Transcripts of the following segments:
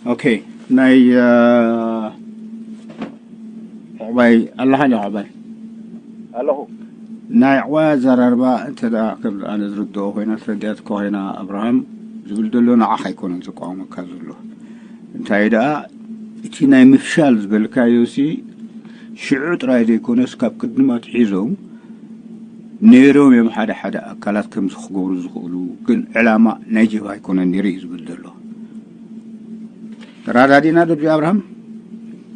ኦኬ፣ ናይ ዑቕባይ ኣለኻ ዶ? ዑቕባይ ኣለኹ። ናይ ዕቑባይ ኣዘራርባ እንተ ደኣ ከም ኣነ ዝርድኦ ኮይና፣ ተረዲኣትካ ኮይና፣ ኣብርሃም ዝብል ዘሎ ንዓኻ ኣይኮነን ዝቃወመካ ዘሎ። እንታይ ደኣ እቲ ናይ ምፍሻል ዝበልካዮ ሲ ሽዑ ጥራይ ዘይኮነስ ካብ ቅድም ኣትሒዞም ነይሮም እዮም ሓደ ሓደ ኣካላት ከምዚ ክገብሩ ዝኽእሉ፣ ግን ዕላማ ናይ ጀብሃ ኣይኮነን ነይሩ እዩ ዝብል ዘሎ። ተራዳዲና ዶ ኣብርሃም?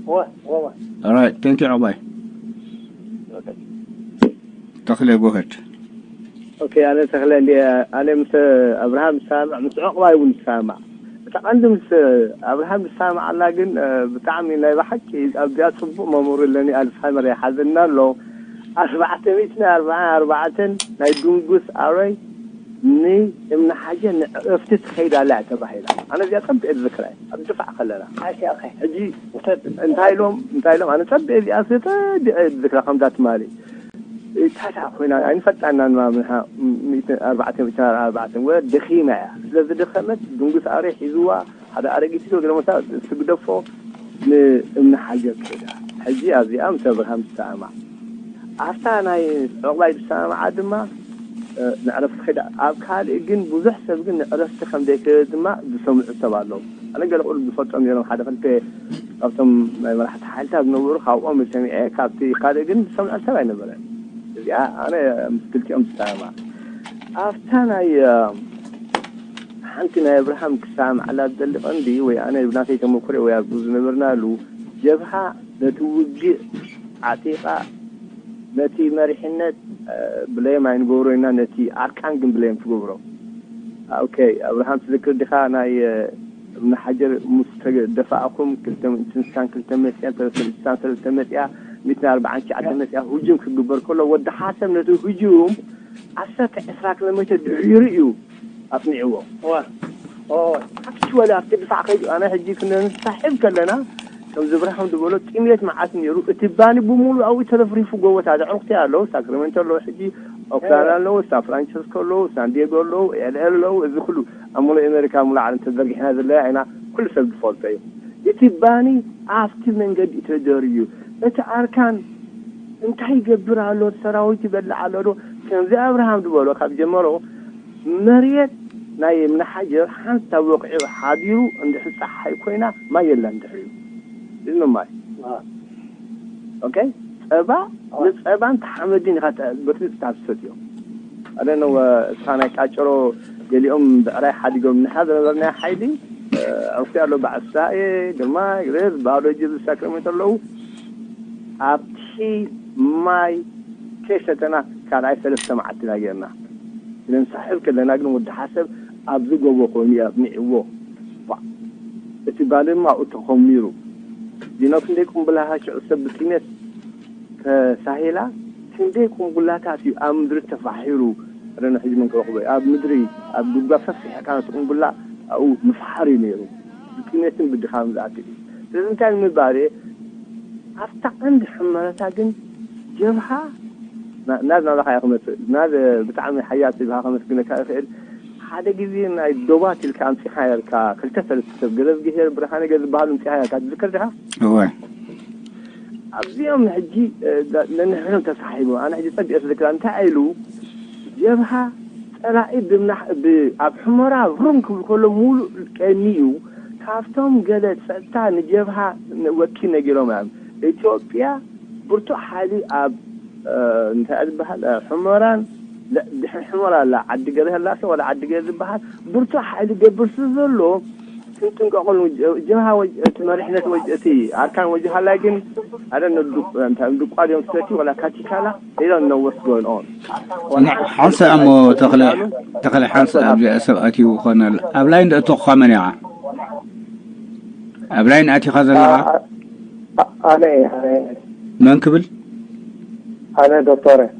እወ፣ እወ፣ እወ። Alright, thank you ዑቕባይ። ተኽለ፣ go ahead። ኦኬ፣ ኣነ ተኽለ እንዲ ኣነ ምስ ኣብርሃም ዝሰማማዕ፣ ምስ ዑቕባይ እውን ዝሰማማዕ። እታ ቀንዲ ምስ ኣብርሃም ዝሰማማዕ ኣላ፣ ግን እ፣ ብጣዕሚ ናይ ብሓቂ ኣብዚኣ ጽቡቕ መምህር ኣለኒ፣ ኣልሳይመር ይሓዘና ኣሎ። ኣርባዕተ ሚእትን ኣርባዓን ኣርባዕተን ናይ ድንጉስ ኣረይ ንእምኒ ሓጀ ንዕረፍቲ ትኸይድ ኣላ እያ ተባሂላ። ኣነ እዚኣ ጸቢቐ ዝዝክራ እየ፣ ኣብ ድፋዕ ከለና። ኦኬ፣ ኦኬ። ሕጂ እንታይ ኢሎም፣ እንታይ ኢሎም፣ ኣነ ጸቢቐ እዚኣ ጸቢቐ ዝዝክራ ከምዛ ትማሊ። እታ ኮይና ኣይንፈልጣና ንማምንሃ ሚእትን ኣርባዕተን ሚእትን ኣርባዕተን ወ ደኺማ እያ። ስለ ዝደኸመት ድንጉስ ኣረ ሒዝዋ ሓደ ኣረጊት ኢሉ ገለ መሳ ትግደፎ ንእምኒ ሓጀር ከይዳ። ሕጂ ኣብዚኣ ምስ ኣብርሃም ትሰማማዕ። ኣብታ ናይ ዕቑባይ ዝሰማማዓ ድማ እ፣ ንዕረፍቲ ከይዳ። ኣብ ካልእ ግን ብዙሕ ሰብ ግን ንዕረፍቲ ከም ዘይከደ ድማ ዝሰምዑ ሰብ ኣለዉ። ኣነ ገለ ቁሩብ ዝፈልጦም ነይሮም ሓደ ክልተ ካብቶም ናይ መራሕቲ ሓይልታት ዝነበሩ ካብኦም ሰሚዐ፣ ካብቲ ካልእ ግን ዝሰምዖ ሰብ ኣይነበረን። እዚኣ ኣነ ምስ ክልቲኦም ዝሰማማዕ። ኣብታ ናይ እ፣ ሓንቲ ናይ ኣብርሃም ክሰማማዓላ ዝደሊ ቀንዲ ወይ ኣነ ብናተይ ተመኩሮ ወይ ኣብ ዝነበርናሉ ጀብሃ ነቲ ውግእ ዓጢቓ ነቲ መሪሕነት እ፣ ብለየም ኣይንገብሮ ኢና፣ ነቲ ኣርካን ግን ብለየም ትገብሮ። ኦኬ፣ ኣብርሃም ትዝክር ዲኻ ናይ እ፣ እብኒ ሓጀር ምስ ተደፋእኹም ክልተ ሚእትን ስሳን ክልተ መጽያ፣ ሰለስተ ሚእትን ስሳን ሰለስተ መጽያ፣ ሚእትን ኣርባዓን ትሽዓተን መጽያ ሁጁም ክግበር ከሎ ወዲ ሓሰብ ነቲ ሁጁም ዓሰርተ ዕስራ ኪሎ ሜትር ድሒሩ እዩ ኣጽኒዕዎ። እዋ፣ እዋ፣ እዋ። ኣክቹዋሊ ኣብቲ ድፋዕ ከይዱ ኣነ ሕጂ ክንሳሕብ ከለና ከምዚ ብርሃን ዝበሎ ጥሜት መዓት ነይሩ። እቲ ባኒ ብምሉእ ኣብኡ ተረፍሪፉ ጎቦታት ኣዕሩኽቲ ኣለዉ፣ ሳክራሜንቶ ኣለዉ፣ ሕጂ ኦክላንድ ኣለዉ፣ ሳን ፍራንቸስኮ ኣለዉ፣ ሳን ዲየጎ ኣለዉ፣ ኤል ኤ ኣለዉ። እዚ ኩሉ ኣብ ሙሉእ ኣሜሪካ ሙሉእ ዓለም ተዘርጊሕና ዘለና ኢና፣ ኩሉ ሰብ ዝፈልጦ እዩ። እቲ ባኒ ኣብቲ መንገዲ ተደርዩ፣ እቲ ኣርካን እንታይ ይገብር ኣሎ? ሰራዊት ይበልዕ ኣሎ ዶ? ከምዚ ኣብርሃም ዝበሎ ካብ ጀመሮ መሬት ናይ እምኒ ሓጀር ሓንሳብ ወቂዑ ሓዲሩ እንድሕር ፀሓይ ኮይና ማይ የለን ድሕሪኡ። እዚ ማይ። ኦኬ፣ ፀባ ንፀባን ተሓመዲን ኢኻ በጥሪፅካ ትሰትዮ። ኣደነ እስኻ ናይ ቃጨሮ ገሊኦም ብዕራይ ሓዲጎም ንሓ ዝነበርናዮ ሓይሊ ዕርፊ ኣሎ። ባዕሳኤ፣ ግርማይ፣ ግሬስ፣ ባዶ ጅብ ሳክራሜንቶ ኣለዉ። ኣብቲ ማይ ከይሰተና ካልኣይ ሰለስተ መዓልቲ ኢና ጌርና። ነንሳሕብ ከለና ግን ወዲ ሓሰብ ኣብዚ ጎቦ ኮይኑ እዩ ኣጽኒዕዎ። ባ-፣ እቲ ባኒ ድማ ኣብኡ ተኾሚሩ። ዲኖ ክንደይ ቁምብላታ ሽዑ ሰብ ብጥሜት ተሳሂላ፣ ክንደይ ቁምቡላታት እዩ ኣብ ምድሪ ተፋሒሩ። ረነ ሕጂ መን ክረኽቦ እዩ? ኣብ ምድሪ፣ ኣብ ጉድጓድ ሰፊሕ ቃና ቁምቡላ ኣብኡ ምፍሓር እዩ ነይሩ። ብጥሜትን ብድኻምን ዝኣክል እዩ። ስለዚ እንታይ ንምባል እየ? ኣብታ ቀንዲ ሕመረታ ግን ጀብሃ ና-፣ ናዝ ናባኻ እየ ክመጽእ። ናዝ ብጣዕሚ ሓያል ጀብሃ ከመስግነካ እኽእል። ሓደ ግዜ ናይ ዶባት ኢልካ ኣምጺኻ ነርካ፣ ክልተ ሰለስተ ሰብ፣ ገረዝግሄር፣ ብርሃነ ገ ዝበሃሉ ኣምጺኻ ነርካ። ትዝክር ዲኻ? እወ። ኣብዚኦም ሕጂ፣ እ፣ ዛ-፣ ነንሕድሕዶም ተሳሒቦም። ኣነ ሕጂ ጸቢቐ ዝዝክራ እንታይ ኢሉ፣ ጀብሃ ጸላኢ ብምናሕ-፣ ብ-፣ ኣብ ሑመራ ሩም ክብል ከሎ ሙሉእ ቀኒ እዩ። ካብቶም ገለ ጸጥታ ንጀብሃ ን-፣ ወኪል ነጊሮም እዮም። ኢትዮጵያ ብርቱዕ ሓይሊ ኣብ፣ እ፣ እንታይ ዝበሃል፣ እ፣ ሑመራን ለ-፣ ድሕሪ ሑመራ ኣላ ዓዲ ገለ ህላሴ ዋላ ዓዲ ገለ ዝበሃል ብርቱዕ ሓይሊ ገብር ስለ ዘሎ ክንጥንቀቐሉ። ጀ-፣ ጀብሃ ወጅ-፣ እቲ መሪሕነት ወጅ-፣ እቲ ኣርካን ወጅሃላይ ግን ኣደ ንዱ-፣ እንታይ ንዱቋ ድዮም ሰቲ ዋላ ካቲካላ፣ they don't know what's going on። ንዕ-፣ ሓንሳእ እሞ ተኽለ፣ ተኽለ ሓንሳእ ኣብዚኣ ሰብ ኣትዩ ኮነ ኣብ ላይን ደእተኹኻ መን ኢኻ? ኣብ ላይን ኣቲኻ ዘለኻ? ኣ-፣ ኣ-፣ ኣነ እየ፣ ኣነ እየ። መን ክብል? ኣነ ዶክተር እየ።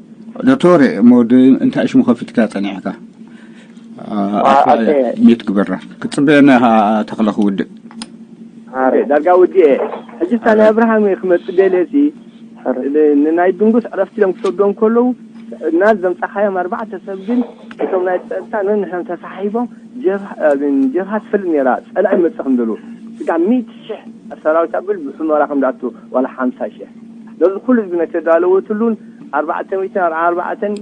ዶክተር እየ፣ እሞ ድ-፣ እንታይ ሽሙ ከፊትካ ጸኒሕካ? ኣ-፣ ኣቶ ኣቶ እየ። ሚት ግበራ። ክትጽበየና ኢኻ ተኽለ ክውድእ። ኣረ። ዳርጋ ውድእ እየ። ሕጂ እታ ናይ ኣብርሃም እየ ክመጽእ ደልየ ሲ፣ ኣረ። ን-፣ ንናይ ድንጉስ ዕረፍቲ ኢሎም ክሰዶም ከለዉ፣ እና ዘምጻኻዮም ኣርባዕተ ሰብ ግን እቶም ናይ ጸጥታ ነንሕም ተሳሒቦም ጀብሃ ጀብሃ ትፈልጥ ነራ ጸላኢ መጽእ ክንደሉ ስጋ ሚእቲ ሽሕ ሰራዊት ኣብል ብሑመራ ከም ዳቱ ዋላ ሓምሳ ሽሕ ነዚ ኩሉ ህዝቢ ነተዳለወትሉን ኣርባዕተ ሚእትን ኣርባዕተ ኣርባዕተን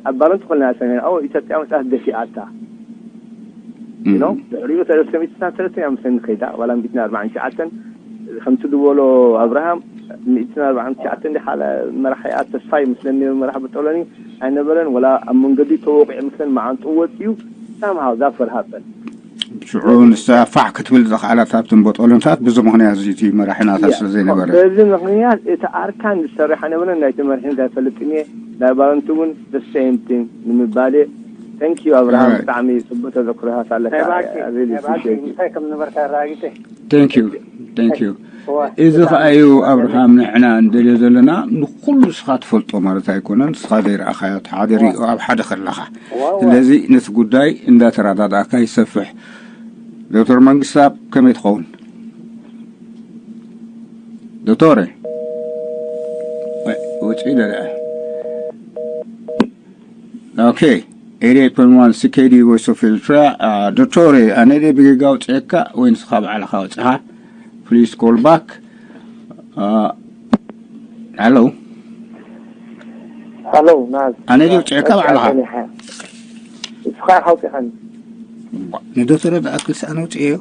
ኣብ ባረንቱ ኮልና ሰሜን ኦ ኢትዮጵያ መጽኣት ደፊኣታ ነው ድሕሪኡ ሰለስተ ሚእትን ሰለስተ ኣብ ሰኒ ከይዳ ዋላ ሚእትን ኣርባዕን ትሽዓተን ከምቲ ዝበሎ ኣብርሃም ሚእትን ኣርባዕን ትሽዓተን ዲሓለ መራሒ ኣብ ተስፋ ይመስለኒ መራሕ ብጠሎኒ ኣይነበረን ወላ ኣብ መንገዲ ተወቂዑ ምስለን መዓንጡ ወፂኡ ሳምሃው ዛፈር ሃበን ሽዑ ንሳ ፋሕ ክትብል ዝኸኣላት ኣብትን ቦጦሎንታት ብዚ ምኽንያት እዚ እቲ መራሒናታት ስለ ዘይነበረ በዚ ምኽንያት እቲ ኣርካን ዝሰርሕ ኣይነበረን ናይቲ መርሒ እንታይ ፈልጥን እየ ናይ ባረንቱ እውን the same thing ንምባል እየ thank you ኣብርሃም ብጣዕሚ ፅቡቅ ተዘክሮታት ኣለካ really appreciate you እንታይ ከም ነበርካ ኣረጋጊፀ thank you thank you እዚ ኸዓ እዩ ኣብርሃም ንሕና እንደልዮ ዘለና ንኩሉ ንስኻ ትፈልጦ ማለት ኣይኮነን ንስኻ ዘይረኣኻዮ ሓደ ሪኦ ኣብ ሓደ ከለኻ ስለዚ ነቲ ጉዳይ እንዳተረዳዳእካ ይሰፍሕ ዶክተር መንግስታብ ከመይ ትኸውን ዶክተር ወፂ ደለ okay eighty-eight point one C K D Voice of Eritrea ዶክተር ኣነ ደ ብጌጋ ውፅአካ ወይ ንስኻ ባዕልኻ ወፅኻ please call back hello hello ናዝ ኣነ ደ ውፅአካ ባዕልኻ እስኻ ሓውፂኻኒ ንዶክተር ዝኣክል ኣነ ውፅአዮ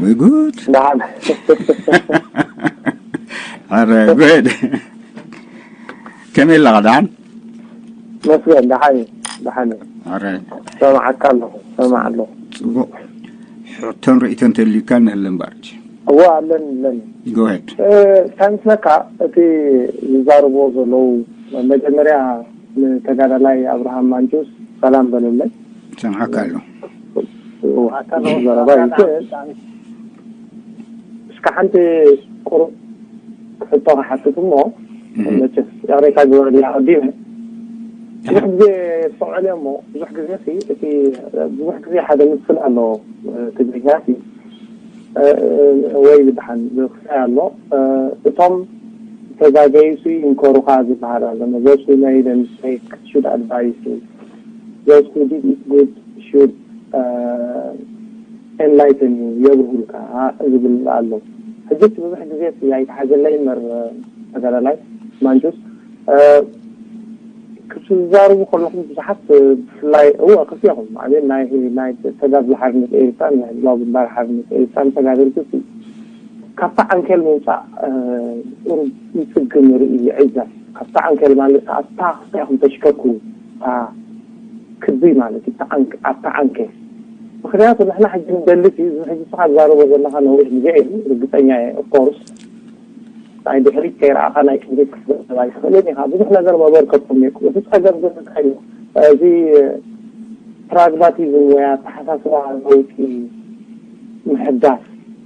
ወይ ጉድ ደሓን ኣረ ጉድ ከመይ ኣለኻ ደሓን መስገን ደሓን ደሓን ኣረ ሰማዓካ ኣለኹ ሰማዕ ኣለኹ ፅቡቅ ሕቶን ርእይቶን ተልዩካ ንህለ እምበር እዎ ኣለኒ ኣለኒ go ahead እንታይ ምስለካ እቲ ዝዛረብዎ ዘለዉ መጀመርያ ንተጋዳላይ ኣብርሃም ማንጁስ ሰላም በለለይ ሰምዓካ ኣሎ ዘረባ እዩ ግን እስከ ሓንቲ ቁሩብ ክሕቶ ክሓትት እሞ መቸስ ይቕሬታ ግበረልያ ኣቐዲመ ብዙሕ ግዜ ዝሰምዐልዮ እሞ ብዙሕ ግዜ እቲ ብዙሕ ግዜ ሓደ ምስል ኣሎ ትግርኛ ወይ ብድሓን ዝኽሳይ ኣሎ እቶም ተጋገዩ ሲ ይንከሩኻ ዝበሃል ኣሎ መዘሱ ናይ ደምስተይ should advise you those who did it good should enlighten you የብርሁልካ ዝብል ኣሎ ሕጂ እቲ ብዙሕ ግዜ ኣይተሓዘለይ እምበር ተጋዳላይ ማንጁስ ክዝዛረቡ ከለኹም ብዙሓት ብፍላይ እወ ክልቲኹም ማለት ናይ ናይ ተጋድሎ ሓርነት ኤርትራን ናይ ህዝባዊ ግንባር ሓርነት ኤርትራን ተጋደልቲ ካብታ ዓንኬል ምውፃእ ቁሩብ ይፅግም ርኢ ይዕዘብ ካብታ ዓንኬል ማለት ኣብታ ክልቲኹም ተሽከኩ ክቢ ማለት እዩ ኣብታ ዓንኬል ምክንያቱ ንሕና ሕጂ ንደሊ እዚ ሕጂ ስኻ ዝዛረቦ ዘለካ ነዊሕ ግዜ እዩ ርግፀኛ እየ ኦፍኮርስ ናይ ድሕሪት ከይረኣኻ ናይ ቅድሚት ክትዛረብ ኣይትኽእልን ኢኻ። ብዙሕ ነገር መበርከትኩም ነይርኩም። እቲ ጸገም ግን እንታይ እዩ? እዚ ፕራግማቲዝም ወይ ኣተሓሳስባ ለውጢ ምሕዳስ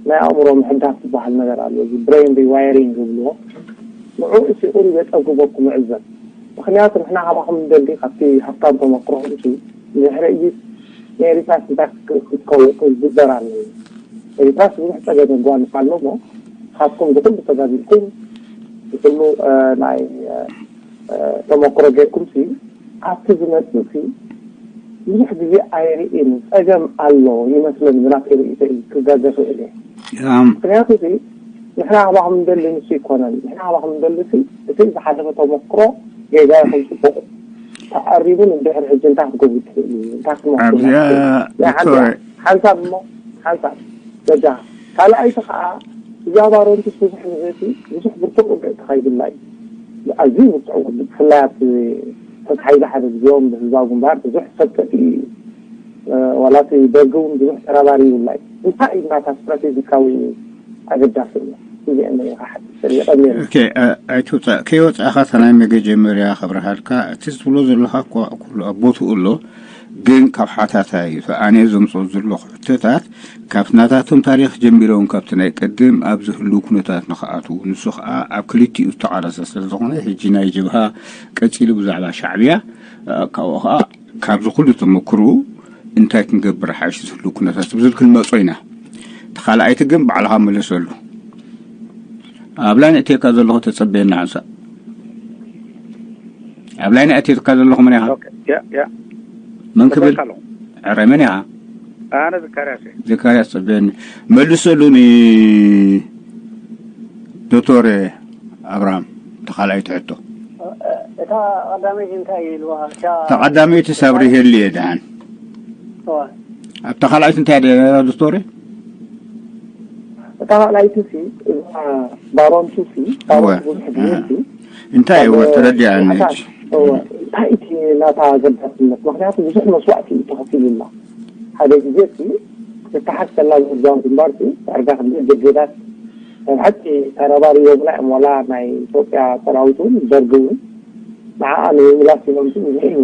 ናይ ኣእምሮ ምሕዳስ ዝበሃል ነገር ኣሎ። እዚ ብሬን ሪዋይሪንግ ዝብልዎ ንዕኡ ሲቑን የጸግበኩም ዕዘብ። ምኽንያቱ ንሕና ካባኹም ንደሊ ካብቲ ሃብታም ተመክሮኹም ሲ ንድሕሪ እይት ንኤሪትራስ እንታይ ክትከውን ዝግበር ኣለዎ። ኤሪትራስ ብዙሕ ጸገም የጓንፍ ኣሎ እሞ ንስኻትኩም ብኹሉ ተጋዲልኩም ብኩሉ ናይ ተመክሮ ጌርኩም ሲ ኣብቲ ዝመጽእ ሲ ብዙሕ ግዜ ኣይርእን ጸገም ኣሎ ይመስለኒ ብናተይ ርእይቶ እዩ ክጋገ ክእል እየ ምክንያቱ ሲ ንሕና ካባኹም ንደሊ ንሱ ይኮነን ንሕና ካባኹም ንደሊ ሲ እቲ ዝሓለፈ ተመክሮ ጌጋ ይኹን ጽቡቕ ተኣሪሙ ንድሕሪ ሕጂ እንታይ ክትገብሩ ትኽእሉ እንታይ ክትመክሩ ኣብዚኣ ዶክተር ሓንሳብ እሞ ሓንሳብ በጃ ካልኣይቲ ከዓ እዛ ባሮንትስ ብዙሕ ግዜቲ ብዙሕ ብርቱዕ ውግእ ተኻይዱላ እዩ ኣዝዩ ብርቱዕ ውግእ ብፍላይ ኣብቲ ተታሒዛ ሓደ ግዜኦም ብህዝባዊ ግንባር ብዙሕ ሰብ ጠፊኡ እዩ ዋላ እቲ ደርጊ እውን ብዙሕ ተራባሪ ይብላ እዩ እንታይ እዩ ናታ ስትራቴጂካዊ ኣገዳሲ እዩ እዚአን እየ ክሓትት የቐንየሉ ኣይትውፃእ ከይወፃእኻ እታ ናይ መገጀመርያ ከብረሃልካ እቲ ዝብሎ ዘለኻ እኳ ኩሉ ኣብ ቦትኡ ኣሎ ግን ካብ ሓታታ እዩ ኣነ ዘምፅኦ ዘለኹ ሕቶታት ካብ ናታቶም ታሪክ ጀሚሮም ካብቲ ናይ ቅድም ኣብ ዝህልው ኩነታት ንክኣትዉ ንሱ ከዓ ኣብ ክልቲኡ ዝተቃለሰ ስለዝኾነ ሕጂ ናይ ጀብሃ ቀፂሉ ብዛዕባ ሻዕብያ ካብኡ ከዓ ካብዚ ኩሉ ተመክርኡ እንታይ ክንገብር ሓይሽ ዝህሉ ኩነታት ዝብል ክንመጾ ኢና። እቲ ካልኣይቲ ግን ባዕልኻ መለሰሉ። ኣብላ ንእቴካ ዘለኹ ተጸበየና ሓንሳእ። ኣብ ላይን ኣእትየትካ ዘለኹ መን ኢኻ? ኦኬ፣ ያ፣ ያ። መን ክብል? ጽበካ ኣለኹ። ዕረ መን ኢኻ? ኣነ ዘካርያስ እየ። ዘካርያስ ጽበየኒ። መልሰሉ ን ዶክተር ኣብርሃም፣ ተኻልኣይቲ ሕቶ። እታ ቀዳመይቲ እንታይ ኢልዋ? እታ ተቐዳመይቲ ሳብሪ ሄሊ እየ ደሓን። እዋ። ኣብታ ካልኣይቲ እንታይ ደኣ ዶክተር? እታ ካልኣይቲ ሲ እዛ ባሮንቱ ሲ እወ። ባሮንቱ ብዙሕ ግዜ ሲ እንታይ እወ ተረዲኣኒ። እወ። እንታይ እቲ ናታ ኣገዳስነት? ምክንያቱ ብዙሕ መስዋእቲ እዩ ተኸፊሉና። ሓደ ግዜ ሲ ዝተሓሰላ ዝህዛዊ ግንባር ሲ ዳርጋ ክንደይ ብርጌዳት ናይ ሓቂ ተረባሪቦምና እዮም። ዋላ ናይ ኢትዮጵያ ሰራዊት እውን ደርግ እውን ንዓኣ ንምምላስ ኢሎም ሲ ብዙሕ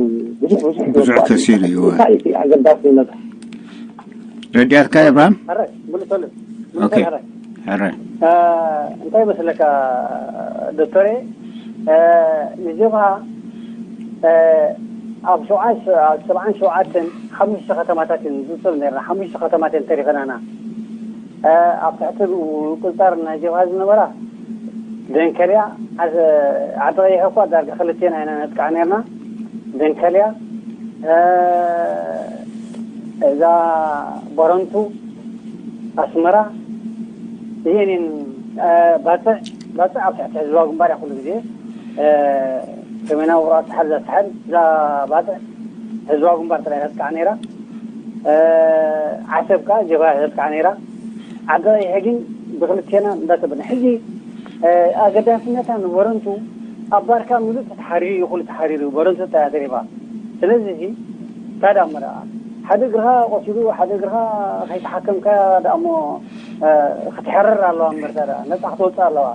ብዙሕ ብዙሕ መስዋእቲ ከሲሩ እዩ። እንታይ እቲ ኣገዳስነት? ረዲኣትካ እብራም? ሕራይ ምልሰሉ ኦኬ። ምልሰሉ ሕራይ ሕረ እ፣ እንታይ መስለካ ዶክተር፣ እ፣ ንጀብሃ እ፣ ኣብ ሸውዓን ኣብ ሰብዓን ሸውዓተን ሓሙሽተ ከተማታት እየን ዝፅል ነርና። ሓሙሽተ ከተማታት እየን ተሪፈናና። እ፣ ኣብ ትሕቲ ቁፅፃር ናይ ጀብሃ ዝነበራ ደንከልያ፣ ዓዲ ዓዲ ቀይሕ እኳ ዳርጋ ክልቴና ኢና ነጥቃዕ ነርና። ደንከልያ፣ እ፣ እዛ ቦረንቱ፣ ኣስመራ፣ ይህንን ባፅዕ ባፅዕ ኣብ ትሕቲ ህዝባዊ ግንባር እያ ኩሉ ግዜ። እ፣ ሰሜናዊ ውቕሮ ኣትሓል ዛትሓል እዛ ባፅዕ ህዝባዊ ግንባር ጥራይ ተጥቃዕ ነይራ። እ፣ ዓሰብ ከዓ ጀብሃ ተጥቃዕ ነይራ። ዓዲ ቀይሕ ግን ብክልቴና እንዳተበልና ሕጂ እ፣ ኣገዳስነታ ንበረንቱ ኣብ ባርካ ምሉእ ተተሓሪሩ እዩ፣ ኩሉ ተሓሪሩ እዩ፣ በረንቱ ጥራይ ተሪፋ። ስለዚ እዚ እንታይ ደኣ እሞ ደኣ ሓደ እግርኻ ቆሲሉ ሓደ እግርኻ ከይተሓከምካ ደኣ እሞ እ፣ ክትሕረር ኣለዋ እምበር እንታይ ደኣ ነፃ ክትወፅእ ኣለዋ፣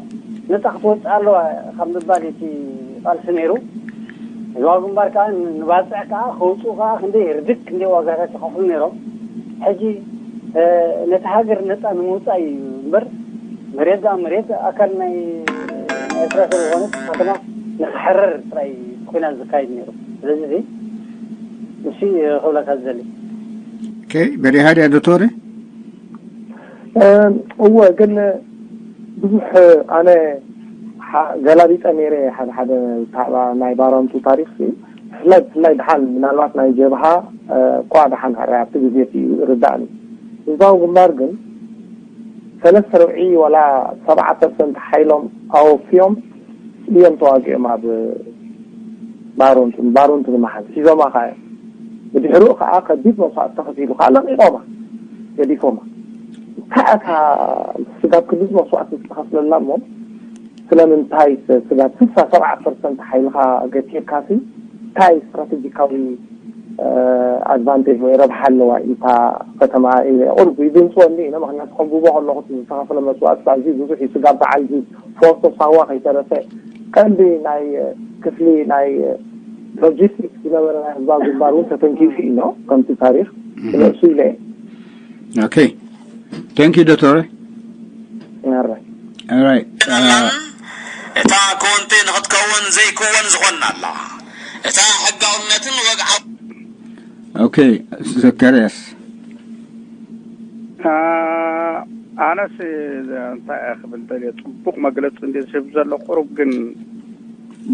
ነፃ ክትወፅእ ኣለዋ ካብ ምባል እቲ ቃልሲ ነይሩ። ህዝባዊ ግንባር ከዓ ንባፅዕ ከዓ ከውፅኡ ከዓ ክንደይ ርድግ ክንደይ ዋጋታት ይኸፍሉ ነይሮም። ሕጂ እ፣ ነቲ ሃገር ነፃ ንምውፃእ እዩ እምበር መሬት ደኣ መሬት ኣካል ናይ ናይ ኤርትራ ስለ ዝኾነት ከተማ ንክሕረር ጥራይ ኩናት ዝካየድ ነይሩ። ስለዚ እዚ እሱ ክብለካ ዝደሊ። ኦኬ፣ በሪሃ ድያ ዶክተር? እወ፣ ግን ብዙሕ ኣነ ሓ- ገላቢጠ ነይረ። ሓደ ሓደ ብዛዕባ ናይ ባረንቱ ታሪክ ሲ ብፍላይ ብፍላይ ድሓን ምናልባት ናይ ጀብሃ እ፣ እኳ ድሓን ሕራይ ኣብቲ ግዜ እቲ ርዳእኒ። ህዝባዊ ግንባር ግን ሰለስተ ርብዒ ዋላ ሰብዓ ፐርሰንት ሓይሎም ኣወፍዮም እዮም ተዋጊኦም ኣብ ባሮንቱ ባሮንቱ ንምሓዝ ሒዞማ ከዓ እዮም። ብድሕሪኡ ከዓ ከቢድ መስዋእቲ ተኸፊሉ ከዓ ለቂቖማ ገዲፎማ። እንታይ እታ ስጋብ ክንድዚ መስዋእቲ ዝተኸፍለላ እሞ ስለምንታይ ስጋብ ስልሳ ሰብዓ ፐርሰንት ሓይልኻ ገቲርካሲ እንታይ ስትራቴጂካዊ ኣድቫንቴጅ ወይ ረብሓ ኣለዋ ኢልካ ከተማ ቁሩብ ይድንፅወኒ ኢነ። ምክንያቱ ከንብቦ ከለኹ ዝተኸፈለ መስዋእቲ ኣዝዩ ብዙሕ እዩ። ስጋብ በዓል ፎርቶ ሳዋ ከይተረፈ ቀንዲ ናይ ክፍሊ ናይ ሎጂስቲክስ ዝነበረ ናይ ህዝባዊ ግንባር እውን ተተንኪፉ እዩ ከምቲ ታሪክ ስለእሱ ኢለ። ኦኬ፣ thank you ዶክተር። ያረ Alright. እታ ኮንቲ ንክትከውን ዘይክወን ዝኾንና ኣላ። እታ ሕጋውነትን ወግዓዊ ኦኬ፣ ዘካርያስ። ኣነስ እንታይ እየ ክብል ደልየ፣ ፅቡቅ መግለፂ እንደ ዝህብ ዘሎ ቁሩብ ግን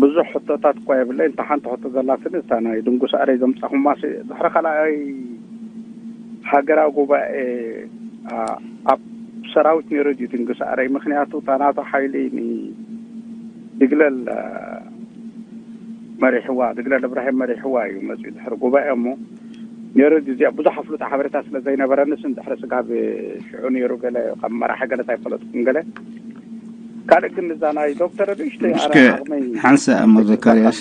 ብዙሕ ሕቶታት እኳ የብለይ። እንተ ሓንቲ ሕቶ ዘላትኒ እታ ናይ ድንጉስ ኣረይ ዘምፃኹማ ሲ ድሕሪ ካልኣይ ሃገራዊ ጉባኤ ኣብ ሰራዊት ነይሩ ድዩ ድንጉስ ኣረይ? ምክንያቱ እታ ናቱ ሓይሊ ንድግለል መሪሕዋ፣ ድግለል እብራሂም መሪሕዋ እዩ መፅኡ ድሕሪ ጉባኤ እሞ ነይሩ ድዩ? እዚኣ ብዙሕ ኣፍልጦ ሓበሬታ ስለ ዘይነበረኒ ስም ድሕሪ ስጋብ ሽዑ ነይሩ ገለ ካብ መራሒ ገለ ኣይፈለጥኩን ገለ ካልእ ግን እዛ ናይ ዶክተር ንእሽተይ ኣነ እስከ ዓቕመይ ሓንሳእ እሞ ዘካርያስ፣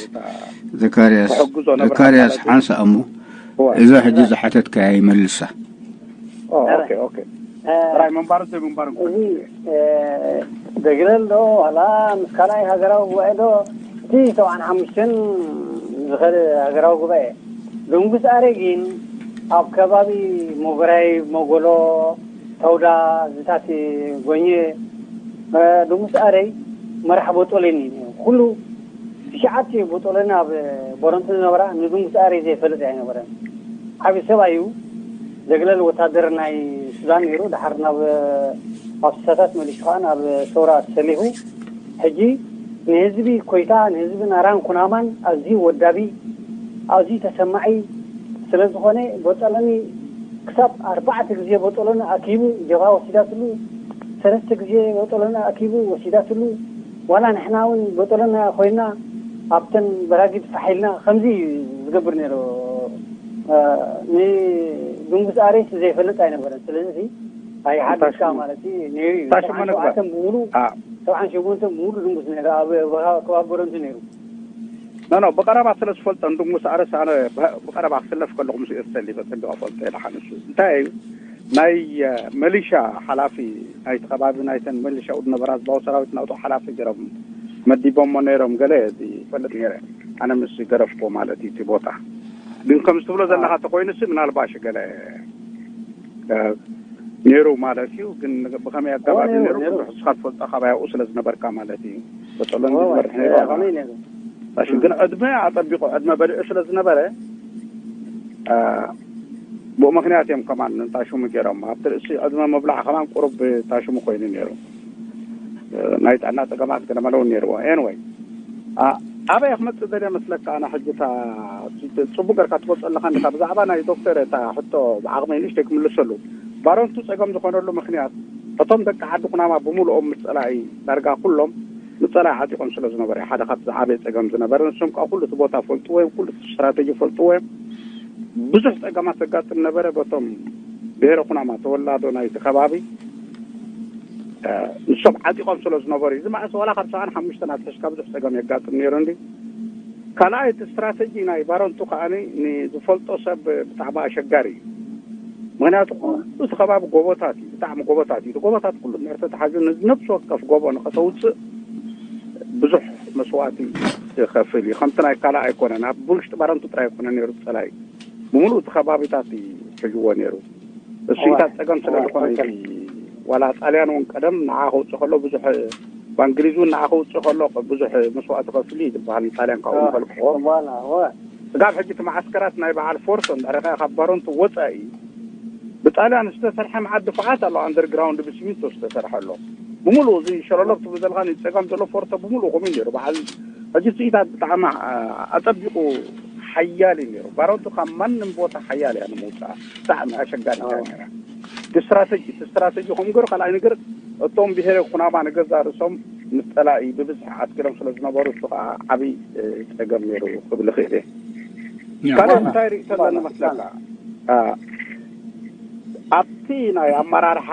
ዘካርያስ፣ ተሐጉዞ ነብራ ዘካርያስ ማለት ሓንሳእ እሞ እዋ። እዛ ሕጂ ዝሓተትካያ ይመልሳ። ኦ፣ ኦኬ ኦኬ። ጥራይ ምንባርን ዘይምንባርን እዚ እ፣ ደግለል ዶ ዋላ ምስ ካልኣይ ሃገራዊ ጉባኤ ዶ እቲ ሰብዓን ሓሙሽተን ዝኸደ ሃገራዊ ጉባኤ ደንጉስ ኣረ ግን ኣብ ከባቢ ሞጎራይ፣ ሞጎሎ፣ ተውዳ፣ ዝታት ጎኘ እ፣ ደንጉስ ኣረይ መራሕ ቦጦሌን እዩ። ኩሉ ትሽዓተ ቦጦሌን ኣብ ቦረንቱ ዝነበራ ንደንጉስ ኣረይ ዘይፈልጥ ኣይነበረን። ዓብዪ ሰብ እዩ። ዘግለል ወታደር ናይ ሱዳን ነይሩ። ድሓር ናብ ኣፍሳታት መሊሱ ከዓ ናብ ሰውራ ተሰሊፉ። ሕጂ ንህዝቢ ኮይታ፣ ንህዝቢ ናራን ኩናማን ኣዝዩ ወዳቢ፣ ኣዝዩ ተሰማዒ ስለ ዝኾነ፣ ቦጠሎኒ ክሳብ ኣርባዕተ ግዜ ቦጠሎኒ ኣኪቡ ጀብሃ ወሲዳትሉ፣ ሰለስተ ግዜ ቦጠሎኒ ኣኪቡ ወሲዳትሉ። ዋላ ንሕና እውን ቦጠሎኒ ኮይና ኣብተን በራጊድ ፋሕ ኢልና ከምዚ እዩ ዝገብር ነይሩ። እ፣ ንድንጉስ ኣሬስ ዘይፈልጥ ኣይነበረን። ስለዚ ኣይሓድሽካ ማለት እዩ ነይሩ እዩ። ታሽሞ ንግበር። ሰብዓን ሸውዓተን ብምሉ፣ አ። ሰብዓን ሸሞንተን ብምሉ ድንጉስ ነይሩ። ኣብ ከባቢ ቦረንቱ ነይሩ። ኖ፣ ኖ፣ ብቐረባ ስለ ዝፈልጦ ንድንጉስ ኣረስ ኣነ ብ-፣ ብቐረባ ክስለፍ ከለኹ ምስ ኤርተሊ በጸቢቑ ፈልጦ እየ። ደሓን እሱ እንታይ እዩ፣ ናይ፣ እ፣ መሊሻ ሓላፊ ናይቲ ከባቢ፣ ናይተን መሊሻኡ ዝነበራ ህዝባዊ ሰራዊት ናውቶ ሓላፊ ገይሮም መዲቦሞ ነይሮም። ገለ እዚ ይፈልጥ ነይረ። ኣነ ምስ ገረፍኩዎ ማለት እዩ እቲ ቦታ። ግን ከም ዝትብሎ ዘለኻ ተኮይኑሲ ምናልባሽ ገለ፣ እ፣ ነይሩ ማለት እዩ። ግን ብኸመይ ኣገባብ ነይሩ፣ ነይሩ? ነይሩ። ብዙሕ ንስኻ ትፈልጦ ካባያኡ ስለ ዝነበርካ ማለት እዩ። በጠሎን እወ፣ ዝመርሕ እወ፣ ነይሩ። ከመይ ነይሩ? ታሽሙ ግን ዕድመ ኣጸቢቑ ዕድመ በሊዑ ስለ ዝነበረ፣ እ፣ ብኡ ምኽንያት እዮም ከማን ንታሽሙ ገይሮም። ኣብቲ ርእሲ ዕድመ ምብላዕ ከማን ቁሩብ ታሽሙ ኮይኑ ነይሩ። እ፣ ናይ ጥዕና ጸገማት ገለ መለ እውን ነይርዎ። ኤንወይ፣ ኣ-፣ ኣበይ ክመጽእ ደልየ መስለካ? ኣነ ሕጂ እታ ጽ-፣ ጽቡቅ ጌርካ ትገልጾ ኣለኻ እንዲኻ። ብዛዕባ ናይ ዶክተር እታ ሕቶ ብዓቕመይ ንእሽተይ ክምልሰሉ። ባረንቱ ጸገም ዝኾነሉ ምኽንያት፣ እቶም ደቂ ዓዲ ኩናማ ብምልኦም ምስ ጸላኢ፣ ዳርጋ ኩሎም ምስ ጸላኢ ዓጢቖም ስለ ዝነበሩ፣ ሓደ ካብቲ ዝዓበየ ጸገም ዝነበረ፣ ንሶም ከኣ ኩሉ እቲ ቦታ ፈልጥዎ እዮም፣ ኩሉ እቲ ስትራተጂ ፈልጥዎ እዮም። ብዙሕ ጸገማት ዘጋጥም ነበረ በቶም ብሄረ ኩናማ ተወላዶ ናይቲ ከባቢ። እ፣ ንሶም ዓጢቖም ስለ ዝነበሩ እዩ። እዚ መዓስ ዋላ ካብ ሰብዓን ሓሙሽተን ኣትሒዝካ ብዙሕ ጸገም የጋጥም ነይሩ እንዲ። ካልኣይ፣ እቲ ስትራተጂ ናይ ባረንቱ ከኣ ንዝፈልጦ ሰብ ብጣዕሚ ኣሸጋሪ እዩ። ምኽንያቱ ኩሉ እቲ ከባቢ ጎቦታት እዩ፣ ብጣዕሚ ጎቦታት እዩ። እቲ ጎቦታት ኩሉ እንድሕር ተተሓዙ፣ ነዚ ነፍሲ ወከፍ ጎቦ ንኸተውፅእ ብዙሕ መስዋእቲ ይኸፍል እዩ። ከምቲ ናይ ካልእ ኣይኮነን፣ ኣብ ውሽጢ ባረንቱ ጥራይ ኣይኮነን ነይሩ ጸላኢ፣ ብምሉእ እቲ ከባቢታት እዩ ሒዝዎ ነይሩ። እሱ እዋ፣ ኢታት ጸገም ስለ እዋ፣ ዝኾነ ትኽክል። እቲ ዋላ ጣልያን እውን ቀደም ንዓ ከውጽእ ከሎ ብዙሕ፣ ብእንግሊዝ እውን ንዓ ከውጽእ ከሎ ብዙሕ መስዋእቲ ከፍል እዩ ዝበሃል፣ ንጣልያን ካብኡ እዋ፣ ንፈልቅዎ። እዋ፣ እዋ። ስጋብ ሕጂ እቲ መዓስከራት ናይ በዓል ፎርቶ እንድሕር ከኣ ካብ ባረንቱ ወጻኢ ብጣልያን ዝተሰርሐ መዓት ድፋዓት ኣሎ፣ ኣንደርግራውንድ ብሲሚንቶ ዝተሰርሐ ኣሎ። ብምሉእ እዚ ሸለሎ ትብሉ ዘለኻ ንጸጋም ዘሎ ፎርቶ ብምሉእ ከምኡ እዩ ነይሩ። በዓል ሕጂ ስኢታት ብጣዕሚ፣ ኣ-፣ ኣጸቢቑ ሓያል እዩ ነይሩ። ባረንቱ ካብ ማንም ቦታ ሓያል እያ ንምውጻእ። ብጣዕሚ ኣሸጋሪት እያ ነይራ። እቲ ስትራተጂ፣ እቲ ስትራተጂ ከምኡ ገይሩ፣ ካልኣይ ነገር እቶም ብሄረ ኩናማ ንገዛእ ርእሶም ምስ ጸላኢ ብብዝሒ ዓስኪሮም ስለ ዝነበሩ፣ እሱ ከዓ ዓብዪ፣ እ፣ ጸገም ነይሩ ክብል እኽእል እየ። ያ። ካልእ እንታይ ርእይቶ ኣለኒ መስለካ? አ፣ ኣብቲ ናይ ኣመራርሓ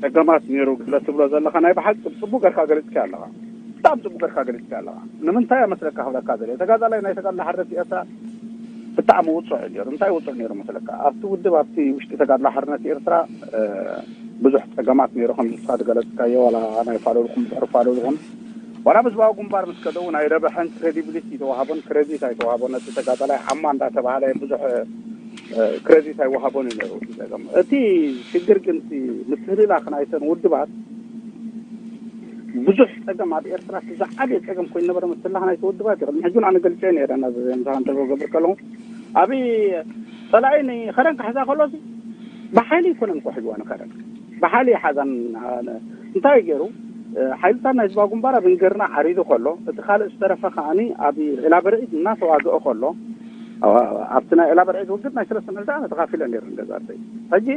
ጸገማት ነይሩ ገለ ትብሎ ዘለኻ ናይ ብሓቂ ጽቡቕ ጌርካ ገሊጽካዮ ኣለኻ። ብጣዕሚ ጽቡቕ ጌርካ ገሊጽካዮ ኣለኻ። ንምንታይ እየ መስለካ ክብለካ ዘለ? ተጋዳላይ ናይ ተጋድሎ ሓርነት ኤርትራ ብጣዕሚ ውጹዕ እዩ ነይሩ። እንታይ ውጹዕ ነይሩ መስለካ? ኣብቲ ውድብ፣ ኣብቲ ውሽጢ ተጋድሎ ሓርነት ኤርትራ፣ እ፣ ብዙሕ ጸገማት ነይሩ፣ ከም ንስኻ ዝገለጽካዮ፣ ዋላ ናይ ፋለልኩም ድሕሪ ፋለልኹም፣ ዋላ ብህዝባዊ ግንባር ምስ ከደ እውን ኣይረበሐን፣ ክሬዲቢሊቲ ኣይተዋህቦን፣ ክሬዲት ኣይተዋህቦን። ነቲ ተጋዳላይ ዓማ እንዳተባሃለ ብዙሕ፣ እ፣ ክሬዲት ኣይወሃቦን እዩ ነይሩ እቲ ጸገም። እቲ ሽግር ግን እቲ ምትህልላኽ ናይተን ውድባት ብዙሕ ጸገም ኣብ ኤርትራ እቲ ዝዓበየ ጸገም ኮይኑ ነበረ ምትህልላኽ ናይቲ ውድባት እዩ። ቅድሚ ሕጂ እውን ኣነ ገልጸ ነይረ ነዚ ምሳኻ ኢንተርቪው ክገብር ከለኹ። ኣብ ጸላኢ ንኸረን ክሕዛ ከሎሲ ብሓይሊ ኣይኮነን እኮ ሒዝዋ ንኸረን። ብሓይሊ ይሓዛን፣ አ-፣ እንታይ ገይሩ? እ፣ ሓይልታት ናይ ህዝባዊ ግንባር ኣብ እንገርና ዓሪዱ ከሎ፣ እቲ ካልእ ዝተረፈ ከኣኒ ኣብ ዒላበርዒድ እናተዋግአ ከሎ፣ አ-፣ ኣብቲ ናይ ዒላበርዒድ ውግእ ናይ ሰለስተ መዓልቲ ኣነ ተኻፊለ ነይረ ንገዛእተይ። ሕጂ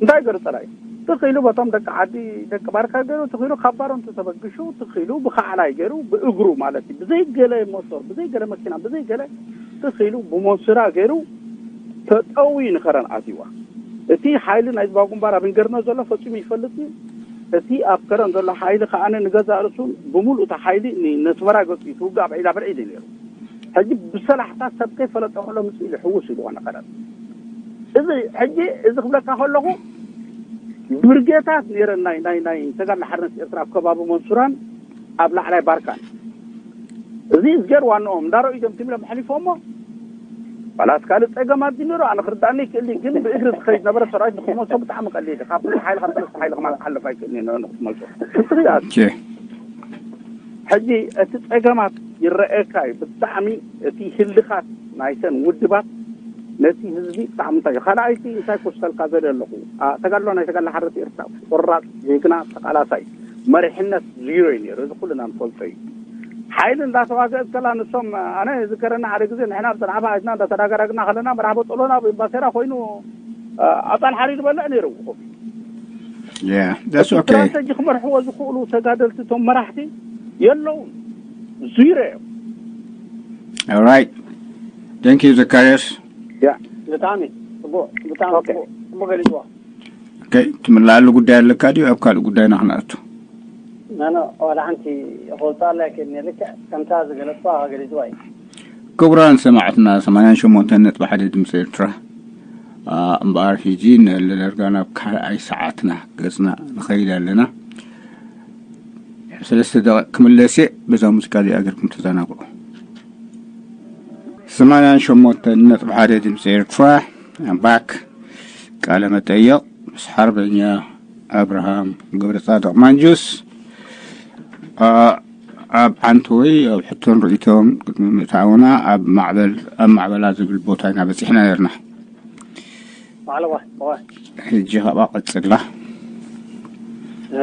እንታይ ገይሩ ጸላኢ? ትኽ ኢሉ በቶም ደቂ ዓዲ፣ ደቂ ባርካ ገይሩ፣ ትኽ ኢሉ ካብ ባረንቱ ተበግሹ፣ ትኽ ኢሉ ብኻዕላይ ገይሩ፣ ብእግሩ ማለት እዩ፣ ብዘይ ገለ ሞቶር፣ ብዘይ ገለ መኪና፣ ብዘይ ገለ ትኽ ኢሉ ብሞንስራ ገይሩ ተጠውዩ ንኸረን ኣትይዋ። እቲ ሓይሊ ናይ ህዝባዊ ግንባር ኣብ እንገርኖ ዘሎ ፈጺሙ ይፈልጥ እዩ። እቲ ኣብ ከረን ዘሎ ሓይሊ ከኣ ንገዛእ ርእሱ ብምሉእ እቲ ሓይሊ ን-፣ ነስመራ ገጹ እዩ። እቲ ውግእ ኣብ ዒላ ብርዒድ እዩ ነይሩ። ሕጂ ብሰላሕታት ሰብ ከይፈለጠ ከሎ ምጽእ ኢሉ ሕውስ ኢልዎ ንኸረን። እዚ ሕጂ እዚ ክብለካ ከለኹ ብርጌታት ነይረን ናይ፣ ናይ፣ ናይ ተጋድሎ ሓርነት ኤርትራ ኣብ ከባቢ መንሱራን ኣብ ላዕላይ ባርካን። እዚ እዝጌር ዋንኦም እንዳረኡ እዮም ትም ኢሎም ኣሕሊፎሞ። ዋላስ ካልእ ጸገም ኣዲ ነይሩ፣ ኣነ ክርዳእኒ ይክእል እዩ፣ ግን ብእግሪ ዝኸይድ ነበረ ሰራዊት ንክትመልሶ ብጣዕሚ ቀሊል እዩ። ካብ ክልተ ሓይሊ፣ ካብ ሰለስተ ሓይሊ ከማን ክሓልፍ ኣይክእልን እዩ ንክትመልሶ። ኦኬ። ሕጂ እቲ ጸገማት ይረኣየካ እዩ። ብጣዕሚ እቲ ህልኻት ናይተን ውድባት ነቲ ህዝቢ ብጣዕሚ እንታይ እዩ። ካልኣይቲ እንታይ ክወስደልካ ዘለ ኣለኹ። ኣ፣ ተጋድሎ ናይ ተጋድሎ ሓርነት ኤርትራ ቆራጽ፣ ጀግና፣ ተቓላሳይ፣ መሪሕነት ዚሮ እዩ ነይሩ። እዚ ኩልና ንፈልጦ እዩ። ሓይሊ እንዳተዋገእት ከላ ንሶም ኣነ ዝከረና ሓደ ግዜ ንሕና ብሰንዓፈ ሓይትና እንዳተዳጋዳግና ከለና መራሕቦ ጸሎና ብባሴራ ኮይኑ ኣጻል ሓሪድ በልዕ ነይሩ። Yeah, that's okay. ስትራተጂ ክመርሕዎ ዝኽእሉ ተጋደልቲ እቶም መራሕቲ የለውን። ዙይረ እዮም። All right. Thank you, ዘካርዮስ። ብጣዕሚ ጽቡቅ፣ ብጣዕሚ ጽቡቅ፣ ጽቡቅ ገሊጽዋ። ትምልኣሉ ጉዳይ ኣለካ ድዩ? ኣብ ካልእ ጉዳይና ክንኣቱ። ናኖ ዋላ ሓንቲ ክወፅኣላ ይክእልኒ። ልክዕ ከምታ ዝገለፅዋ ገሊፅዋ እዩ። ክቡራን ሰማዕትና ሰማንያን ሸሞንተን ነጥቢ ሓደ ድምፂ ኤርትራ። እምበኣር ሕጂ ንለደርጋ ናብ ካልኣይ ሰዓትና ገፅና ንኸይድ ኣለና። ሰለስተ ደቂቕ ክምለስ እየ። በዛ ሙዚቃ እዚኣ ገርኩም ተዘናግዑ። ሰማንያን ሸሞንተን ነጥቢ ሓደ ድምፂ ኤርትራ። ባክ ቃለ መጠየቕ ምስ ሓርበኛ ኣብርሃም ገብረጻድቕ ማንጁስ። ኣብ ዓንተወይ ኣብ ሕቶን ርእይቶን ቅድሚ ምእታውና ኣብ ማዕበል ኣብ ማዕበላ ዝብል ቦታ ኢና በጺሕና ነርና። ማዕለዋ ሕጂ ካብኣ ቀጽላ።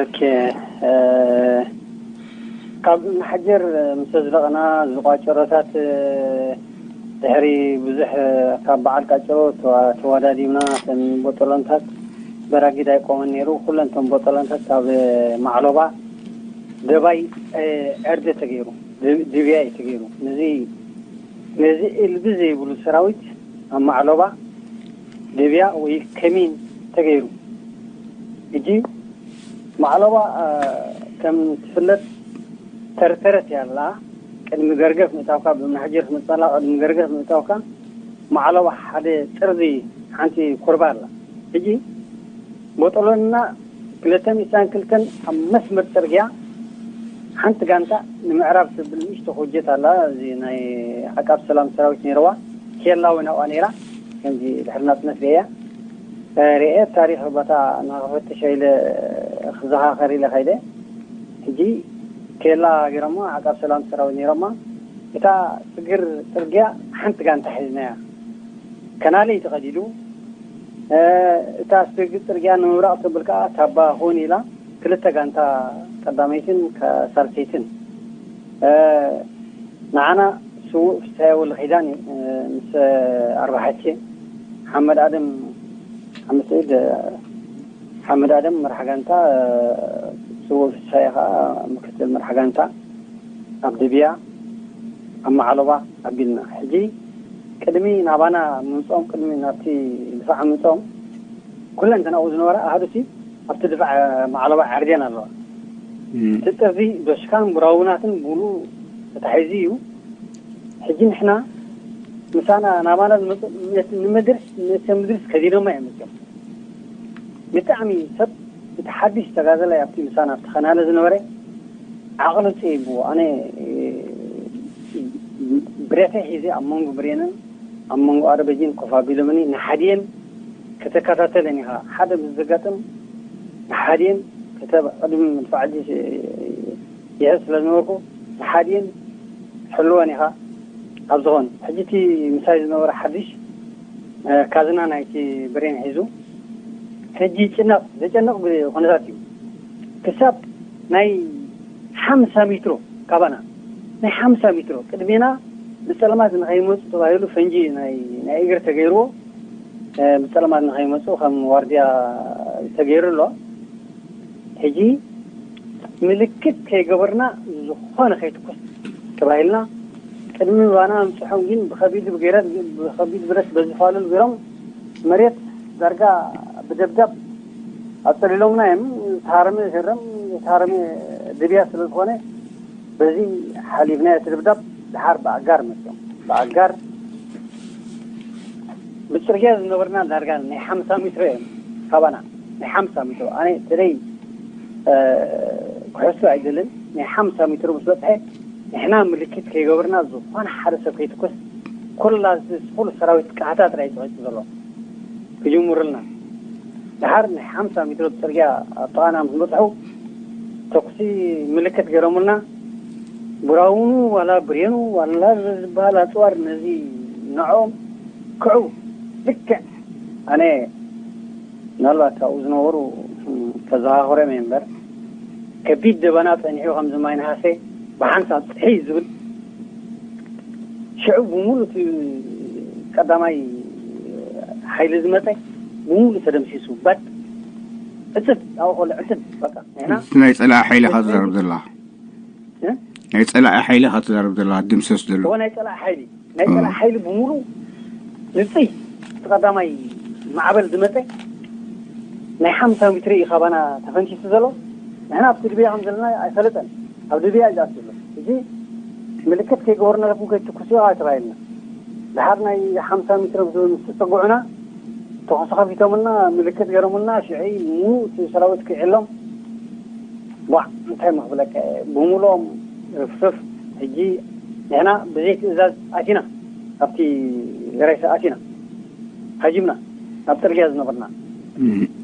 ኦኬ፣ ካብ መሓጀር ምስ ኣዝለቕና ዝቋጨሮታት ድሕሪ ብዙሕ ካብ በዓል ቃጨሮ ተዋዳዲብና ተን ቦጠሎንታት በራጊድ ኣይቆመን ነይሩ። ኩለን ተን ቦጠሎንታት ካብ ማዕሎባ ደባይ ዕርዲ ተገይሩ፣ ድብያ እዩ ተገይሩ። ነዚ ነዚ እልቢ ዘይብሉ ሰራዊት ኣብ ማዕሎባ ደብያ ወይ ከሚን ተገይሩ። ሕጂ ማዕሎባ ከም ትፍለጥ ተርተረት ያላ ቅድሚ ገርገፍ ምእታውካ ብመሓጀር ክመፅኣላ ቅድሚ ገርገፍ ምእታውካ ማዕሎባ ሓደ ጥርዚ ሓንቲ ኩርባ ኣላ። ሕጂ ቦጠሎንና ክልተ ሚእቲ ዕስራን ክልተን ኣብ መስመር ፅርግያ ሓንቲ ጋንታ ንምዕራብ ትብል ንእሽቶ ኮጀት ኣላ። እዚ ናይ ዓቃብ ሰላም ሰራዊት ነይርዋ ኬላ እውን ኣብኣ ነይራ። ከምዚ ድሕሪ ናፅነት ርእያ ርእየ ታሪክ ቦታ ንክፈትሽ ኢለ ክዘኻኸር ኢለ ከይደ። ሕጂ ኬላ ገይሮማ ዓቃብ ሰላም ሰራዊት ነይሮማ። እታ ስግር ፅርግያ ሓንቲ ጋንታ ሒዝናያ ከናለይ ተቐዲዱ። እታ ስግር ፅርግያ ንምብራቕ ተብል ከዓ ታባ ሆን ኢላ ክልተ ጋንታ ቀዳመይትን ሳልሰይትን ንዓና ስዉእ ፍስሃየ ወልደኪዳን ምስ ኣርባሓቼ ሓመድ ኣደም ሓመድ ሰዒድ ሓመድ ኣደም መራሕ ጋንታ ስዉእ ፍስሃየ ከዓ ምክትል መራሕ ጋንታ ኣብ ድብያ ኣብ ማዕሎባ ኣቢልና ሕጂ ቅድሚ ናባና ምምፅኦም ቅድሚ ናብቲ ድፋዕ ምምፅኦም ኩለን ተናብኡ ዝነበራ ኣሃዱሲ ኣብቲ ድፋዕ ማዕለባ ዓርድየን ኣለዋ። እቲ ጥርዚ ዶሽካን ብራውናትን ብሉ ተታሒዙ እዩ። ሕጂ ንሕና ምሳና ናባና ዝመፁ ንመድርስ ንእተ ምድርስ ከዲኖማ እዮም መፅኦም። ብጣዕሚ ሰብ እቲ ሓድሽ ተጋዘላይ ኣብቲ ምሳና ኣብቲ ከናለ ዝነበረ ዓቕሉ ፅኢብዎ ኣነ ብሬተይ ሒዘ ኣብ መንጎ ብሬንን ኣብ መንጎ ኣረበጂን ኮፍ ኣቢሎምኒ ንሓድየን ከተከታተለን ኢኻ ሓደ ምስ ዘጋጥም ንሓድየን ቅድሚ ምድፋዕ እጅ ይሕዝ ስለ ዝነበርኩ ንሓድየን ሕልወን ኢኻ ኣብ ዝኾን ሕጂ እቲ ምሳይ ዝነበረ ሓድሽ ካዝና ናይቲ ብሬን ሒዙ ሕጂ ጭነቕ ዘጨንቕ ኩነታት እዩ ክሳብ ናይ ሓምሳ ሜትሮ ካባና ናይ ሓምሳ ሜትሮ ቅድሜና ብፀለማት ንኸይመፁ ተባሂሉ ፈንጂ ናይ እግሪ ተገይርዎ ብፀለማት ንኸይመፁ ከም ዋርድያ ተገይሩ ኣሎ። ሕጂ ምልክት ከይገበርና ዝኾነ ከይትኩስ ተባሂልና ቅድሚ ባና ምፅሖም ግን ብከቢድ ብገይረት ብከቢድ ብረት በዝፋሉል ገይሮም መሬት ዳርጋ ብደብዳብ ኣፀሊሎምና እዮም። ተሃረመ ይህረም ተሃረመ ድብያ ስለ ዝኾነ በዚ ሓሊፍና እቲ ደብዳብ ድሓር ብኣጋር መፅኦም ብኣጋር ብፅርግያ ዝነበርና ዳርጋ ናይ ሓምሳ ሜትሮ እዮም ካባና ናይ ሓምሳ ሜትሮ ኣነ ተለይ ክሕሱ ኣይደልን ናይ ሓምሳ ሜትሮ ምስ በፅሐ ንሕና ምልክት ከይገበርና ዝኾነ ሓደ ሰብ ከይትኩስ ኩላ ኩሉ ሰራዊት ቃሕታ ጥራይ ተኸቱ ዘሎ ክጅምሩልና ድሓር ናይ ሓምሳ ሜትሮ ፅርግያ ኣብ ጥቓና ምስ በፅሑ ተኩሲ ምልክት ገይሮምልና ብራውኑ ዋላ ብሬኑ ዋላ ዝበሃል ኣፅዋር ነዚ ንዕኦም ክዑ ልክዕ ኣነ ምናልባት ካብኡ ዝነበሩ ከዘኻኽሮም እየ እምበር ከቢድ ደበና ፀኒሑ ከምዚ ማይ ነሃሰ ብሓንሳብ ጥሒ ዝብል ሽዑ ብምሉእ እቲ ቀዳማይ ሓይሊ ዝመፀ ብምሉእ ተደምሲሱ። በት ዕፅድ ኣብኡ ከሎ ዕፅድ በቃ ንሕና እቲ ናይ ፀላኢ ሓይሊ ኢኻ ትዛረብ ዘለኻ። እ? ናይ ፀላኢ ሓይሊ ኢኻ ትዛረብ ዘለኻ ድምሰስ ዘሎ። እዎ ናይ ፀላኢ ሓይሊ ናይ ጸላኢ ሓይሊ ብምሉእ ንጽይ እቲ ቀዳማይ ማዕበል ዝመጸ ናይ ሓምሳ ሜትሪ እዩ ካባና ተፈንቲሱ ዘሎ። ንሕና ኣብቲ ድብያ ከም ዘለና ኣይፈለጠን። ኣብ ድብያ እዩ ዝኣትዩ ዘሎ። እዚ ምልክት ከይገበርናልኩም ከይትኩሱ ተባሂልና። ድሓር ናይ ሓምሳ ሜትሪ ምስ ተጸግዑና ተኹሲ ከፊቶምልና ምልክት ገረሙልና። ሽዐይ ምሉእ እቲ ሰራዊት ክዕሎም ቧዕ እንታይ መኽብለካ ብምሉኦም ርፍርፍ። ሕጂ ንሕና ብዘይ ትእዛዝ ኣቲና ኣብቲ ሬሳ ኣቲና ሃጂምና ናብ ጽርግያ ዝነበርና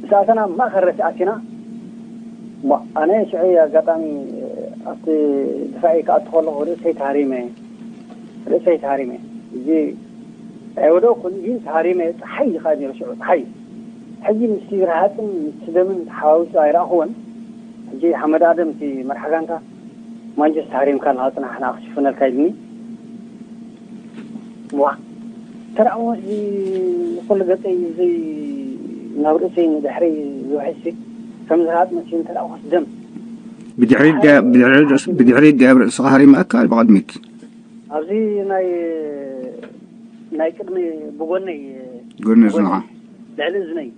ምስ ኣተና ማእኸል ሬሳ ኣቲና። ቧዕ ኣነ ሽዐይ ኣጋጣሚ ኣብቲ ድፋዒ ክኣቱ ከለኹ ርእሰይ ተሃሪመ። ርእሰይ ተሃሪመ። እዚ ኣይወደቕኩን ግን ተሃሪመ። ፀሓይ እዩ ከዓ ነይሩ ሽዑ ፀሓይ። ሕጂ ምስቲ ረሃፅን ምስቲ ደምን ተሓዋዊሱ ኣይረኣኽዎን። ሕጂ ሓመድ ኣደም እቲ መርሓ ጋንታ ማንጀስ ተሃሪምካ ኣለኻ ፅናሕ ንዓ ክሽፍነልካ ኢልኒ። ዋ ተራእሞ እዚ ኩሉ ገፀይ እዚ ናብ ርእሰይ ንድሕረይ ዝውሕዝሲ ከም ዝሃጥ መሲሉ ተራእኮስ ደም ብድሕሪት ድያ- ብድሕሪት ርእስ- ብድሕሪት ድያ ኣብ ርእስኻ ሃሪማካ ብቕድሚት ኣብዚ ናይ ናይ ቅድሚ ብጎነይ ጎኒ እዝንኻ ልዕሊ እዝነይ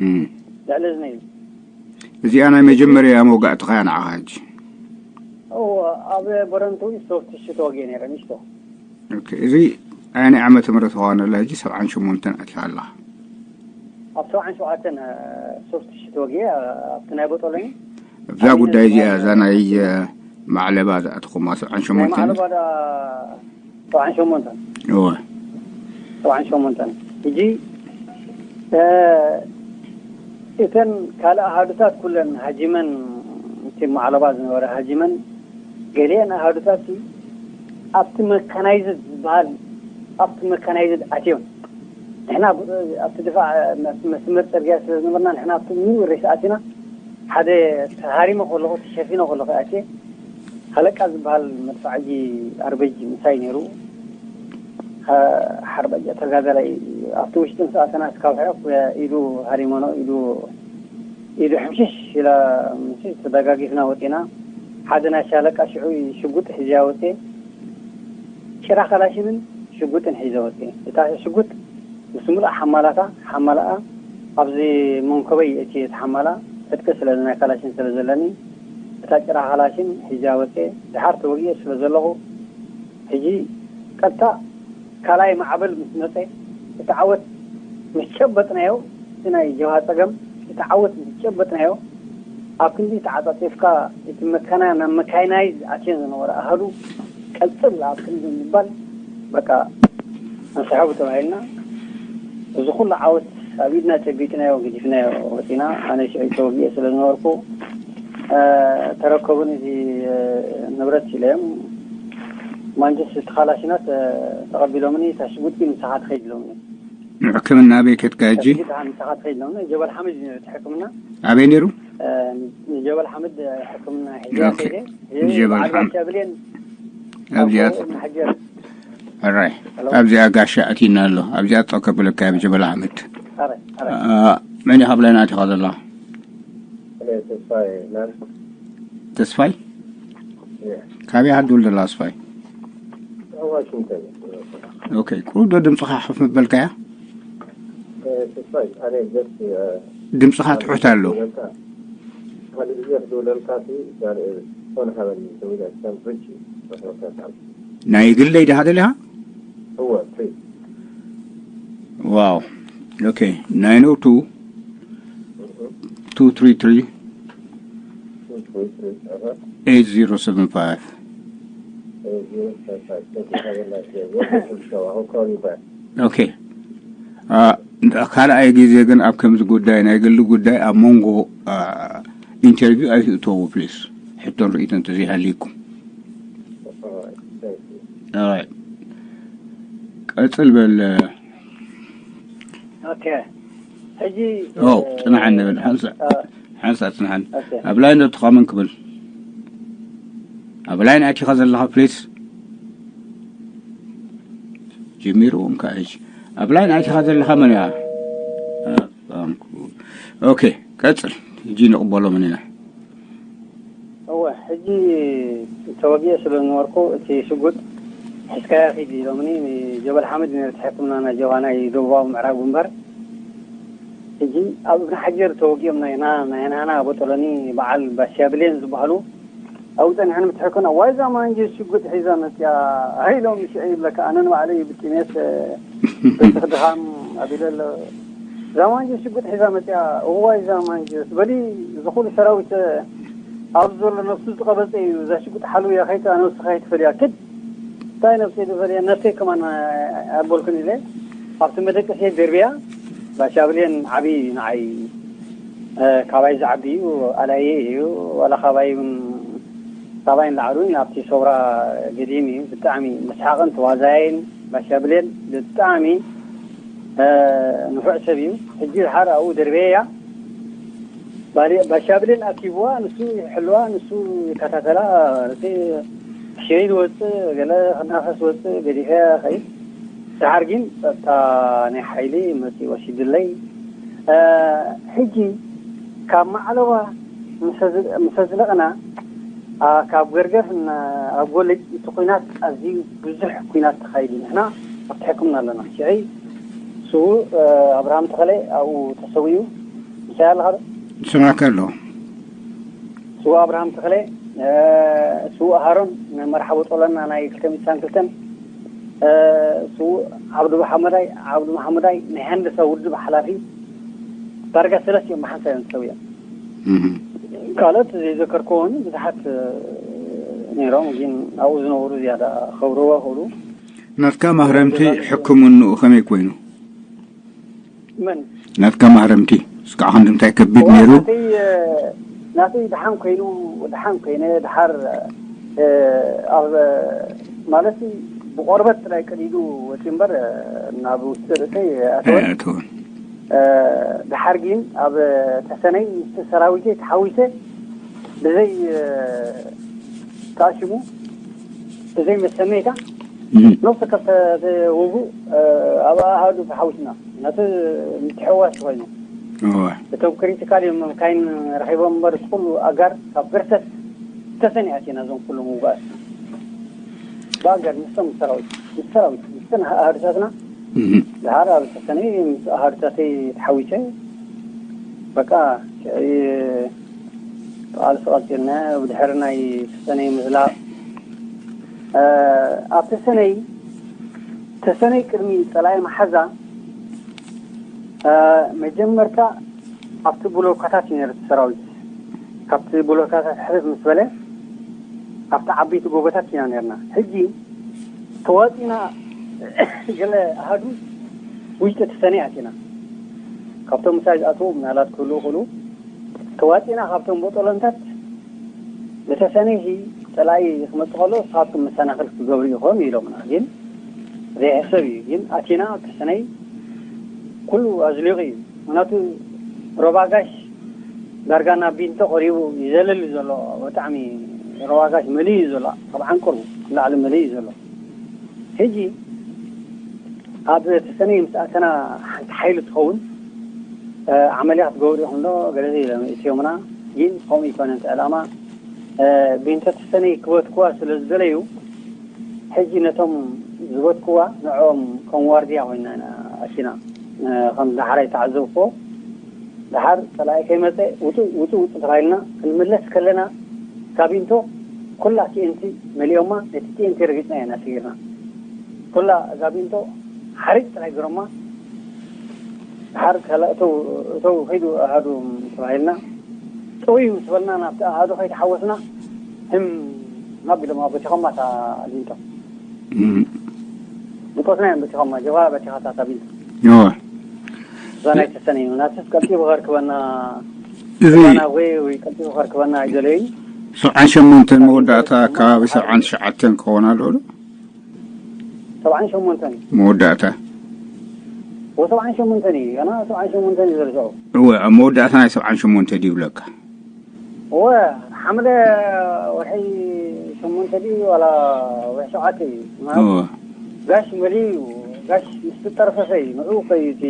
እም። ልዕሊ እዝነይ እዚኣ ናይ መጀመርያ መውጋእትኻ እያ ንዓኻ ሕጂ እዎ ኣብ በረንቱ ሶፍት ሽቶ ወጊአ ነይረ ንሽቶ ኦኬ፣ እዚ ኣየናይ ዓመተ ምህረት ኾነ ኣላ ሕጂ ሰብዓን ሸሞንተን ኣትያ ኣላ ኣብ ሰብዓን ሸውዓተን ሶፍት ሽቶ ወጊአ ኣብቲ ናይ ቦጦሎኒ ኣብዛ ጉዳይ እዚኣ እዛ ናይ ማዕለባ ዝኣተኹማ ሰብዓን ሸሞንተን ሰብዓን ሸሞንተን እወ ሰብዓን ሸሞንተን ሕጂ እተን ካልእ ኣሃዱታት ኩለን ሃጂመን እቲ ማዕለባ ዝነበረ ሃጂመን ገሊአን ኣሃዱታት ኣብቲ መካናይዝድ ዝበሃል ኣብቲ መካናይዝድ ኣትዮም ንሕና ኣብቲ ድፋዕ መስመር ፅርግያ ስለ ዝነበርና ንሕና ኣብቲ ምሉእ ሬሳ ኣቲና ሓደ ተሃሪመ ከለኹ ተሸፊነ ከለኹ ኣትየ ሃለቃ ዝበሃል መድፋዕጂ ኣርበጂ ምሳይ ነይሩ ሓርበጃ ተጋዳላይ ኣብቲ ውሽጢ ምስ ኣተና እስካብ ሕቕ ኢዱ ሃሪመኖ ኢዱ ኢዱ ሕምሽሽ ኢላ ምስ ተደጋጊፍና ወፂና ሓደ ናይ ሻለቃ ሽዑ ሽጉጥ ሒዝያ ወፅየ ጭራ ካላሽንን ሽጉጥን ሒዘ ወፅየ እታ ሽጉጥ ምስ ሙሉእ ሓማላታ ሓማላኣ ኣብዚ መንኮበይ እቲ እቲ ሓማላ ዕጥቂ ስለ ናይ ካላሽን ስለ ዘለኒ እታ ጭራ ካላሽን ሒዝያ ወፅየ ድሓር ተወጊኤ ስለ ዘለኹ ሕጂ ቀጥታ ካልኣይ ማዕበል ምስ መፀ እቲ ዓወት ምስ ጨበጥናዮ እቲ ናይ ጀብሃ ፀገም እቲ ዓወት ምስ ጨበጥናዮ ኣብ ክንዲ ተዓፃፂፍካ እቲ መከና ናብ መካይናይዝ ኣትየን ዝነበረ ኣሃዱ ቀፅል ኣብ ክንዲ ምባል በቃ ንስሐቡ ተባሂልና እዚ ኩሉ ዓወት ኣብ ኢድና ጨቢጥናዮ ገዲፍናዮ ወፂና ኣነ ሽዑ ተወጊኤ ስለ ዝነበርኩ ተረከቡን እዚ ንብረት ኢለዮም ማንጀስ እቲ ካላሽናት ተቐቢሎምኒ እታ ሽጉጥ ግን ምሳኻ ትኸይድ ኢሎምኒ ንሕክምና ኣበይ ከድካ ሕጂ? እታ ሽጉጥ ምሳኻ ትኸይድ ኢሎምኒ ጀበል ሓመድ እዩ እቲ ሕክምና ኣበይ ነይሩ? ንጀበል ሓመድ ሕክምና ሒዘ ኦኬ። ከይደ ንጀበል ሓመድ። ብሌን ኣብዚኣ ኣብኡ ንሓጀር ኣራይ ኣብዚኣ ጋሻ ኣቲና ኣሎ ኣብዚኣ ጠከብለካ ኣብ ጀበል ሓመድ ኣረ ኣረ አ፣ መን ኢኻ ብላይና ኣቲኻ ዘላ ተስፋይ ናን ተስፋይ ካበይ ሃዱል ደላ ኣስፋይ ዋሽንግተን ኦኬ ቁሩብ ዶ ድምፅኻ ሓፍ ምበልካያ ተስፋይ ኣነ ጀስት ድምፅኻ ትሑት ኣሎ ካልእ ግዜ ክድውለልካ ሲ ሆን ሃበኒ ደዊለ ከም ፍቺ ናይ ግለይ ድኻ ደሊኻ እወ ፕሊዝ ዋው ኦኬ nine oh two two three three two three three eight zero seven five eight zero seven five thank you have a nice day welcome to the show I hope call you back okay ካልኣይ ግዜ ግን ኣብ ከምዚ ጉዳይ ናይ ግሊ ጉዳይ ኣብ መንጎ ኢንተርቪው ኣይትእተዉ ፕሊስ ሕቶን ርእይቶን ተዘይሃልይኩም ቀፅል በል ሕጂ ፅናሕ ንብል ሓንሳ ፅናሕ ኣብ ላይ ነትኻ መን ክብል ኣብ ላይን ኣቲኻ ዘለኻ ፕሊስ። ጀሚሩ እንካ እጅ ኣብ ላይን ኣቲኻ ዘለኻ መን እያ? ኦኬ፣ ቀጽል። ሕጂ ንቕበሎምን ኢና። እወ፣ ሕጂ ተወጊአ ስለ ዝነበርኩ እቲ ሽጉጥ ሒዝካያ ኪድ ኢሎምኒ። ንጀበል ሓመድ ነር ተሐክምና ናይ ጀባ ናይ ደቡባዊ ምዕራብ ግንባር። ሕጂ ኣብ እብን ሓጀር ተወጊኦም ናይ ና ናይ ናና ቦጦሎኒ በዓል ባሻ ብሌን ዝበሃሉ ኣብኡ ጸኒሐን ምትሐኮና ዋይዛ ማንጂ ሽጉጥ ሒዛ መጽያ። ሃይሎም ሽዒ ይብለካ ኣነን ባዕለይ ብጥሜት በስኽ ድኻም ኣቢለ ኣሎ። እዛ ማንጂ ሽጉጥ ሒዛ መጽያ። እዋይ እዛ ማንጂ በሊ ዝኹሉ ሰራዊት ኣብ ዘሎ ነፍሱ ዝቐበጸ እዩ። እዛ ሽጉጥ ሓልውያ ከይታ ነብስኻ ይትፈልያ ክድ እንታይ ነብሰይ ዝፈልያ ነብሰይ ከማን ኣበልኩን ኢለ ኣብቲ መደቀሴ ደርብያ ባሻ ብሌን ዓቢ ንዓይ ካባይ ዝዓቢ እዩ ኣላየ እዩ። ዋላ ካባይ እውን ካባይ ንላዕሉ ናብቲ ሰውራ ገዲም እዩ። ብጣዕሚ መስሓቕን ተዋዛያይን ባሻ ብሌን ብጣዕሚ ንፉዕ ሰብ እዩ። ሕጂ ድሓር ኣብኡ ደርበየያ ባሻ ብሌን ኣኪብዋ፣ ንሱ ይሕልዋ፣ ንሱ ይከታተላ። እቲ ሽይ ዝወፅእ ገለ ክናፈስ ወፅእ ገዲፈ ኸይድ። ድሓር ግን ፀጥታ ናይ ሓይሊ መፂ ወሲድለይ። ሕጂ ካብ ማዕለዋ ምስ ኣዝለቕና ካብ ገርገር ኣብ ጎለጅ እቲ ኩናት ኣዝዩ ብዙሕ ኩናት ተኻይዱ። ንሕና ኣብቲ ሕክምና ኣለና። ሽዒ ስዉእ ኣብርሃም ተኸለ ኣብኡ ተሰዊኡ። ምሳይ ኣለኻ ዶ? ይሰማዕካ ኣለኹ። ስዉእ ኣብርሃም ተኸለ፣ ስዉእ ሃሮን መርሓቦ ጦለና ናይ ክልተ ሚእቲ ክልተን፣ ስዉእ ዓብዱ መሓመዳይ ዓብዱ መሓመዳይ ናይ ሃንደሳ ውድብ ሓላፊ ዳርጋ ሰለስቲኦም ብሓንሳብ እዮም ተሰዊኦም። ካልኦት ዘይዘከርክዎ እውን ብዙሓት ነይሮም፣ ግን ኣብኡ ዝነበሩ ዝያዳ ከብርዎ ክእሉ። ናትካ ማህረምቲ ሕክምንኡ ከመይ ኮይኑ? መን ናትካ ማህረምቲ እስካዕ ክንድምታይ ከቢድ ነይሩ። ናተይ ድሓን ኮይኑ ድሓን ኮይነ ድሓር ኣብ ማለት ብቆርበት ጥራይ ቀዲዱ ወፂ እምበር ናብ ውሽጢ ርእሰይ ኣተወን። ኣተወን ድሓር ግን ኣብ ተሰነይ ምስ ሰራዊተይ ተሓዊሰ ብዘይ ተኣሽሙ ብዘይ መሰነይታ ነብሲ ከብተ ውጉእ ኣብ ኣሃዱ ተሓዊስና ነቲ ምትሕዋስ ኮይኑ እወ እቶም ክሪቲካል እዮም መካይን ረኺቦም እምበር እቲ ኩሉ ኣጋር ካብ ገርሰስ ተሰኒኣት ኢና እዞም ኩሎም ውጉኣት ብኣጋር ምስቶም ሰራዊት ምስ ሰራዊት ምስተን ኣሃዱታትና ድሓር ኣብ ተሰኒ ምስ ኣሃዱታተይ ተሓዊሰ በቃ ሽዕይ ቃልሲ ቀፂልና ብድሕሪ ናይ ተሰነይ ምዝላቕ ኣብ ተሰነይ ተሰነይ ቅድሚ ፀላኢ መሓዛ መጀመርታ ኣብቲ ብሎካታት እዩ ነይሩ እቲ ሰራዊት። ካብቲ ብሎካታት ሕልፍ ምስ በለ ኣብቲ ዓበይቲ ጎቦታት ኢና ነርና። ሕጂ ተዋፂና ገለ ኣሃዱ ውሽጢ ተሰነይ ኣቲና። ካብቶም ምሳይ ዝኣትዉ ምናልባት ክህልዉ ክእሉ ተዋፂና ካብቶም ቦጦሎንታት ብተሰነይ ፀላኢ ክመፅእ ከሎ ንስኻትኩም መሰናኽል ክገብሩ ኢኹም ኢሎምና። ግን ዘይሕሰብ እዩ። ግን ኣቲና ተሰነይ ኩሉ ኣዝሊቑ እዩ። ምክንያቱ ሮባጋሽ ዳርጋ ናብ ቢንቶ ቀሪቡ ይዘለል እዩ ዘሎ። ብጣዕሚ ሮባጋሽ መሊኡ እዩ ዘሎ። ካብ ዓንቀሩ ንላዕሊ መሊኡ እዩ ዘሎ። ሕጂ ኣብ ተሰነይ ምስ ኣተና ሓንቲ ሓይሊ ትኸውን ዓመልያ ክትገብሩ ኢኹም ዶ ገለ ኢሎም እትዮምና። ግን ከምኡ ይኮነ እቲ ዕላማ ቢንቶ ተሰነይ ክበትክዋ ስለ ዝደለዩ ሕጂ ነቶም ዝበትክዋ ንዕኦም ከም ዋርድያ ኮይና ኢና ኣቲና። ከም ዳሕራይ ተዓዘብክዎ። ደሓር ፀላኢ ከይመፀ ውፁ ውፁ ውፁ ተባሂልና ክንምለስ ከለና እዛ ቢንቶ ኩላ ቲኤንቲ መሊኦማ ነቲ ቲኤንቲ ረጊፅና ኢና ሰጊርና። ኩላ እዛ ቢንቶ ሓሪጥ ጥራይ ገሮማ። ደሓር ካላ እተው እተው ከይዱ ኣሃዱ ተባሂልና ጠውዩ ምስ በልና ናብቲ ኣሃዱ ከይተሓወስና ህም ናብ ኢሎም በቲኾማ እታ ቢንቶ ብቆስና እዮም በቲኾማ። ጀባ በቲኻታ እታ ቢንቶ እወ እዛ ናይ ተሰነ እዩ ናትስ ቀልጢፉ ከርክበና እዚ ባና ወይ ወይ ቀልጢፉ ከርክበና ኣይደለዩ። ሰብዓን ሸሞንተን መወዳእታ ከባቢ ሰብዓን ትሽዓተን ክኸውን ኣለዎ ዶ? ሰብዓን ሸሞንተን እዩ። መወዳእታ ወ ሰብዓን ሸሞንተን እዩ ገና ሰብዓን ሸሞንተን እዩ ዘርዝዑ። እወ ኣብ መወዳእታ ናይ ሰብዓን ሸሞንተ ድዩ ይብለካ? እወ ሓምለ ወርሒ ሸሞንተ ድዩ ዋላ ወርሒ ሸውዓተ እዩ? ማለት እወ ጋሽ መሊኡ እዩ። ጋሽ ምስ ተጠርፈፈ እዩ ንዕኡ ከዩ እቲ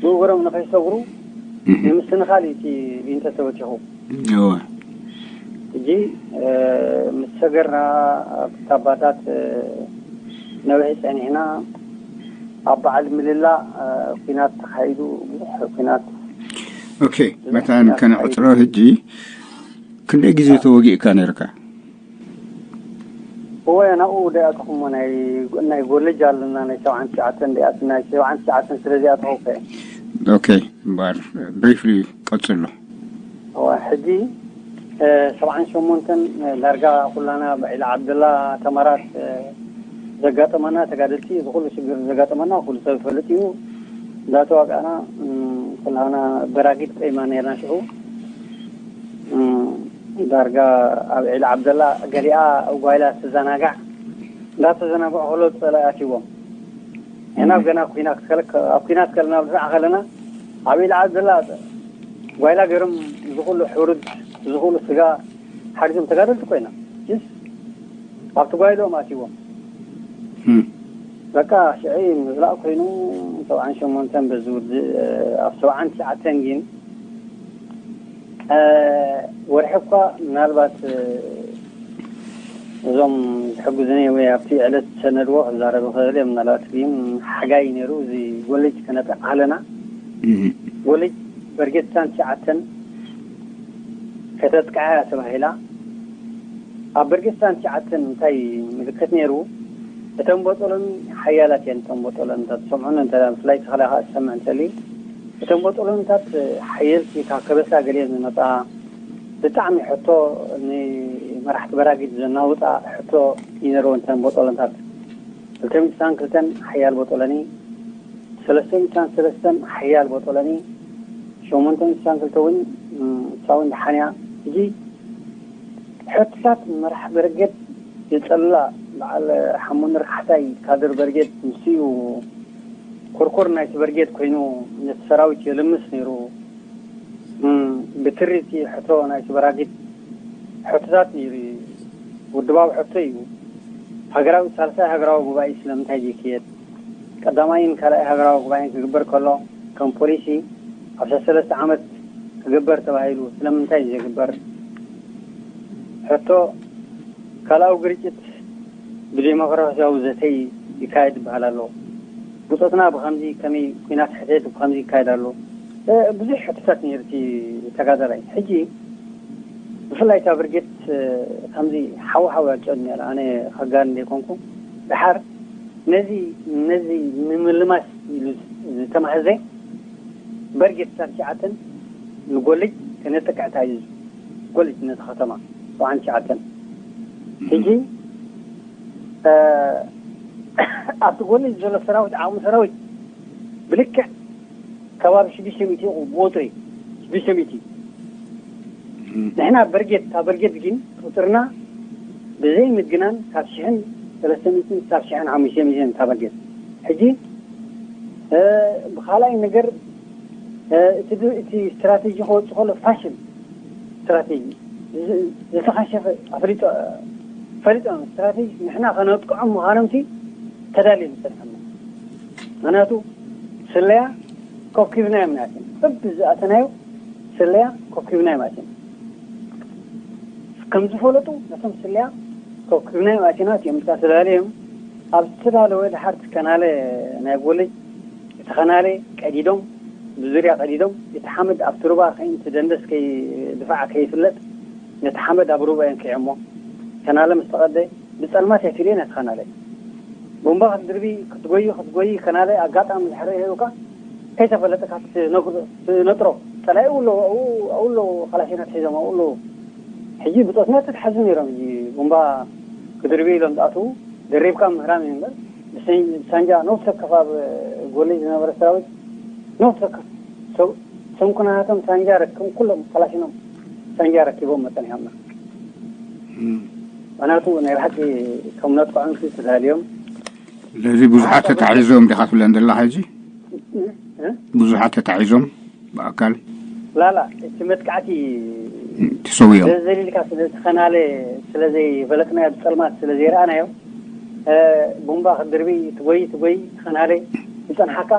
ብእግሮም ንኸይሰግሩ ንምስትንኻል እዩ እቲ ቢንተ ተወቲኹ። እወ ሕጂ ምስ ሰገርና ኣብቲ ኣባታት ነዊሕ ጸኒሕና። ኣብ በዓል ምልላ ኩናት ተኻይዱ። ብዙሕ ኩናት ኦኬ መታን ከነዕፅሮ ሕጂ ክንደይ ግዜ ተወጊእካ ነርካ እወ ናብኡ ደኣተኹሞ ናይ ናይ ጎለጅ ኣለና ናይ ሸውዓን ትሽዓተን ደኣት ናይ ሸውዓን ትሽዓተን ስለ ዚኣተኹ ከ ኦኬ እምበኣር ብሪፍሊ ቀፅሎ እወ ሕጂ ሰብዓን ሸሞንተን ዳርጋ ኩላና ብዒላ ዓብደላ ተማራት ዘጋጠመና ተጋደልቲ እዚ ኩሉ ሽግር ዘጋጠመና ኩሉ ሰብ ይፈልጥ እዩ። እንዳተዋጋእና ኩላና በራጊድ ቆይማ ነርና ሽዑ ዳርጋ ኣብ ዒላ ዓብደላ ገሊኣ ኣብ ጓይላ ትዘናጋዕ እንዳተዘናግዑ ከሎ ፀላኢ ኣትዎም። ንሕና ኣብ ገና ኩናት ከለ- ኣብ ኩናት ከለና ብዛዕ ከለና ኣብ ዒላ ዓብደላ ጓይላ ገይሮም ዝኩሉ ሕሩድ ዝኩሉ ስጋ ሓሪዶም ተጋደልቲ ኮይና ስ ኣብቲ ጓይሎም ኣትዎም። በቃ ሽዒ ምዝላእ ኮይኑ ሰብዓን ሸሞንተን በዚ ውድእ ኣብ ሰብዓን ትሽዓተን ግን ወርሒ እኳ ምናልባት እዞም ዝሕግዙኒ ወይ ኣብቲ ዕለት ሰነድዎ ክዛረብ ይኽእል እየ። ምናልባት ግን ሓጋይ ነይሩ እዚ ጎለጅ ከነጥዕ ኣለና። ጎለጅ በርጌድ ትሽዓተን ከተጥቅዓ እያ ተባሂላ። ኣብ በርጌድ ትሽዓተን እንታይ ምልክት ነይሩ? እተን ቦጦሎኒ ሓያላት እየን። እተን ቦጦሎንታት ትሰምዑን እንተ ብፍላይ ተኸላ ከዓ ትሰምዕ እንተሊ እተን ቦጦሎንታት ሓየልቲ ካብ ከበሳ ገሊኦም ዝመፃ ብጣዕሚ ሕቶ ንመራሕቲ በራጊድ ዘናውፃ ሕቶ ይነርወን እተን ቦጦሎንታት ክልተ ሚእቲ ክልተን ሓያል ቦጦሎኒ ሰለስተ ሚእቲ ሰለስተን ሓያል ቦጦሎኒ ሸሞንተ ሚእቲ ክልተ እውን እሳ እውን ደሓንያ ሕጂ ሕቶታት መራሕ በረገድ የጸላ በዓል ሓሙን ርካሕታይ ካድር በርጌድ ምስኡ ኮርኮር ናይቲ በርጌድ ኮይኑ ነቲ ሰራዊት የልምስ ነይሩ። ብትሪቲ ሕቶ ናይቲ በራጊድ ሕቶታት ነይሩ። ውድባዊ ሕቶ እዩ። ሃገራዊ ሳልሳይ ሃገራዊ ጉባኤ ስለምንታይ ዘይክየድ? ቀዳማይን ካልኣይ ሃገራዊ ጉባኤን ክግበር ከሎ ከም ፖሊሲ ኣብ ሰለስተ ዓመት ክግበር ተባሂሉ ስለምንታይ ዘይግበር? ሕቶ ካልኣዊ ግርጭት ብዴሞክራሲያዊ ዘተይ ይካየድ ይበሃል ኣሎ። ብፆትና ብከምዚ ከመይ ኩናት ሕተት ብከምዚ ይካየድ ኣሎ። ብዙሕ ሕቶታት ነይሩ እቲ ተጋዳላይ። ሕጂ ብፍላይ እታ ብርጌድ ከምዚ ሓዊ ሓዊ ኣጨኒ ኣነ ከጋር እንደ ኮንኩ ድሓር ነዚ ነዚ ንምልማስ ኢሉ ዝተማህዘ በርጌድ ትሽዓተን ንጎልጅ ከነጥቅዕታ እዩ። ጎልጅ ነቲ ከተማ ሰብዓን ትሽዓተን ሕጂ ኣብቲ ጎልጅ ዘሎ ሰራዊት ዓቕሚ ሰራዊት ብልክዕ ከባቢ ሽዱሽተ ሚእቲ እዩ ብወጥሪ ሽዱሽተ ሚእቲ ንሕና በርጌድ ካብ በርጌድ ግን ቁፅርና ብዘይ ምግናን ካብ ሽሕን ሰለስተ ሚእትን ካብ ሽሕን ሓሙሽተ ሚእትን ካብ በርጌድ ሕጂ ብካልኣይ ነገር እቲ ስትራቴጂ ክወፅ ከሎ ፋሽል ስትራቴጂ ዝተኸሸፈ ኣፍሊጦ ፈሊጦም ስትራቴጂ ንሕና ከነጥቅዖም ምዃኖምቲ ተዳልዮም ዝፀንሐና ምክንያቱ ስለያ ኮኪብናዮም ናያትን በቢ ዝኣተናዮ ስለያ ኮኪብናዮም ኣትን ከም ዝፈለጡ ነቶም ስለያ ኮኪብናዮም ኣቲና እቲኦም እታ ተዳልዮም ኣብ ዝተዳለወ ድሓር እቲ ከናለ ናይ ጎለጅ እቲ ከናለ ቀዲዶም ብዙርያ ቀዲዶም እቲ ሓመድ ኣብቲ ሩባ ከይንቲ ደንደስ ከይ ድፋዕ ከይፍለጥ ነቲ ሓመድ ኣብ ሩባ እዮም ከይዖሞ ከናለ ምስ ተቐደ ብፀልማት እያ ትርእየን እያ ትኸናለ። ቦምባ ክትድርቢ ክትጎይ ክትጎይ ከናለ ኣጋጣሚ ድሕሪ ሄዱካ ከይተፈለጠካ ትነጥሮ ፀላኢ ኣለዉ ኣብኡ ኣለዉ ካላሽናት ሒዞም ኣብኡ ኣለዉ ሕጂ ብፆትና ተትሓዙ ነይሮም ሕጂ ቦምባ ክድርቢ ኢሎም ዝኣትዉ ደሪብካ ምህራም እዩ እምበር ብሳንጃ ነብሲ ወከፍ ኣብ ጎለጅ ዝነበረ ሰራዊት ነብሲ ወከፍ ሰንኩናታቶም ሳንጃ ረክቦም ኩሎም ካላሽኖም ሳንጃ ረኪቦም መፀኒሖምና ምክንያቱ ናይ ብሓቂ ከም ነጥቅዖም ሲ ተዳልዮም ስለዚ ብዙሓት ተታሒዞም ዲኻ ትብለን ዘለኻ ሕጂ ብዙሓት ተታሒዞም ብኣካል ላላ እቲ መጥቃዕቲ ተሰዊኦም። ዘሊልካ ስለ ተኸናለ ስለ ዘይፈለጥናዮ፣ ብጸልማት ስለ ዘይረኣናዮ፣ ቡምባ ክትድርቢ ትጎይ ትጎይ፣ ተኸናለ ዝጸንሓካ።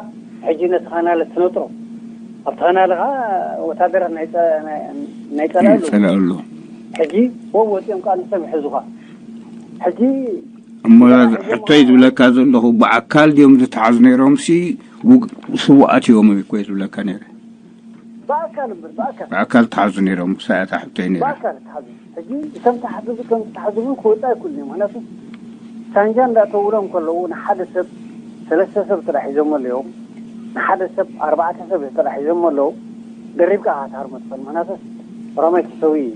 ሕጂ ነቲ ኸናለ ትነጥሮ። ኣብቲ ኸናለ ኸዓ ወታደራት ናይ ጸ- ናይ- ናይ ጸላእሉ። ጸላእሉ። ሕጂ ወብ ወጺኦም ከዓ ንሶም ይሕዙኻ። ሕጂ እሞ ሕቶይ ዝብለካ ዘለኹ፣ ብኣካል ድዮም ዝተሓዙ ነይሮም ሲ ውግ- ስውኣት እዮም እኮ ዝብለካ ነይረ። ብኣካል እምበር ብኣካል ብኣካል ተሓዙ ነይሮም ክሳያታ ሕቶይ ነይረ። ብኣካል ተሓዙ። ሕጂ እቶም ተሓዙ ከም ዝተሓዙ እውን ክወፁ ኣይክእሉን እዮም። ምክንያቱ ሳንጃ እንዳተውሎም ከለዉ ንሓደ ሰብ ሰለስተ ሰብ ጥራሕ ሒዞም ኣለዎም። ንሓደ ሰብ ኣርባዕተ ሰብ ጥራሕ ሒዞም ኣለዉ። ደሪብካ ኢኻ ትሃርሞ ትኽእል። ምክንያቱ ሮማይ ተሰዊ እዩ።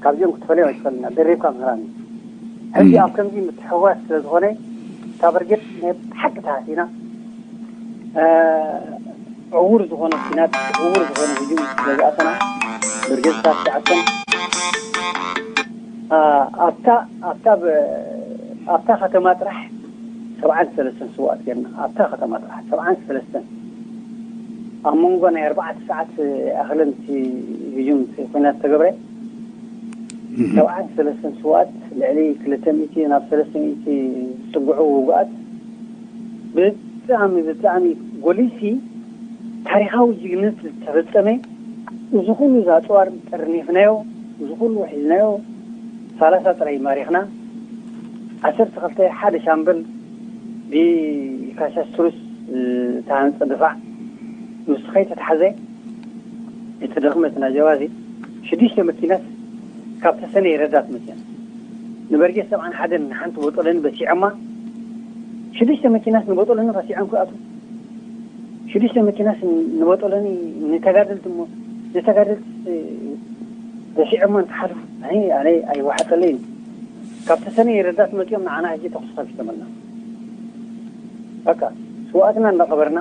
ካብዚኦም ክትፈልዮም ኣይትኽእልና። ደሪብካ ምህራን እዩ። ሕጂ ኣብ ከምዚ ምትሕውዋስ ስለ ዝኾነ እታ ብርጌድ ናይ ብሓቂ ተሃሲና። ዕዉር ዝኾነ ኲናት፣ ዕዉር ዝኾነ ህጁም ስለ ዝኣተና፣ ብርጌድ ሳስዓቶም ኣብታ ኣብታ ብ- ኣብታ ከተማ ጥራሕ ሰብዓን ሰለስተን ስውኣት ጌርና። ኣብታ ከተማ ጥራሕ ሰብዓን ሰለስተን ኣብ መንጎ ናይ ኣርባዕተ ሰዓት ኣኽልን እቲ ህጁም እቲ ኲናት ተገብረ። ሰብዓን ሰለስተን ስውኣት፣ ልዕሊ ክልተ ሚእቲ ናብ ሰለስተ ሚእቲ ዝጽግዑ ውጉኣት። ብጣዕሚ ብጣዕሚ ጎሊሲ ታሪኻዊ ጅግነት ዝተፈጸመ። እዚ ኩሉ እዛ ኣፅዋር ጠርኒፍናዮ፣ እዚ ኩሉ ሒዝናዮ፣ ሰላሳ ጥራይ ማሪኽና። ዓሰርተ ክልተ ሓደ ሻምበል ብካሻስትሩስ ዝተሃንፀ ድፋዕ ምስ ከይተትሓዘ፣ እቲ ድኽመት ናጀዋዚ ሽዱሽተ መኪናት ካብ ተሰነይ ረዳት መፅየን ንበርጌስ ሰብዓን ሓደን ንሓንቲ ቦጦለኒ በሲዖማ። ሽዱሽተ መኪናት ንቦጦለኒ ረሲዖም ክኣቱ። ሽዱሽተ መኪናት ንቦጦለኒ ንተጋደልቲ እሞ ንተጋደልቲ ረሲዖማ እንትሓልፉ ኣይ ኣነ ኣይወሓጠለይን። ካብ ተሰነይ ረዳት መፅዮም ንዓና ሕጂ ተኩስ ከፊቶምልና። በቃ ስዋእትና እንዳቐበርና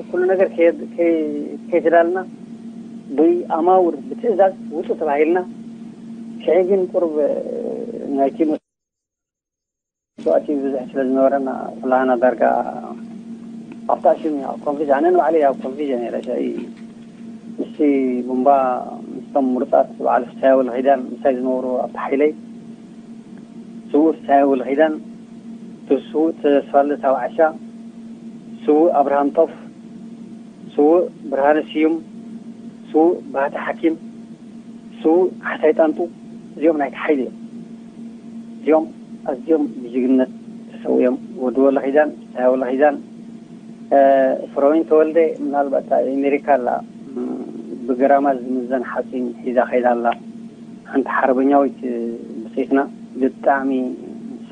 ኩሉ ነገር ከይተዳልና ብኣማውር ብትእዛዝ ውፁ ተባሂልና። ሽዒ ግን ቁርብ ናይቲ መስዋእቲ ብዙሕ ስለ ዝነበረና ኩላና ዳርጋ ኣብታ ሽም ኣብ ኮንፊዝ ኣነ ንባዕለይ ኣብ ኮንፊዝ ነረ። ሽዒ ምስቲ ቡምባ ምስቶም ምሩፃት በዓል ፍስሃየ ወልደኪዳን ምሳይ ዝነበሩ ኣብቲ ሓይለይ ስዉእ ፍስሃየ ወልደኪዳን፣ ስዉእ ተስፋልደት ኣባዓሻ፣ ስዉእ ኣብርሃም ጦፍ፣ ስዉእ ብርሃነ ስዩም፣ ስዉእ ባህታ ሓኪም፣ ስዉእ ሓሳይ ጣንጡ፣ እዚኦም ናይቲ ሓይሊ እዮም። እዚኦም ኣዝዮም ብጅግነት ተሰዊኦም። ወዲ ወልደኪዳን፣ ፍስሃየ ወልደኪዳን፣ ፍሮይን ተወልደ ምናልባት ኣብ ኣሜሪካ ኣላ። ብግራማት ዝምዘን ሓፂን ሒዛ ከይዳ ኣላ። ሓንቲ ሓርበኛዊት ብሰይትና ብጣዕሚ ንሳ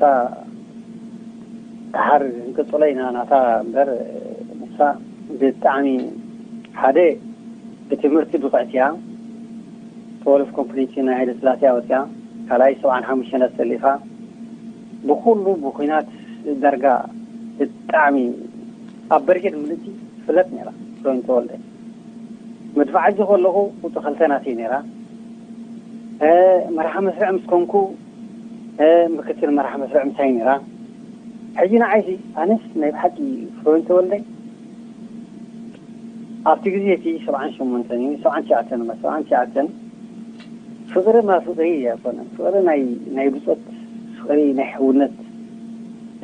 ተሓር ክንቅፅሎ ኢና ናታ እምበር ንሳ ብጣዕሚ ሓደ ብትምህርቲ ብቕዕቲ እያ። ተወልፍ ኮምፕሊት ናይ ሃይለ ስላሴ ኣወፅያ ካልኣይ ሰብዓን ሓሙሽተን ኣሰሊፋ ብኩሉ ብኩናት ደርጋ ብጣዕሚ ኣብ በርጌድ ምልእቲ ትፍለጥ ነራ። ፍሮይን ተወልደ መድፍዓጂ ከለኹ ቁፅሪ ክልተ ናተይ ነራ። መርሓ መስርዕ ምስ ኮንኩ ምክትል መርሓ መስርዕ ምሳይ ነራ። ሕጂ ንዓይሲ ኣነስ ናይ ብሓቂ ፍሮይን ተወልደ ኣብቲ ግዜ እቲ ሰብዓን ሸሞንተን እዩ ሰብዓን ትሽዓተን እማ ሰብዓን ትሽዓተን ፍቕሪ ማ ፍቕሪ ኣይኮነን። ፍቕሪ ናይ ናይ ብጾት ፍቕሪ ናይ ሕውነት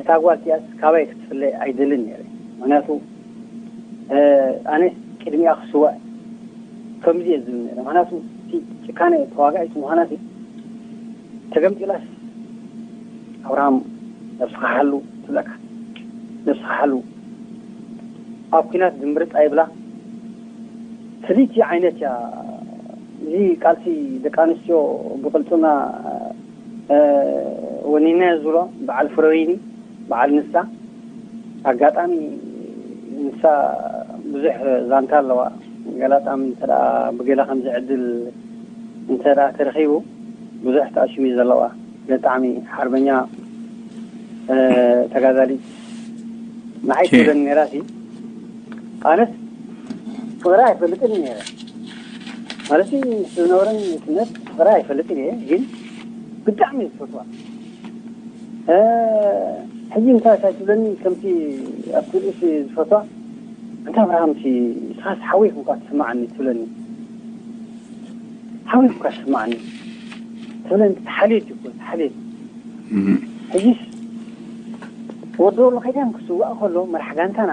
እታ ጓል እቲኣስ ካባይ ክትፍለ ኣይደልን ነይረ። ምክንያቱ ኣነ ቅድሚኣ ክስዋእ ከምዚ እየ ዝብል ነይረ። ምክንያቱ እቲ ጭካነ ተዋጋኢት ምዃና ተገምጢላስ ኣብርሃም ነብስኻ ሓሉ ትብለካ። ነብስኻ ሓሉ ኣብ ኲናት ዝምርፅ ኣይብላ ፍልይቲ ዓይነት እያ። እዚ ቃልሲ ደቂ ኣንስትዮ ብቅልፅምና ወኒና ዝብሎ በዓል ፍረወይኒ በዓል ንሳ ኣጋጣሚ ንሳ ብዙሕ ዛንታ ኣለዋ። ገላጣሚ እንተ ብገለ ከምዚ ዕድል እንተ ተረኺቡ ብዙሕ ተኣሽሙ እዩ ዘለዋ። ብጣዕሚ ሓርበኛ ተጋዳሊት ንዓይ ትብለኒ ነይራ ሲ ኣነስ ፍቕራ ኣይፈልጥን ነይረ ማለት ዝነበረን ስነት ፍቕራ ኣይፈልጥን እየ ግን ብጣዕሚ ዝፈትዋ ሕጂ እንታይ እንታይ ትብለኒ ከምቲ ኣብቲ ርእሲ ዝፈትዋ እንታ ኣብርሃምሲ ንስኻስ ሓወይ ክንኳ ትስማዓኒ ትብለኒ ሓዊፍካ ስማዕኒ ትብለኒ። ተሓልየት እዩ እኮ፣ ተሓልየት። ሕጂስ ወዲ ወሎ ከይዳን ክስዋእ ከሎ መራሕ ጋንታና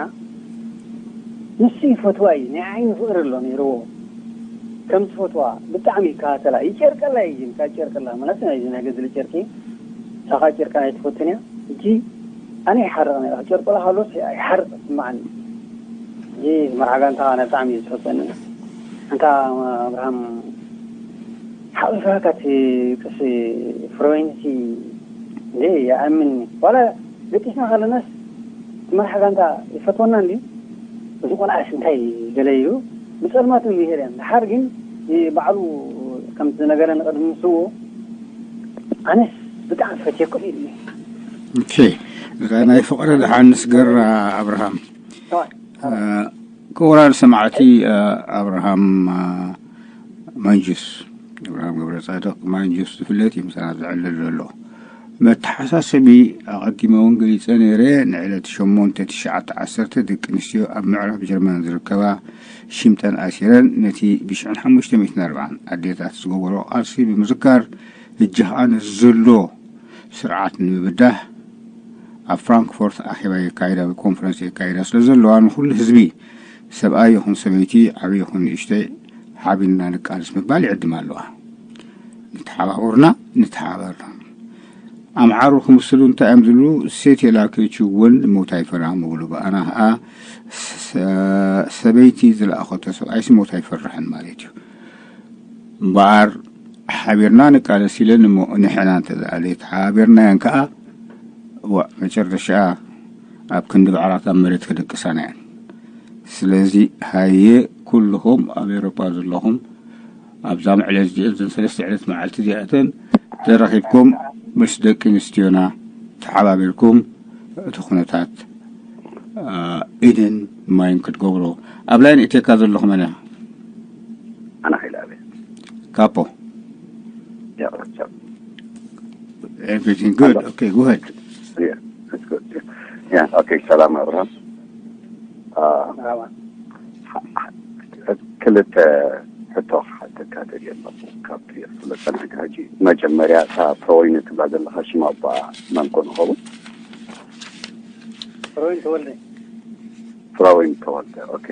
ንሱ ይፈትዋ እዩ፣ ናይ ዓይኒ ፍቕሪ ኣሎ ነይርዎ። ከም ትፈትዋ ብጣዕሚ ይከታተላ፣ ይጨርቀላ እዩ ግን ካብ ጨርቀላ ማለት ናይ ናይ ገዝሊ ጨርቂ ሳኻ ጨርቀ ናይ ትፈትን እያ። እጂ ኣነ ይሓርቕ ነይረ፣ ጨርቆላ ከሎ ይሓርቕ ስማዕኒ። እዚ መርዓ ጋንታ ኣነ ብጣዕሚ እዩ ዝፈትወኒ። ኣንታ ኣብርሃም ሓቒፍካ እቲ ቅሲ ፍሮይንቲ እንዴ ይኣምን ዋላ ገጢስና ከለናስ እቲ መርሓ ጋንታ ይፈትወና እንዲ እዚ ቆልዓስ እንታይ ገለ ኢሉ ብፀልማት ይሄድ እያ። ድሓር ግን ባዕሉ ከም ዝነገረ ንቅድሚ ምስዎ ኣነስ ብጣዕሚ ፈትየኩም ኢሉ። ኦኬ፣ እዛ ናይ ፍቕሪ ድሓን ንስገር ኣብርሃም። ክቡራን ሰማዕቲ፣ ኣብርሃም መንጁስ፣ ኣብርሃም ገብረ ፃድቕ ማንጁስ ዝፍለጥ እዩ ምሳና ዝዕልል ዘሎ። መተሓሳሰቢ ኣቐዲመ እውን ገሊፀ ነይረ። ንዕለት ሸሞንተ፣ ትሽዓተ፣ ዓሰርተ ደቂ ኣንስትዮ ኣብ ምዕራብ ጀርመን ዝርከባ ሽምጠን ኣሲረን ነቲ ብሽሕን ሓሙሽተ ሚእትን ኣርባዓን ኣዴታት ዝገበሮ ቃልሲ ብምዝካር፣ እጂ ከዓ ነዚ ዘሎ ስርዓት ንምብዳህ ኣብ ፍራንክፎርት ኣኼባ የካይዳ ወይ ኮንፈረንስ የካይዳ ስለ ዘለዋ፣ ንኩሉ ህዝቢ፣ ሰብኣይ ይኹን ሰበይቲ፣ ዓብዪ ይኹን ንእሽተይ፣ ሓቢርና ንቃለስ ምባል ይዕድማ ኣለዋ። ንተሓባበሩና፣ ንተሓባበርና። ኣምሓሩ ክምስሉ እንታይ እዮም ዝብሉ? ሴት የላከችው ወንድ ሞት አይፈራም ይብሉ። ብኣና ኸዓ ሰበይቲ ዝለኣኸቶ ሰብኣይሲ ሞት ኣይፈርሕን ማለት እዩ። እምበኣር ሓቢርና ንቃለስ ኢለን እሞ ንሕና እንተዘኣለ ተሓባቢርናየን ከኣ እዋ መጨረሻ ኣብ ክንዲ ባዕላት ኣብ መሬት ከደቅሳና እየን። ስለዚ ሃየ ኩልኹም ኣብ ኤውሮጳ ዘለኹም ኣብዛ ምዕለት እዚኣ እዘን ሰለስተ ዕለት መዓልቲ እዚኣተን ተረኺብኩም ምስ ደቂ ኣንስትዮና ተሓባቢርኩም እቲ ኩነታት ኢድን ማይን ክትገብሩ ኣብ ላይን እቴካ ዘለኹም ኣነ ኣና ሓይለ ኣበይ ካፖ ያቅረቻ everything good okay go ahead ኦኬ ሰላም ኣብርሃም ክልተ ሕቶ ክሓተካ ደልየ ኣለኹ ካብቲ ዝፍለጠና ሕጂ መጀመርያ እታ ፕሮወይኒ ትብላ ዘለካ ሽማ ኣቦኣ መን ኮን ይኸውን ሮይን ተወልደ ፍራወይን ተወልደ ኦኬ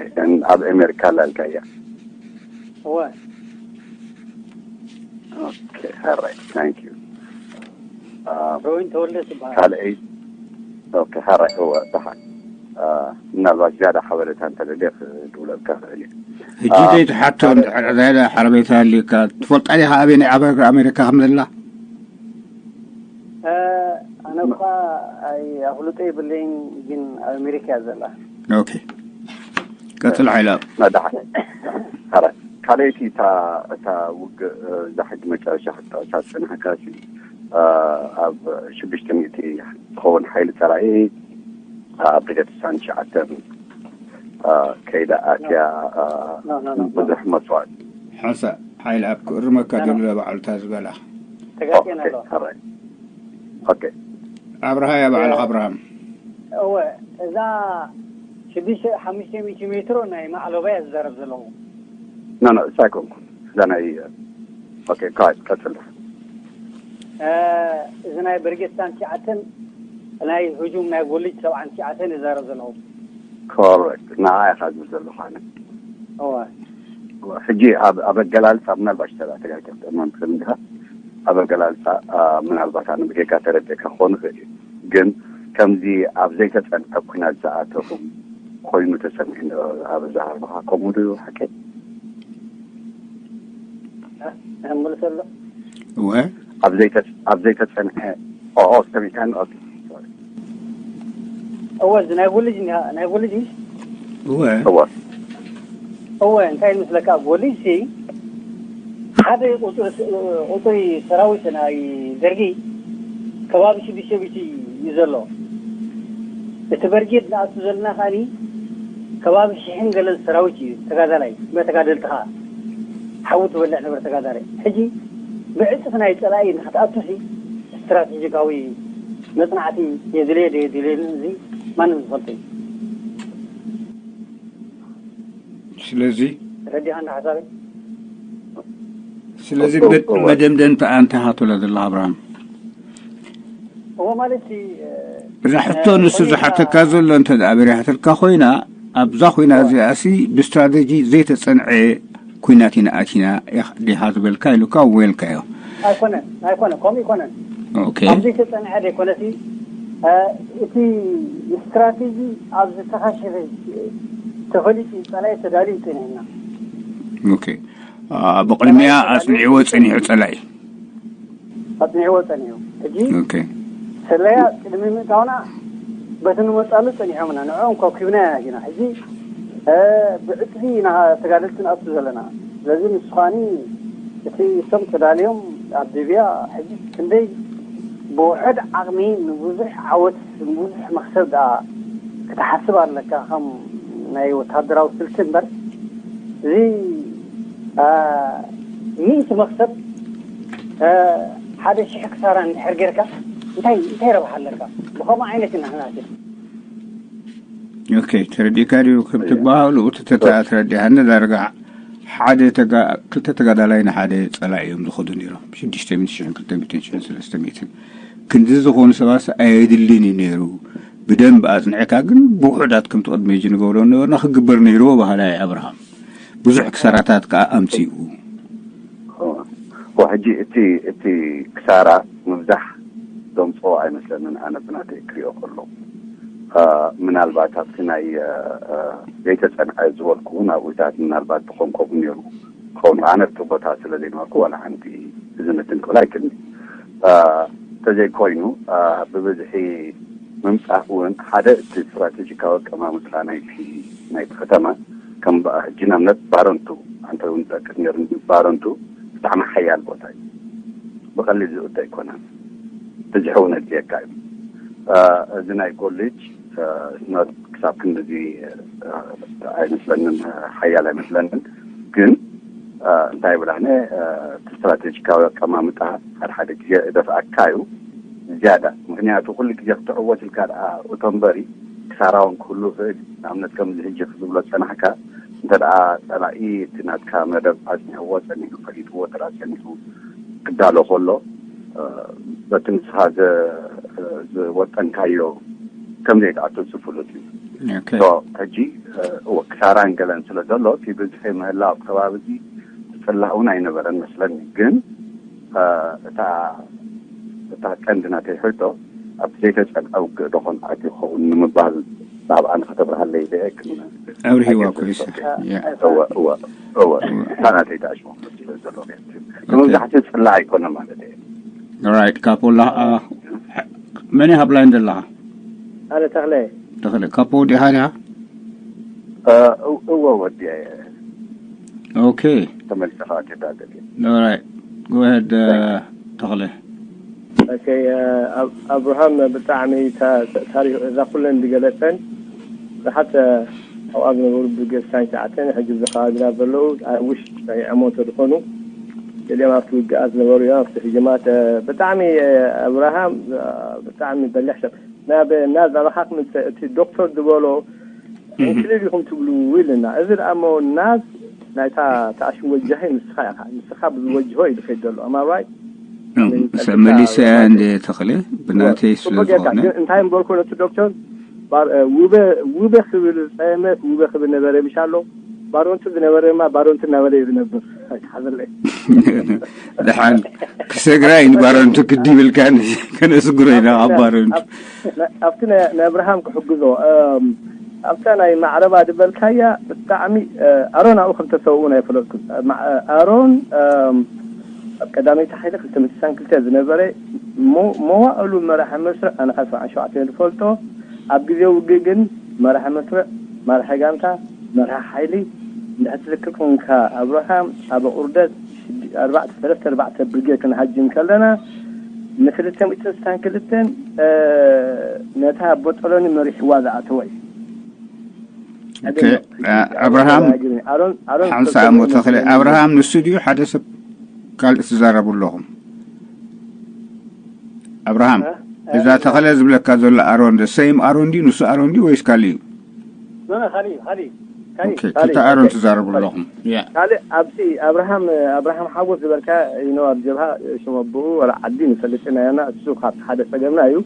ኣብ ኣሜሪካ ላልካ እያ እወ ኦኬ ሀራይ ታንክ ዩ ሮይን ተወልደ ትበሃል ካልኣይ ኦኬ ሀራይ እወ ደሓን ምናልባት ዝያዳ ሓበሬታ እንተደልየ ክድውለልካ ክእል እየ ሕጂ ዘይትሓቶ እንድሕር ዝያዳ ሓረቤታ ኣሊካ ትፈልጣ ዲኻ ኣበይ ናይ ኣበ ኣሜሪካ ከም ዘላ ኣነ እኳ ኣፍልጦ የብለይን ግን ኣብ ኣሜሪካ እያ ዘላ ኦኬ ቀፅል ሓይላ መድሓ ሀረ ካልኣይቲ እታ እታ ውግእ እዛ ሕጂ መጨረሻ ክትጠቕሳ ዝፀናሕካ ሲ ኣብ ሽዱሽተ ሚእቲ ትኸውን ሓይሊ ፀላኢ ኣብ ቤተክርስትያን ትሽዓተ ከይዳ ኣትያ ብዙሕ መስዋእቲ ሓንሳእ ሓይሊ ኣብ ክእርመካ ደሎ ባዕሉ እታ ዝበላ ተጋጭና ኣሎ ኦኬ ኣብርሃ እያ ባዕልኻ ኣብርሃም እወ እዛ ሽዱሽተ ሓሙሽተ ሚእቲ ሜትሮ ናይ ማዕለባ እያ ዝዛረብ ዘለኹ ኖ ኖ እሳ ኣይኮንኩን እዛ ናይ ኦኬ ካድ ቀፅል እዚ ናይ ብርጌድ ሳን ትሽዓተን ናይ ህጁም ናይ ጎሊጅ ሰብዓን ትሽዓተን ይዛረብ ዘለኹ ኮረክት ንዓ ኢኻ ዝብል ዘለኹ ኣነ እወ ሕጂ ኣብ ኣገላልፃ ምናልባሽ ተጋጨ ማምክል እንዲኻ ኣብ ኣገላልፃ ምናልባት ኣነ ብጌጋ ተረዲእካ ክኾን ይኽእል እዩ ግን ከምዚ ኣብ ዘይተፀንዐ ኩናት ዝኣተኹም ኮይኑ ተሰሚዑ ኣብ ኣዛራርባኻ ከምኡ ድዩ ሓቂ ምልሰሎ እወ ኣብ ዘይተ- ኣብ ዘይተፀንዐ ኦ ኦ ሰሚዕካኒ ኦኬ ሶሪ እወ እዚ ናይ ጎሊጅ እኒሃ ናይ ጎሊጅ ምስ እወ እወ እወ እንታይ ይመስለካ ጎሊጅ ሲ ሓደ ቁፅሪ ቁፅሪ ሰራዊት ናይ ደርጊ ከባቢ ሽዱሽተ ሚእቲ እዩ ዘሎ እቲ በርጌድ ንኣቱ ዘለና ከኣኒ ከባቢ ሽሕን ገለን ሰራዊት እዩ ተጋዳላይ መተጋደልቲ ከዓ ሓዊ ትበልዕ ነበር ተጋዳላይ ሕጂ ብዕፅፍ ናይ ፀላኢ ንክትኣቱ ሲ ስትራቴጂካዊ መፅናዕቲ የድልየ ዶ የድልየን እዚ ማንም ዝፈልጦ እዩ ስለዚ ተረዲኻ እንዳ ሓሳበይ ስለዚ መደምደምታ ኣንተ ሃቶላ ዘለኻ ኣብርሃም። እዎ ማለት እ፣ እዛ ሕቶ ንሱ ዝሓተካ ዘሎ እንተ ደኣ በሪሓተልካ ኮይና፣ ኣብዛ ኮይና እዚኣሲ ብስትራተጂ ዘይተጸንዐ ኩናት ኢና ኣቲና ዲኻ ዝበልካ ኢሉካ ወልካዮ። ኣይኮነን ኣይኮነን ከምኡ ይኮነን። ኦኬ ኣብ ዘይተጸንዐ ዘይኮነሲ እ፣ እቲ ስትራቴጂ ኣብ ዝተኻሸፈ ተፈሊጡ ጸላኢ ተዳልዩ ጸኒሕና። ኦኬ። ብቅድሚያ ኣጽኒዕዎ ጸኒሑ ጸላኢ። ኣጽኒዕዎ ጸኒሑ። ሕጂ ኦኬ ስለያ ቅድሚ ምእታውና በቲ ንመጻሉ ጸኒሖምና ንዕኦም ኮብኪብና ኢና ዲና። ሕጂ እ፣ ብዕጽፊ ኢና ተጋደልቲ ንኣቱ ዘለና። ስለዚ ንስኻኒ እቲ እሶም ተዳልዮም ኣብ ሊብያ ሕጂ ክንደይ ብውሕድ ዓቕሚ ንብዙሕ ዓወት ንብዙሕ መክሰብ ደኣ ክትሓስብ ኣለካ ከም ናይ ወታደራዊ ስልቲ እምበር እዚ እ፣ ሚእቲ መክሰብ እ፣ ሓደ ሽሕ ክሳራ እንድሕር ጌርካ እንታይ እንታይ ረብሓ ኣለካ? ብኸምኡ ዓይነት ኢና ንናትል። ኦኬ ተረዲእካ ድዩ? ከም ትበሃሉ እቲ ተታ ተረዲእካ ነዛ ርጋ ሓደ ተጋ ክልተ ተጋዳላይ ንሓደ ጸላኢ እዮም ዝኸዱ ነይሮም። ሽዱሽተ ሚእቲ ሽሕን ክልተ ሚእትን ሽሕን ሰለስተ ሚእትን ክንዲ ዝኾኑ ሰባት ኣየድልን እዩ ነይሩ። ብደንብ ኣጽኒዕካ ግን ብውሑዳት ከምቲ ቅድሚ ሕጂ ንገብሮ ነበርና ክግበር ነይርዎ በሃላይ ኣብርሃም። ብዙሕ ክሳራታት ከዓ ኣምፅኡ። ሕጂ እቲ እቲ ክሳራ ምብዛሕ ዘምፅኦ ኣይመስለንን። ኣነ ብናተይ ክሪኦ ከሎ ምናልባት ኣብቲ ናይ ዘይተፀንዐ ዝበልኩ ናብኡታት ምናልባት ብኸንኮቡ ነይሩ ክኸውን ኣነ እቲ ቦታ ስለ ዘይነበርኩ ዋላ ሓንቲ ዝምትን ክብል ኣይክእልን። እንተዘይኮይኑ ብብዝሒ ምምፃእ እውን ሓደ እቲ ስትራቴጂካዊ ኣቀማምጣ ናይቲ ናይቲ ከተማ ከም ሕጂ ንኣብነት ባረንቱ ኣንተ እውን ጠቅስ ነይሩ ባረንቱ ብጣዕሚ ሓያል ቦታ እዩ። ብቐሊል ዝእቶ ኣይኮነን። ብዝሒ እውን ኣድልየካ እዩ። እዚ ናይ ጎልጅ ስኖት ክሳብ ክንድዚ ኣይመስለንን፣ ሓያል ኣይመስለንን። ግን እንታይ ይብል ኣነ እቲ ስትራቴጂካዊ ኣቀማምጣ ሓደ ሓደ ግዜ እደፍኣካ እዩ ዝያዳ። ምክንያቱ ኩሉ ግዜ ክትዕወት ኢልካ ደኣ እቶ እምበሪ ክሳራውን ክህሉ ይኽእል። ንኣብነት ከምዚ ሕጂ ክዝብሎ ዝጸናሕካ እንተ ደኣ ጸላኢ እቲ ናትካ መደብ ኣጽኒዕዎ ጸኒሑ ፈሊጥዎ እንተ ደኣ ጸኒሑ ክዳሎ ከሎ በቲ ንስኻ ዝወጠንካዮ ከም ዘይትኣቱ እሱ ፍሉጥ እዩ። ሕጂ እወ ክሳራን ገለን ስለ ዘሎ እቲ ብዝሒ ምህላው ኣብ ከባቢ እዚ ትጽላእ እውን ኣይነበረን መስለኒ። ግን እታ እታ ቀንዲ ናተይ ሕቶ ኣብቲ ዘይተጸንዐ ውግእ ዶ ኾን ኣትዩ ክኸውን ንምባል ብዛዕባ ኣነ ከተብርሃለይ ኢለ ግን ኣብርሂዋ እኮ ኢሳ። እወ እወ እወ እታ ናተይ ተኣሽሞ ዘሎ መብዛሕትኡ ጽላእ ኣይኮነ ማለት እየ። ራይት ካፖ ላ መን ሃብ ላይን ዘለኻ? ኣነ ተኽለ ተኽለ ካፖ ዲኻ ዲኻ? እወ ወዲ ኦኬ ተመልሰኻ ኣትዳደል ኦራይት ጎ ሄድ ተኽለ። ኦኬ ኣብርሃም ብጣዕሚ ታሪክ እዛ ኩለን ዝገለፀን ብዙሓት ኣብኣ ዝነበሩ ብገሳኝ ሰዓትን ሕጂ ኣብዚ ከባቢና ዘለዉ ውሽ ናይ ዕሞተ ዝኾኑ ገሊኦም ኣብቲ ውግኣት ዝነበሩ እዮም ኣብቲ ሕጅማት ብጣዕሚ ኣብርሃም ብጣዕሚ በሊሕ ሰብ ናብ ናብ ናባኻ ክምፅእ እቲ ዶክተር ዝበሎ እንክልል ኢኹም ትብሉ ኢልና እዚ ደኣ እሞ ናዝ ናይታ ተኣሽም ወጃሂ ንስኻ ኢኻ ንስኻ ብዝወጅሆ እዩ ዝኸይድ ዘሎ ኣማራይ መሊሰያ እንደ ተኽለ ብናተይ ስለዝኾነ እንታይ እምበልኮ ነቲ ዶክተር ውበ ውበ ክብል ፀመት ውበ ክብል ነበረ ምሽ ኣሎ ባሮንቱ ዝነበረ ድማ ባሮንቱ እናበለ እዩ ዝነብር ኣይትሓዘለይ ደሓን ክሰግራ እዩ ንባረንቱ ክዲብልካ ከነስግሮ ኢና ካብ ባረንቱ ኣብቲ ናይ ኣብርሃም ክሕግዞ ኣብታ ናይ ማዕረባ ዝበልካያ ብጣዕሚ ኣሮን ኣብኡ ከም ተሰውኡ ናይ ፈለጥኩ ኣሮን ኣብ ቀዳመይቲ ሓይሊ ክልተ ሚእቲ ስሳን ክልተ ዝነበረ መዋእሉ መራሒ መስርዕ ኣነ ካብ ሰብዓን ሸውዓተን ዝፈልጦ ኣብ ግዜ ውግእ ግን መራሒ መስርዕ መራሒ ጋንታ መራሒ ሓይሊ እንድሕር ትዝክር ኮንካ ኣብርሃም ኣብ ቁርደት ኣርባዕተ ሰለስተ ኣርባዕተ ብርጌድ ክንሃጅም ከለና ንክልተ ሚእትን ስሳን ክልተን ነታ ቦጦሎኒ መሪሕዋ ዝኣተወ እዩ ኣብርሃም ሓንሳ እሞ ተኽለ ኣብርሃም ንሱ ድዩ ሓደ ሰብ ካልእ ትዛረቡ ኣለኹም ኣብርሃም እዛ ተኽለ ዝብለካ ዘሎ ኣሮን the same ኣሮን ድዩ ንሱ ኣሮን ድዩ ወይስ ካልእ እዩ ካልእ ካልእ ኦኬ፣ ክልተ ኣሮን ትዛረቡ ኣለኹም። ያ። ካልእ ኣብቲ ኣብርሃም ኣብርሃም ሓጎስ ዝበልካ ይኖ ኣብ ጀብሃ ሽም ኣቦኡ ወላ ዓዲ ንፈልጥ ኢና ያና፣ እሱ ካብቲ ሓደ ጸገምና እዩ።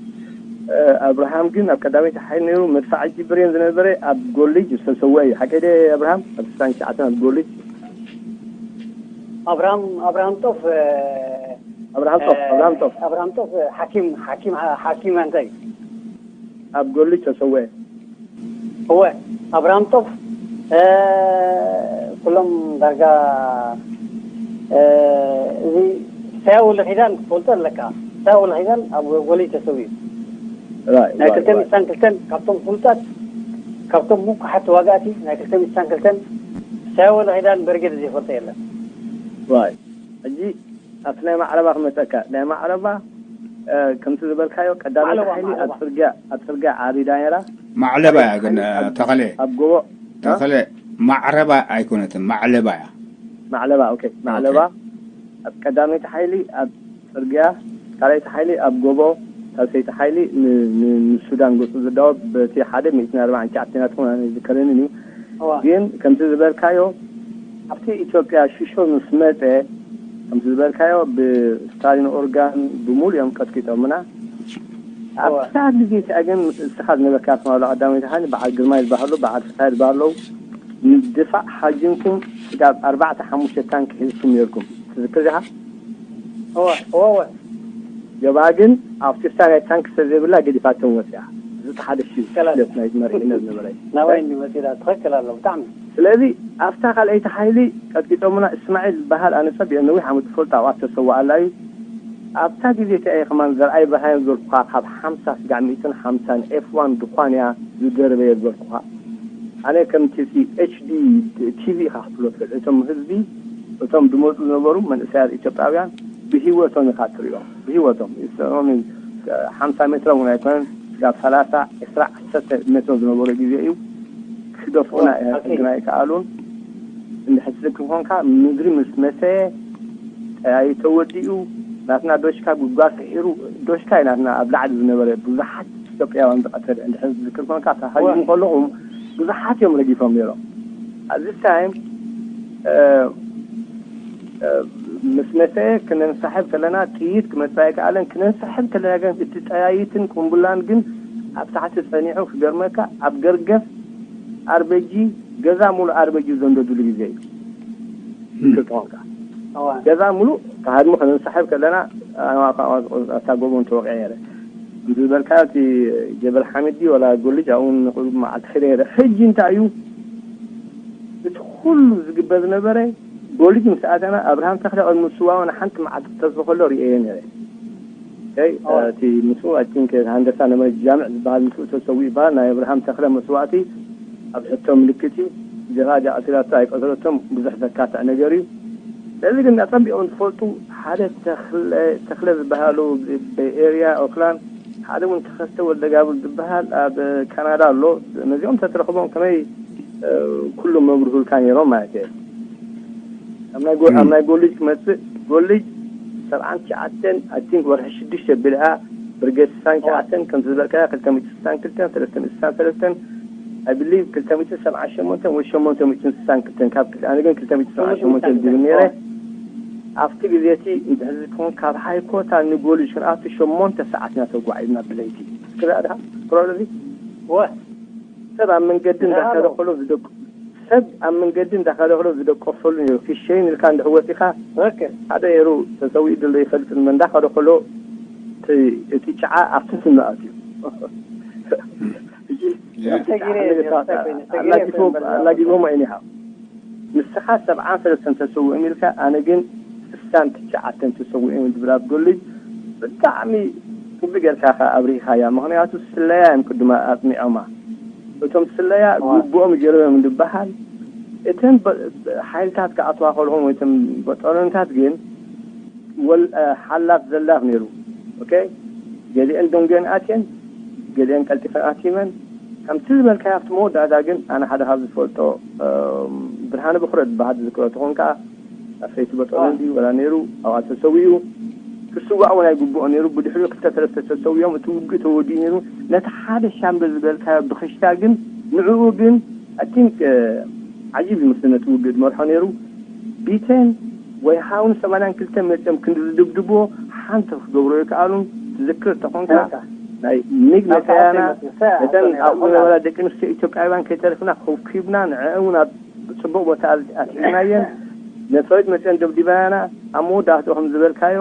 ኣብርሃም ግን ኣብ ቀዳመይቲ ሓይል ነይሩ፣ መድፋዕ እጂ ብሬን ዝነበረ ኣብ ጎልጅ ዝተሰወ እዩ። ሓቂ ድየ ኣብርሃም? ኣብ ስሳን ሸዓተን ኣብ ጎልጅ። ኣብርሃም ኣብርሃም ጦፍ ኣብርሃም ጦፍ ኣብርሃም ጦፍ ኣብርሃም ጦፍ ሓኪም ሓኪም ሓኪም እንታይ ኣብ ጎልጅ ተሰወ። እወ ኣብርሃም ጦፍ ኩሎም ዳርጋ እዚ ሳያው ልኺዳን ክፈልጦ ኣለካ። ሳያው ልኺዳን ኣብ ጎልጅ ተሰውዩ። ናይ ክልተ ሚእቲ ክልተን ካብቶም ፍሉጣት ካብቶም ምኩሓት ተዋጋእቲ ናይ ክልተ ሚእቲ ክልተን ሳያው ልኺዳን በርጌድ ዘይፈልጦ የለን። ራይ ሕጂ ኣብቲ ናይ ማዕረባ ክመፀካ። ናይ ማዕረባ ከምቲ ዝበልካዮ ቀዳመይቲ ሓይሊ ኣብ ፅርግያ ኣብ ፅርግያ ዓሪዳ ነራ። ማዕለባ እያ ግን ተኸለ ኣብ ጎቦ ተኸለ ማዕረባ ኣይኮነትን ማዕለባ እያ። ማዕለባ ኦኬ ማዕለባ ኣብ ቀዳመይቲ ሓይሊ ኣብ ፅርግያ ካልኣይቲ ሓይሊ ኣብ ጎቦ ሳልሰይቲ ሓይሊ ንሱዳን ገፁ ዝዳወብ በቲ ሓደ ሚእትን ኣርባዕን ቻዕቲናት ኾና ዝከረንን እዩ። ግን ከምቲ ዝበልካዮ ኣብቲ ኢትዮጵያ ሽሾ ምስ መፀ ከምቲ ዝበልካዮ ብስታሊን ኦርጋን ብሙሉ እዮም ቀጥቂጦምና። ኣብታ ግዜ እቲኣ ግን ምስ እስኻ ዝነበርካ ትማሉ ቀዳመይቲ ሓይሊ በዓል ግርማይ ዝበሃሉ በዓል ፍትሓይ ዝበሃሉ ንድፋዕ ሓጅንኩም ስጋብ ኣርባዕተ ሓሙሽተ ታንክ ሒዝኩም ነርኩም ትዝክር ዲኻ? እወ እወ እወ ጀብሃ ግን ኣብቲ ስታር ናይ ታንክ ስለዘይብላ ገዲፋቶም ወፂኣ። እዚ እቲ ሓደ ሽለት ናይ መሪሕነት ነበረ። ናባይ እንዲ መፂላ ትኽክል ኣሎ ብጣዕሚ ስለዚ ኣብታ ካልኣይቲ ሓይሊ ቀጥቂጦምና እስማዒል ዝበሃል ኣነ ፀቢቐ ነዊሕ ዓመት ዝፈልጦ ኣብኣ ተሰዋኣላ እዩ። ኣብታ ግዜ እቲኣ እየ ከማን ዘርኣይ ብርሃን ዝበልኩኻ ካብ ሓምሳ ስጋዕ ሚእትን ሓምሳን ኤፍ ዋን ድኳን እያ ዝደርበየ ዝበልኩኻ። ኣነ ከምቲ እቲ ኤች ዲ ቲ ቪ ኢኻ ክትብሎ ትኽእል። እቶም ህዝቢ እቶም ዝመፁ ዝነበሩ መንእሰያት ኢትዮጵያውያን ብህይወቶም ኢኻ ትሪኦም። ብህይወቶም ሓምሳ ሜትሮም እውን ኣይኮነን ስጋብ ሰላሳ ዕስራ ዓሰርተ ሜትሮ ዝነበሩ ግዜ እዩ። ክደፍኡና ግና ኣይከኣሉን። እንድሕር ትዝክር ኮንካ ምድሪ ምስ መሰየ ጠያይቶ ወዲኡ ናትና ዶሽካ ጉድጓድ ስሒሩ ዶሽካ እዩ ናትና ኣብ ላዕሊ ዝነበረ ብዙሓት ኢትዮጵያውያን ዝቐተለ እንድሕር ዝዝክር ኮንካ ተሃይሙ ከለኹም ብዙሓት እዮም ረጊፎም ነይሮም ኣብዚ ታይም ምስ መሰየ ክነንሳሕብ ከለና ጥይት ክመፅእ ኣይከኣለን ክነንሳሕብ ከለና ግን እቲ ጠያይትን ቁምቡላን ግን ኣብ ታሕቲ ፀኒሑ ክገርመካ ኣብ ገርገፍ ኣርበጂ ገዛ ሙሉ ኣርበጂ ዘንደዱሉ ግዜ እዩ ክትኾንካ ገዛ ሙሉ ተሃድሙ ከነንሳሕብ ከለና ኣታ ጎቦን ተወቂዐ ነረ እዚ ዝበልካ እቲ ጀበል ሓሚድ ድዩ ወላ ጎልጅ ኣብኡ ንቅሩብ መዓልቲ ሒደ ነረ ሕጂ እንታይ እዩ እቲ ኩሉ ዝግበር ዝነበረ ጎልጅ ምስ ኣተና ኣብርሃም ተኽለ ቅድሚ ምስዋኡ ንሓንቲ መዓልቲ ክተርፎ ከሎ ርእየ ነረ እቲ ምስኡ ኣይ ቲንክ ሃንደሳ ነበረ ጃምዕ ዝበሃል ምስኡ ተሰዊኡ ይበሃል ናይ ኣብርሃም ተኽለ መስዋእቲ ኣብ ሕቶ ምልክት እዩ ጀብሃ ድያ ቀቲላቶ ኣይቀተለቶም ብዙሕ ዘካትዕ ነገር እዩ ስለዚ ግን ኣፀቢቖም ዝፈልጡ ሓደ ተኽለ ዝበሃሉ በይ ኤርያ ኦክላንድ ሓደ እውን ተኸስተ ወልደጋብር ዝበሃል ኣብ ካናዳ ኣሎ ነዚኦም ተትረኽቦም ከመይ ኩሎም መብርሁልካ ነይሮም ማለት እየ ኣብ ናይ ጎልጅ ክመፅእ ጎልጅ ሰብዓን ትሽዓተን ኣይ ቲንክ ወርሒ ሽዱሽተ ቢልኣ ብርጌድ ስሳን ትሽዓተን ከም ዝበልካያ ክልተ ሚእቲ ስሳን ክልተን ሰለስተ ሚእቲ ስሳን ሰለስተን I believe ክልተ ሚእቲ ሰብዓን ሸሞንተን ወይ ሸሞንተ ሚእቲ ስሳን ክልተን ካብ ክልተ ኣነ ግን ክልተ ሚእቲ ሰብዓን ሸሞንተን ዝብል ነይረ ኣብቲ ግዜ እቲ እንድሕር ዝከውን ካብ ሃይኮታ ንጎልጅ ክንኣቱ ሸሞንተ ሰዓት ኢና ተጓዒዝና ብለይቲ ክዳ ድኻ ክረሎ እዚ ሰብ ኣብ መንገዲ እንዳኸደ ከሎ ዝደቁ ሰብ ኣብ መንገዲ እንዳኸደ ከሎ ዝደቀፈሉ ነይሩ ክሸይን ኢልካ እንድሕር ወፂኻ ሓደ ነይሩ ተሰዊኡ ድሎ ይፈልጥ እንዳኸደ ከሎ እቲ ጫዓ ኣብቲ ስምኣት እዩ ኣላጊቦም ኣይኒኻ ንስኻ ሰብዓን ሰለስተን ተሰውእም ኢልካ ኣነ ግን ስሳን ትሽዓተን ተሰውእም ዝብል ኣብ ጎልጅ ብጣዕሚ ጽቡቅ ጌርካ ኢኻ ኣብሪህኻያ ምኽንያቱ ስለያ እዮም ቅድማ ኣጽኒዖማ እቶም ስለያ ግቡኦም ገይሮም እዮም ዝበሃል እተን ሓይልታት ክኣትዋ ከልኦም ወይ እቶም በጦሎንታት ግን ሓላፍ ዘላፍ ነይሩ ገሊአን ደንጎየን ኣትየን ገሊአን ቀልጢፈን ኣቲመን ከምቲ ዝበልካዮ ኣብቲ መወዳእታ ግን ኣነ ሓደ ካብ ዝፈልጦ ብርሃነ በኹረ ዝበሃል ዝዝክሮ ተኾን ከዓ ኣሰይቲ በጦሎን ድዩ ወላ ነይሩ ኣብኣ ተሰዊኡ ክስዋእ እውን ኣይግብኦ ነይሩ ብድሕሪኡ ክልተ ሰለስተ ተሰዊኦም እቲ ውግእ ተወዲኡ ነይሩ ነቲ ሓደ ሻምበል ዝበልካዮ ብክሽታ ግን ንዕኡ ግን I think ዓጂብ ይመስል ነቲ ውግእ ዝመርሖ ነይሩ። ቢቴን ወይ ሓውን ሰማንያን ክልተን መፂኦም ክንዲ ዝድብድብዎ ሓንቲ ክገብሮ ይከኣሉን ትዝክር ተኾንካ ናይ ሚግ መሰያና ነተን ኣብኡ ዝነበራ ደቂ ኣንስትዮ ኢትዮጵያውያን ከይተረፍና ኮብኪብና ንዕኡ ናብ ብፅቡቕ ቦታ ኣትሒዝናየን። ነፈሪት መፅኦን ደብዲባያና ኣብ መወዳእትኡ ከም ዝበልካዮ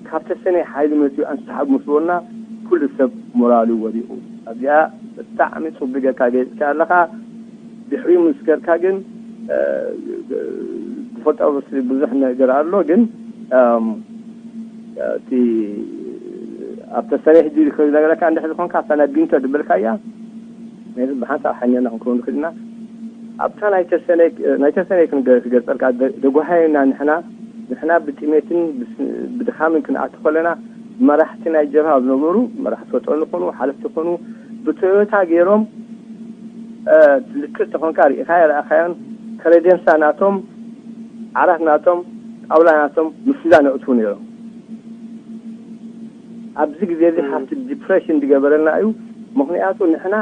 ካብ ተሰነይ ሓይሊ መፅኡ ኣንስሓብ ምስ በሉና ኩሉ ሰብ ሞራሉ ወዲቑ። ኣብዚኣ ብጣዕሚ ፅቡቅ ጌርካ ገሊፅካ ኣለኻ። ድሕሪኡ ምስ ገርካ ግን ዝፈጠሩ ብዙሕ ነገር ኣሎ። ግን እቲ ኣብ ተሰነይ ሕጂ ክነገረካ እንድሕር ዝኾንካ ኣብታ ናይ ቢንቶ ድበልካያ ብሓንሳብ ሓኛና ክንከውን ንኽእል ኢና። ኣብታ ናይ ተሰነይ ክንገልፀልካ ደጓሃየና ንሕና ንሕና ብጥሜትን ብድኻምን ክንኣቱ ከለና መራሕቲ ናይ ጀብሃ ዝነበሩ መራሕቲ ፈጠኑ ኮኑ ሓለፍቲ ኮኑ ብቶዮታ ገይሮም ትዝክር ተኾንካ ርኢኻ የረኣኻዮን ከረደንሳ ናቶም ዓራት ናቶም ጣውላ ናቶም ምስዛ ነእትዉ ነይሮም። ኣብዚ ግዜ እዚ ሓንቲ ዲፕሬሽን ዝገበረና እዩ። ምኽንያቱ ንሕና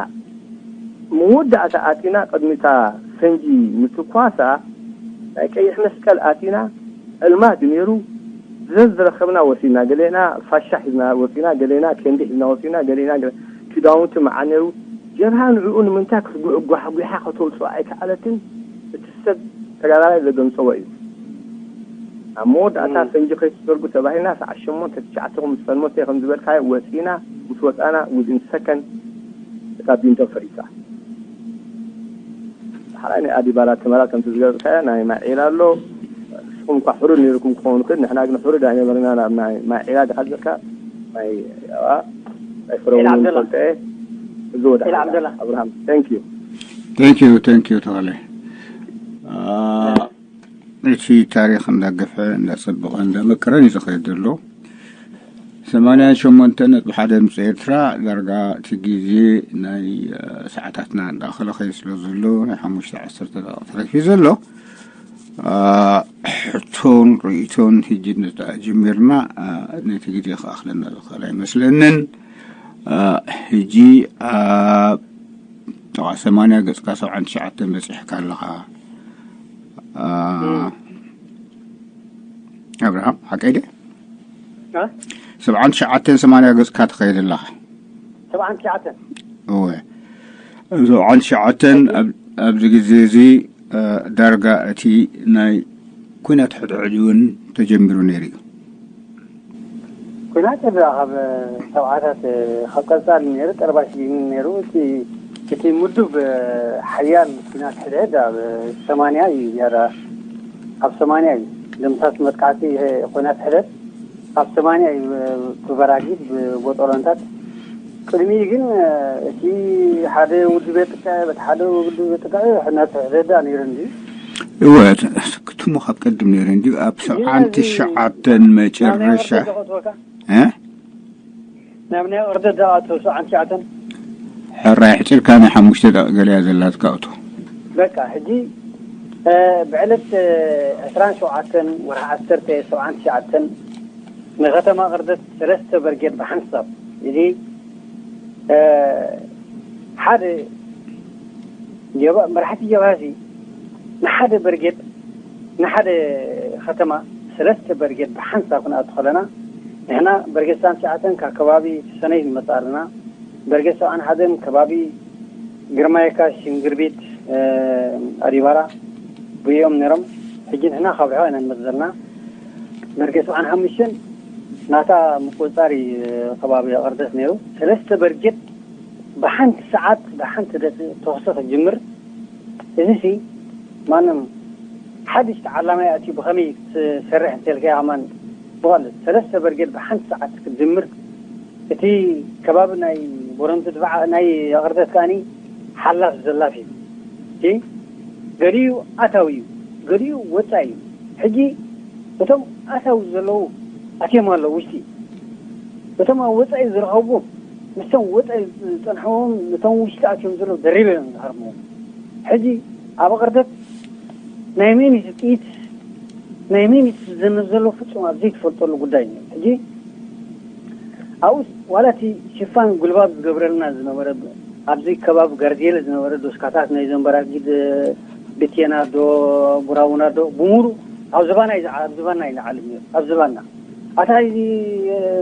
መወዳእታ ኣቲና ቅድሚታ ፈንጂ ምትኳሳ ናይ ቀይሕ መስቀል ኣቲና ዕልማት ነይሩ። ዘዝረኸብና ወሲና ገሌና ፋሻ ሒዝና ወሲና ገሌና ኬንዲ ሒዝና ወሲና ገሌና ክዳውንቲ መዓ ነይሩ። ጀብሃ ንዕኡ ንምንታይ ክትጉዕጓሕጒሓ ከተውፅኦ ኣይከኣለትን? እቲ ሰብ ተጋዳላይ ዘገንፀዎ እዩ። ኣብ መወዳእታ ፈንጂ ከይትሰርጉ ተባሂልና ሰዓት ሸሞንተ ትሽዓተ ምስ ፈልሞተ ከም ዝበልካዮ ወፂና ምስ ወፃና ውዝን ሰከን እታ ቢንቶ ፈሪሳ። ዳሕራይ ናይ ኣዲባራ ተመራ ከምቲ ዝገለፅካዮ ናይ ማይ ዒላ ኣሎ። ንስኹም እኳ ሕሩድ ነይርኩም ክኸውን ይኽእል፣ ንሕና ግን ሕሩድ ኣይነበርና። ናብ ናይ ማይ ዒላ ድሓዘካ ናይ ኣዋ ናይ ፍረውን ተልጠ እዚ ወደ ዓብደላ ኣብርሃም thank you thank you thank you ተኸለ። እቲ ታሪኽ እንዳገፍሐ እንዳጸበቐ እንዳመቀረን እዩ ዝኸይድ ዘሎ። ሰማንያን ሸሞንተ ነጥቢ ሓደ ምስ ኤርትራ ዳርጋ እቲ ግዜ ናይ ሰዓታትና እንዳኸለኸይ ስለ ዘሎ ናይ ሓሙሽተ ዓሰርተ ደቂቕ ተረፊ ዘሎ። ሕቶን ርእቶን ሕጂ ነታ ጀሚርና ነቲ ግዜ ክኣኽለና ዝኽእል ኣይመስለንን። ሕጂ ኣብ ጥቓ ሰማንያ ገጽካ ሰብዓን ትሽዓተን በጺሕካ ኣለኻ። ኣብርሃም ሓቀይ ደ ሰብዓን ትሽዓተን ሰማንያ ገጽካ ትኸይድ ኣለኻ። ሰብዓን ትሽዓተን እወ ሰብዓን ትሽዓተን ኣብዚ ግዜ እዚ ዳርጋ እቲ ናይ ኩናት ሕድሕድ እውን ተጀሚሩ ነይሩ እዩ። ኩናት ብ ካብ ሰብዓታት ካብ ቀፃሊ ነይሩ ጠርባሽ ነይሩ እቲ እቲ ምዱብ ሓያል ኩናት ሕድሕድ ኣብ ሰማንያ እዩ ዝያዳ ኣብ ሰማንያ እዩ ልምታት መጥቃዕቲ ኩናት ሕደት ኣብ ሰማንያ እዩ ብበራጊድ ብቦጦሎንታት ቅድሚ ግን እቲ ሓደ ውድብ የጥቅዕ በቲ ሓደ ውድብ የጥቅዕ ሕናት ሕደዳ ነይሩ እንዲ እወ ክትሙ ካብ ቀድም ነይሩ እንዲ ኣብ ሰብዓን ትሽዓተን መጨረሻ ናብ ናይ ቅርደት ዝኣተው ሰብዓን ትሽዓተን ሕራይ ሕፂርካ ናይ ሓሙሽተ ደቂ ገለያ ዘላትካ እቶ በቃ ሕጂ ብዕለት ዕስራን ሸውዓተን ወርሒ ዓሰርተ ሰብዓን ትሽዓተን ንከተማ ቅርደት ሰለስተ በርጌድ ብሓንሳብ እዚ ሓደ መራሕቲ ጀብሃ እዚ ንሓደ በርጌድ ንሓደ ከተማ ሰለስተ በርጌድ ብሓንሳብ ክንኣቱ ከለና ንሕና በርጌድ ሰብዓን ትሽዓተን ካብ ከባቢ ተሰነይ ንመፅእ ኣለና። በርጌድ ሰብዓን ሓደን ከባቢ ግርማይካ ሽንግርቢት ኣዲባራ ብኦም ነይሮም። ሕጂ ንሕና ካብ ርሑቕ ኢና ንመፅእ ዘለና። በርጌድ ሰብዓን ሓሙሽተን ናታ ምቁፅፃር እዩ ከባቢ ቅርደት ነይሩ። ሰለስተ በርጌድ ብሓንቲ ሰዓት ብሓንቲ ተኹሲ ክጅምር እዚ ሲ ማንም ሓድሽ ተዓላማይ ኣትዩ ብኸመይ ትሰርሕ እንተልካዮ ከማን ብቐልል ሰለስተ በርጌድ ብሓንቲ ሰዓት ክትጅምር እቲ ከባቢ ናይ ቦረንቱ ድፋዕ ናይ ኣቕርደት ከኣኒ ሓላፍ ዘላፍ እዩ። ገሊኡ ኣታዊ እዩ፣ ገሊኡ ወፃኢ እዩ። ሕጂ እቶም ኣታዊ ዘለዉ ኣትዮም ኣለዉ ውሽጢ እቶም ኣብ ወፃኢ ዝረኸብዎም ምስቶም ወፃኢ ዝፀንሕዎም ነቶም ውሽጢ ኣትዮም ዘለዉ ደሪበ እዮም ዝሃርምዎም። ሕጂ ኣብ ኣቕርደት ናይ መን እዩ ጥይት ናይ መን እዩ ዝዘንብ ዘሎ ፍፁም ኣብ ዘይትፈልጠሉ ጉዳይ እዩ። ሕጂ ኣብኡስ ዋላ እቲ ሽፋን ጉልባብ ዝገብረልና ዝነበረ ኣብዚ ከባቢ ጋርዲየለ ዝነበረ ዶስካታት ናይ ዘንበራጊድ ብቴና ዶ፣ ቡራቡና ዶ፣ ብምሉእ ኣብ ዝባና እዩ ዝዓ-፣ ኣብ ዝባና እዩ ዝዓልም ነይሩ። ኣብ ዝባና። ኣታ እዚ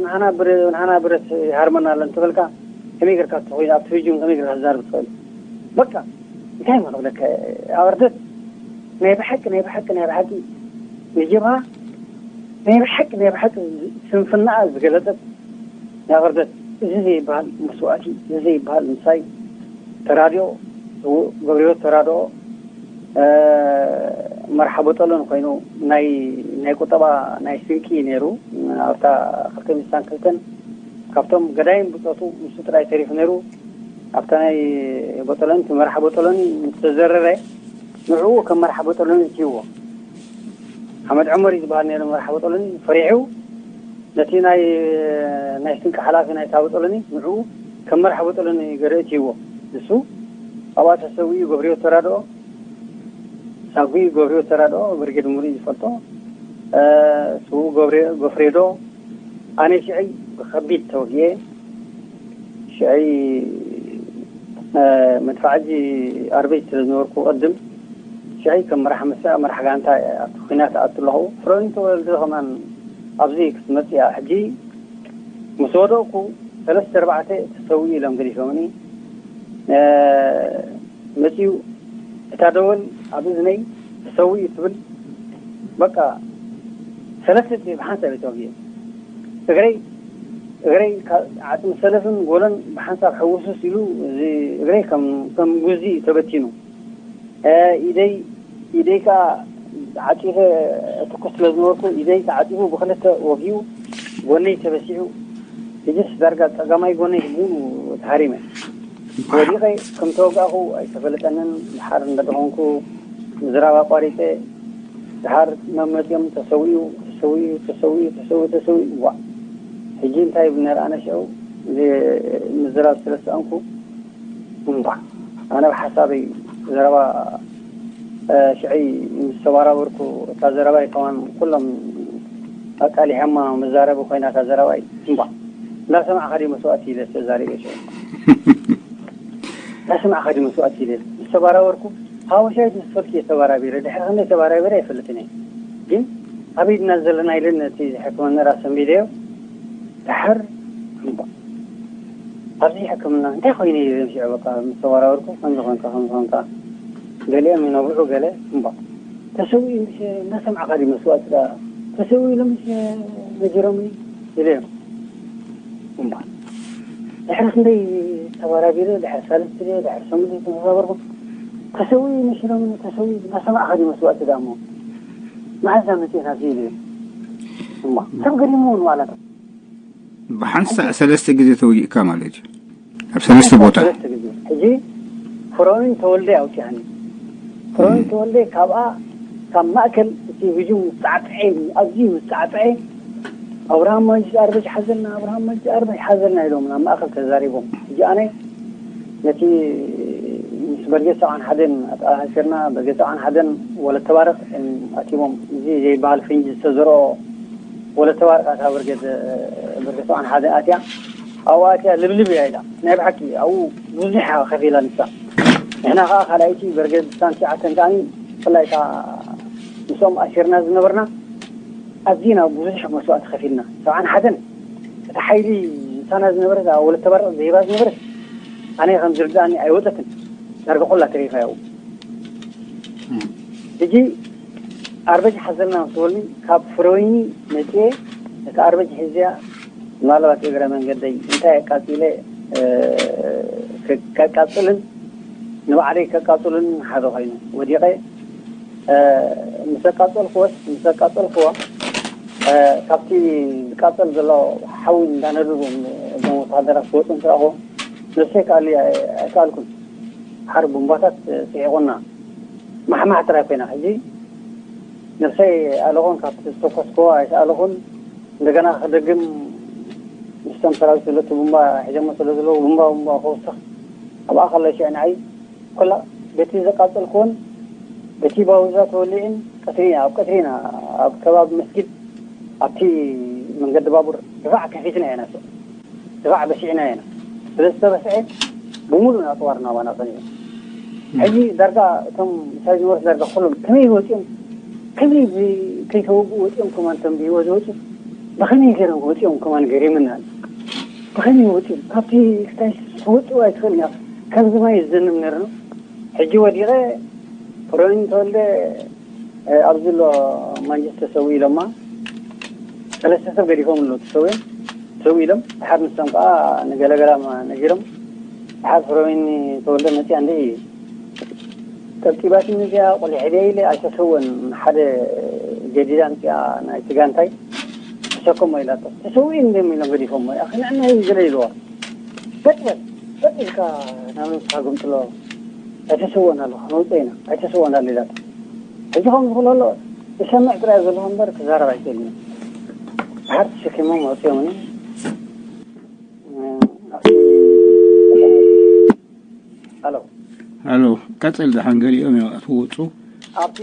ንሃና ብረ-፣ ንሃና ብረት ይሃርመና ኣሎ እንተበልካ፣ ከመይ ጌርካ ትኾይኑ ኣብቲ ህጁም ከመይ ጌርካ ትዛረብ ትኽእል? በቃ፣ እንታይ እሞ ክብለካ፣ ኣወርደት ናይ ብሓቂ፣ ናይ ብሓቂ፣ ናይ ብሓቂ ንጀብሃ ናይ ብሓቂ፣ ናይ ብሓቂ ስንፍናኣ ዝገለጸት ናይ ኣወርደት። እዚ ዘይበሃል መስዋእቲ፣ እዚ ዘይበሃል ምሳይ ተራድኦ፣ ገብረህይወት ተራድኦ፣ እ፣ መርሓ ቦጠሎን ኮይኑ ናይ፣ ናይ ቁጠባ ናይ ስንቂ ነይሩ። ኣብታ ክልተ ሚእቲ ክልተን ካብቶም ገዳይም ብጾቱ ንሱ ጥራይ ተሪፉ ነይሩ። ኣብታ ናይ ቦጠሎኒ፣ እቲ መርሓ ቦጠሎኒ ምስ ተዘረረ ንዕኡ ከም መርሓ ቦጠሎኒ እትይዎ። ሓመድ ዑመር እዩ ዝበሃል ነይሩ መርሓ ቦጠሎኒ። ፈሪሑ ነቲ ናይ፣ ናይ ስንቂ ሓላፊ ናይ ታቦ ጸሎኒ ንዕኡ ከም መርሓ ቦጠሎኒ ገይሩ እትይዎ። ንሱ ኣብኣ ተሰዊኡ ገብርዮ ተራድኦ፣ ሳጉኡ ገብርዮ ተራድኦ፣ ብርጌድ ሙሉእ ዝፈልጦ፣ እ፣ ስውኡ ገብርዮ፣ ጎፍሬዶ፣ ኣነ ሽዐይ ብኸቢድ ተወጊኤ። ሽዐይ፣ እ፣ መድፍዓጂ ኣርበይት ስለ ዝነበርኩ ቅድም፣ ሽዐይ ከም መራሕ መሳያ መራሕ ጋንታ ኣብቲ ኲናት ኣቱ ኣለኹ። ፍሮኒ ተወልደ ከማን ኣብዚ ክትመጽእ እያ። ሕጂ ምስ ወደቕኩ ሰለስተ ኣርባዕተ ተሰዊኡ ኢሎም ገዲፎምኒ። እ፣ መጺኡ እታ ደወል ኣብ እዝነይ ተሰዊኡ ትብል። በቃ ሰለስተ ግዜ ብሓንሳብ እየ ተወጊኤ። እግረይ፣ እግረይ ካብ ዓጽሚ ሰለፍን ጎሎን ብሓንሳብ ሕውስውስ ኢሉ፣ እዚ እግረይ ከም፣ ከም ጉዚ እዩ ተበቲኑ። እ፣ ኢደይ፣ ኢደይ ከኣ ዓጺፈ እትኩስ ስለ ዝነበርኩ፣ ኢደይ ተዓጺፉ ብኽልተ ወጊኡ፣ ጎነይ ተበሲዑ። ሕጅስ ዳርጋ ጸጋማይ ጎነይ ብሙሉ ተሃሪመ። ወዲቐ ከም ተወጋእኹ ኣይተፈለጠንን። ድሓር እንዳ ደኾንኩ ምዝራብ ኣቋሪጸ። ድሓር መመጽኦም ተሰዊኡ፣ ተሰዊኡ፣ ተሰዊኡ፣ ተሰዊኡ፣ ተሰዊኡ። ዋእ! ሕጂ እንታይ ይብል ነይረ ኣነ ሽዑ? እዚ ምዝራብ ስለ ዝሰኣንኩ፣ እምባ። ኣነ ብሓሳበይ ዘረባ፣ እ፣ ሽዐይ ምስ ተባራበርኩ፣ እታ ዘረባይ ከማን ኩሎም ኣቃሊሖማ መዛረቢ ኮይና እታ ዘረባይ። እምባ። እንዳሰማዕካ ድዩ መስዋእቲ ኢለ ተዛሪበ ሽዑ? እንዳሰማዕካ ድዩ መስዋእቲ ኢለ? ምስ ተባራበርኩ፣ ሓወሻይ ምስ ፈልኪ እየ ተባራቢረ። ድሕሪ ክንደይ ተባራቢረ ኣይፈልጥን እየ። ግን ኣበይ ድና ዘለና ኢለ ነቲ ዝሕክመኒ ራስ ኣንቢደዮ። ድሓር እምባ። ኣብዚ ሕክምና እንታይ ኮይኑ እዩ ዘምስዖ? በቃ ምስ ተወራወርኩ፣ ከምዚ ኮንካ፣ ከምዚ ኮንካ፣ ገሊኦም ይነብዑ፣ ገለ እምባ። ተሰዊኡ ምስ እናሰማዕካ ድዩ መስዋእቲ ደኣ? ተሰዊኡ ኢሎም ምስ ነጊሮምኒ ኢለዮም። እምባ። ድሕሪ ክንደይ ተበራቢረ፣ ድሕሪ ሳልስቲ ድየ፣ ድሕሪ ሰሙን ድየ ተመዛበርኩ። ተሰዊኡ መሲሎምኒ፣ ተሰዊኡ እናሰማዕካ ድዩ መስዋእቲ ደኣ እሞ? መዓዝ መጺእና ኣብዚ ኢለዮም። እምባ። ሰብ ገሪሙ እውን ዋላ ብሓንሳእ ሰለስተ ግዜ ተወጊእካ ማለት እዩ። ኣብ ሰለስተ ቦታ። ሰለስተ ግዜ። ሕጂ ፍሮኒን ተወልደ ኣውፅኣኒ። ፍሮኒን ተወልደ ካብኣ፣ ካብ ማእከል እቲ ህጁም ምስ ጻዕጽዐ፣ ኣዝዩ ምስ ጻዕጽዐ፣ "ኣብርሃም ማንጁስ ኣርበጅ ሓዘልና፣ ኣብርሃም ማንጁስ ኣርበጅ ሓዘልና" ኢሎም ናብ ማእከል ተዛሪቦም። ሕጂ ኣነ ነቲ ምስ በርጌድ ሰብዓን ሓደን ኣተኣሳሲርና፣ በርጌድ ሰብዓን ሓደን ወለተ ባርቕ እዮም ኣቲሞም። እዚ ዘይበሃል ፈንጂ ዝተዘርኦ ወለተ ባርቕ ኣታ በርጌድ፣ በርጌድ ሰብዓን ሓደን ኣትያ፣ ኣብኡ ኣትያ ልብልብ እያ ኢላ። ናይ ብሓቂ ኣብኡ ብዙሕ እያ ከፊላ ንሳ። ንሕና ከኣ ካልኣይቲ በርጌድ ስሳን ትሽዓተን ከኣ ብፍላይ ከኣ ምስኦም ኣሲርና ዝነበርና ኣዚና ብዙሕ መስዋእቲ ከፊልና። ሰብዓን ሓደን እቲ ሓይሊ ምሳና ዝነበረት፣ ኣብ ወለተ ባርቕ ዘይባ ዝነበረት፣ ኣነ ከም ዝርድኣኒ ኣይወጸትን። ዳርጋ ኩላ ተሪፋ ያው። ሕጂ ኣርበጅ ሓዘልና ምስ በሉኒ፣ ካብ ፍረወይኒ መጽየ፣ እቲ ኣርበጅ ሒዝያ፣ ምናልባት እግረ መንገደይ እንታይ ኣቃጺለ፣ እ፣ ከ-፣ ከቃጽልን ንባዕለይ ከቃጽሉን ሓደ ኮይኑ ወዲቐ። እ፣ ምስ ኣቃጸልክዎስ፣ ምስ ኣቃጸልክዎ፣ እ፣ ካብቲ ዝቃጸል ዘሎ ሓዊ እንዳነደዱ እዞም ወተሃደራት ክወጹ ምስ ረኣኹ፣ ነብሰይ ክኣሊ ኣይ-፣ ኣይከኣልኩን። ሓር ቡምባታት ስሒቑና። ማሕማሕ ጥራይ ኮይና። ሕጂ ነብሰይ ኣለኹን፣ ካብቲ ዝተኮስክዎ ኣይሰኣለኹን። እንደገና ክደግም ምስቶም ሰራዊት ዘለቱ ቡምባ ሒዞሞ ስለ ዘለዉ፣ ቡምባ፣ ቡምባ ክውስኽ ኣብኣ ከሎ ሽዑ ንዓይ ኩላ በቲ ዘቃጸልክዎን በቲ ባውዛ ተወሊዕን ቀትሪ ኢና፣ ኣብ ቀትሪ ኢና፣ ኣብ ከባቢ መስጊድ ኣብቲ መንገዲ ባቡር ድፋዕ ከፊትና ኢና፣ ድፋዕ በሲዕና ኢና። ስለ ዝተበስዐ ብምሉእ ኣጽዋር ናባና ጸኒሑ። ሕጂ ዳርጋ እቶም ምሳይ ዝነበሩት ዳርጋ ኩሎም ከመይ ወፂኦም፣ ከመይ ብ- ከይተወግኡ ወፂኦም፣ ከማን እቶም ብህይወት ዝወፁ ብኸመይ ገይሮም ወፂኦም ከማን ገሪምና ኣሎ። ብኸመይ ወፂኦም ካብቲ ክስታይ ክወፅኡ ኣይትኽእልን እያ። ከምዚ ማይ ዝዘንም ነርና። ሕጂ ወዲቐ ፍሮይን ተወልደ ኣብ ዘሎ ማንቸስተር ተሰዊኡ ኢሎማ። ሰለስተ ሰብ ገዲፎም ኣለዉ ተሰዊኦም። ተሰዊኡ ኢሎም ድሓር ንሶም ከዓ ንገለገላ ነጊሮም። ድሓር ፍሮይን ተወልደ መፅያ እንደ ጠብጢባትኒ እዚኣ ቆሊሐ ድያ ኢለ ኣይተሰወን። ሓደ ገዲዳ ኣምፅኣ ናይቲ ጋንታይ ተሰከሞ ኢላቶ። ተሰዊኡ እንደ ኢሎም ገዲፎሞ። ኣኽንዕና እዩ ገለ ኢልዋ። በጥ በል በጥ ኢልካ ናብ ንስኻ ግምጥሎ። ኣይተሰወን ኣሎ ከነውፅኦ ኢና። ኣይተሰወን ኣሎ ኢላቶ። ሕጂ ከም ዝኽሎ ኣሎ ዝሰምዕ ጥራይ ዘለኹ እምበር ክዛረብ ኣይክእልን። ድሓር ተሸኪሞም ኣውፅኦምኒ። ኣሎ ኣሎ ቀፅል። ደሓን ገሊኦም እዮም ኣትወፁ። ኣብቲ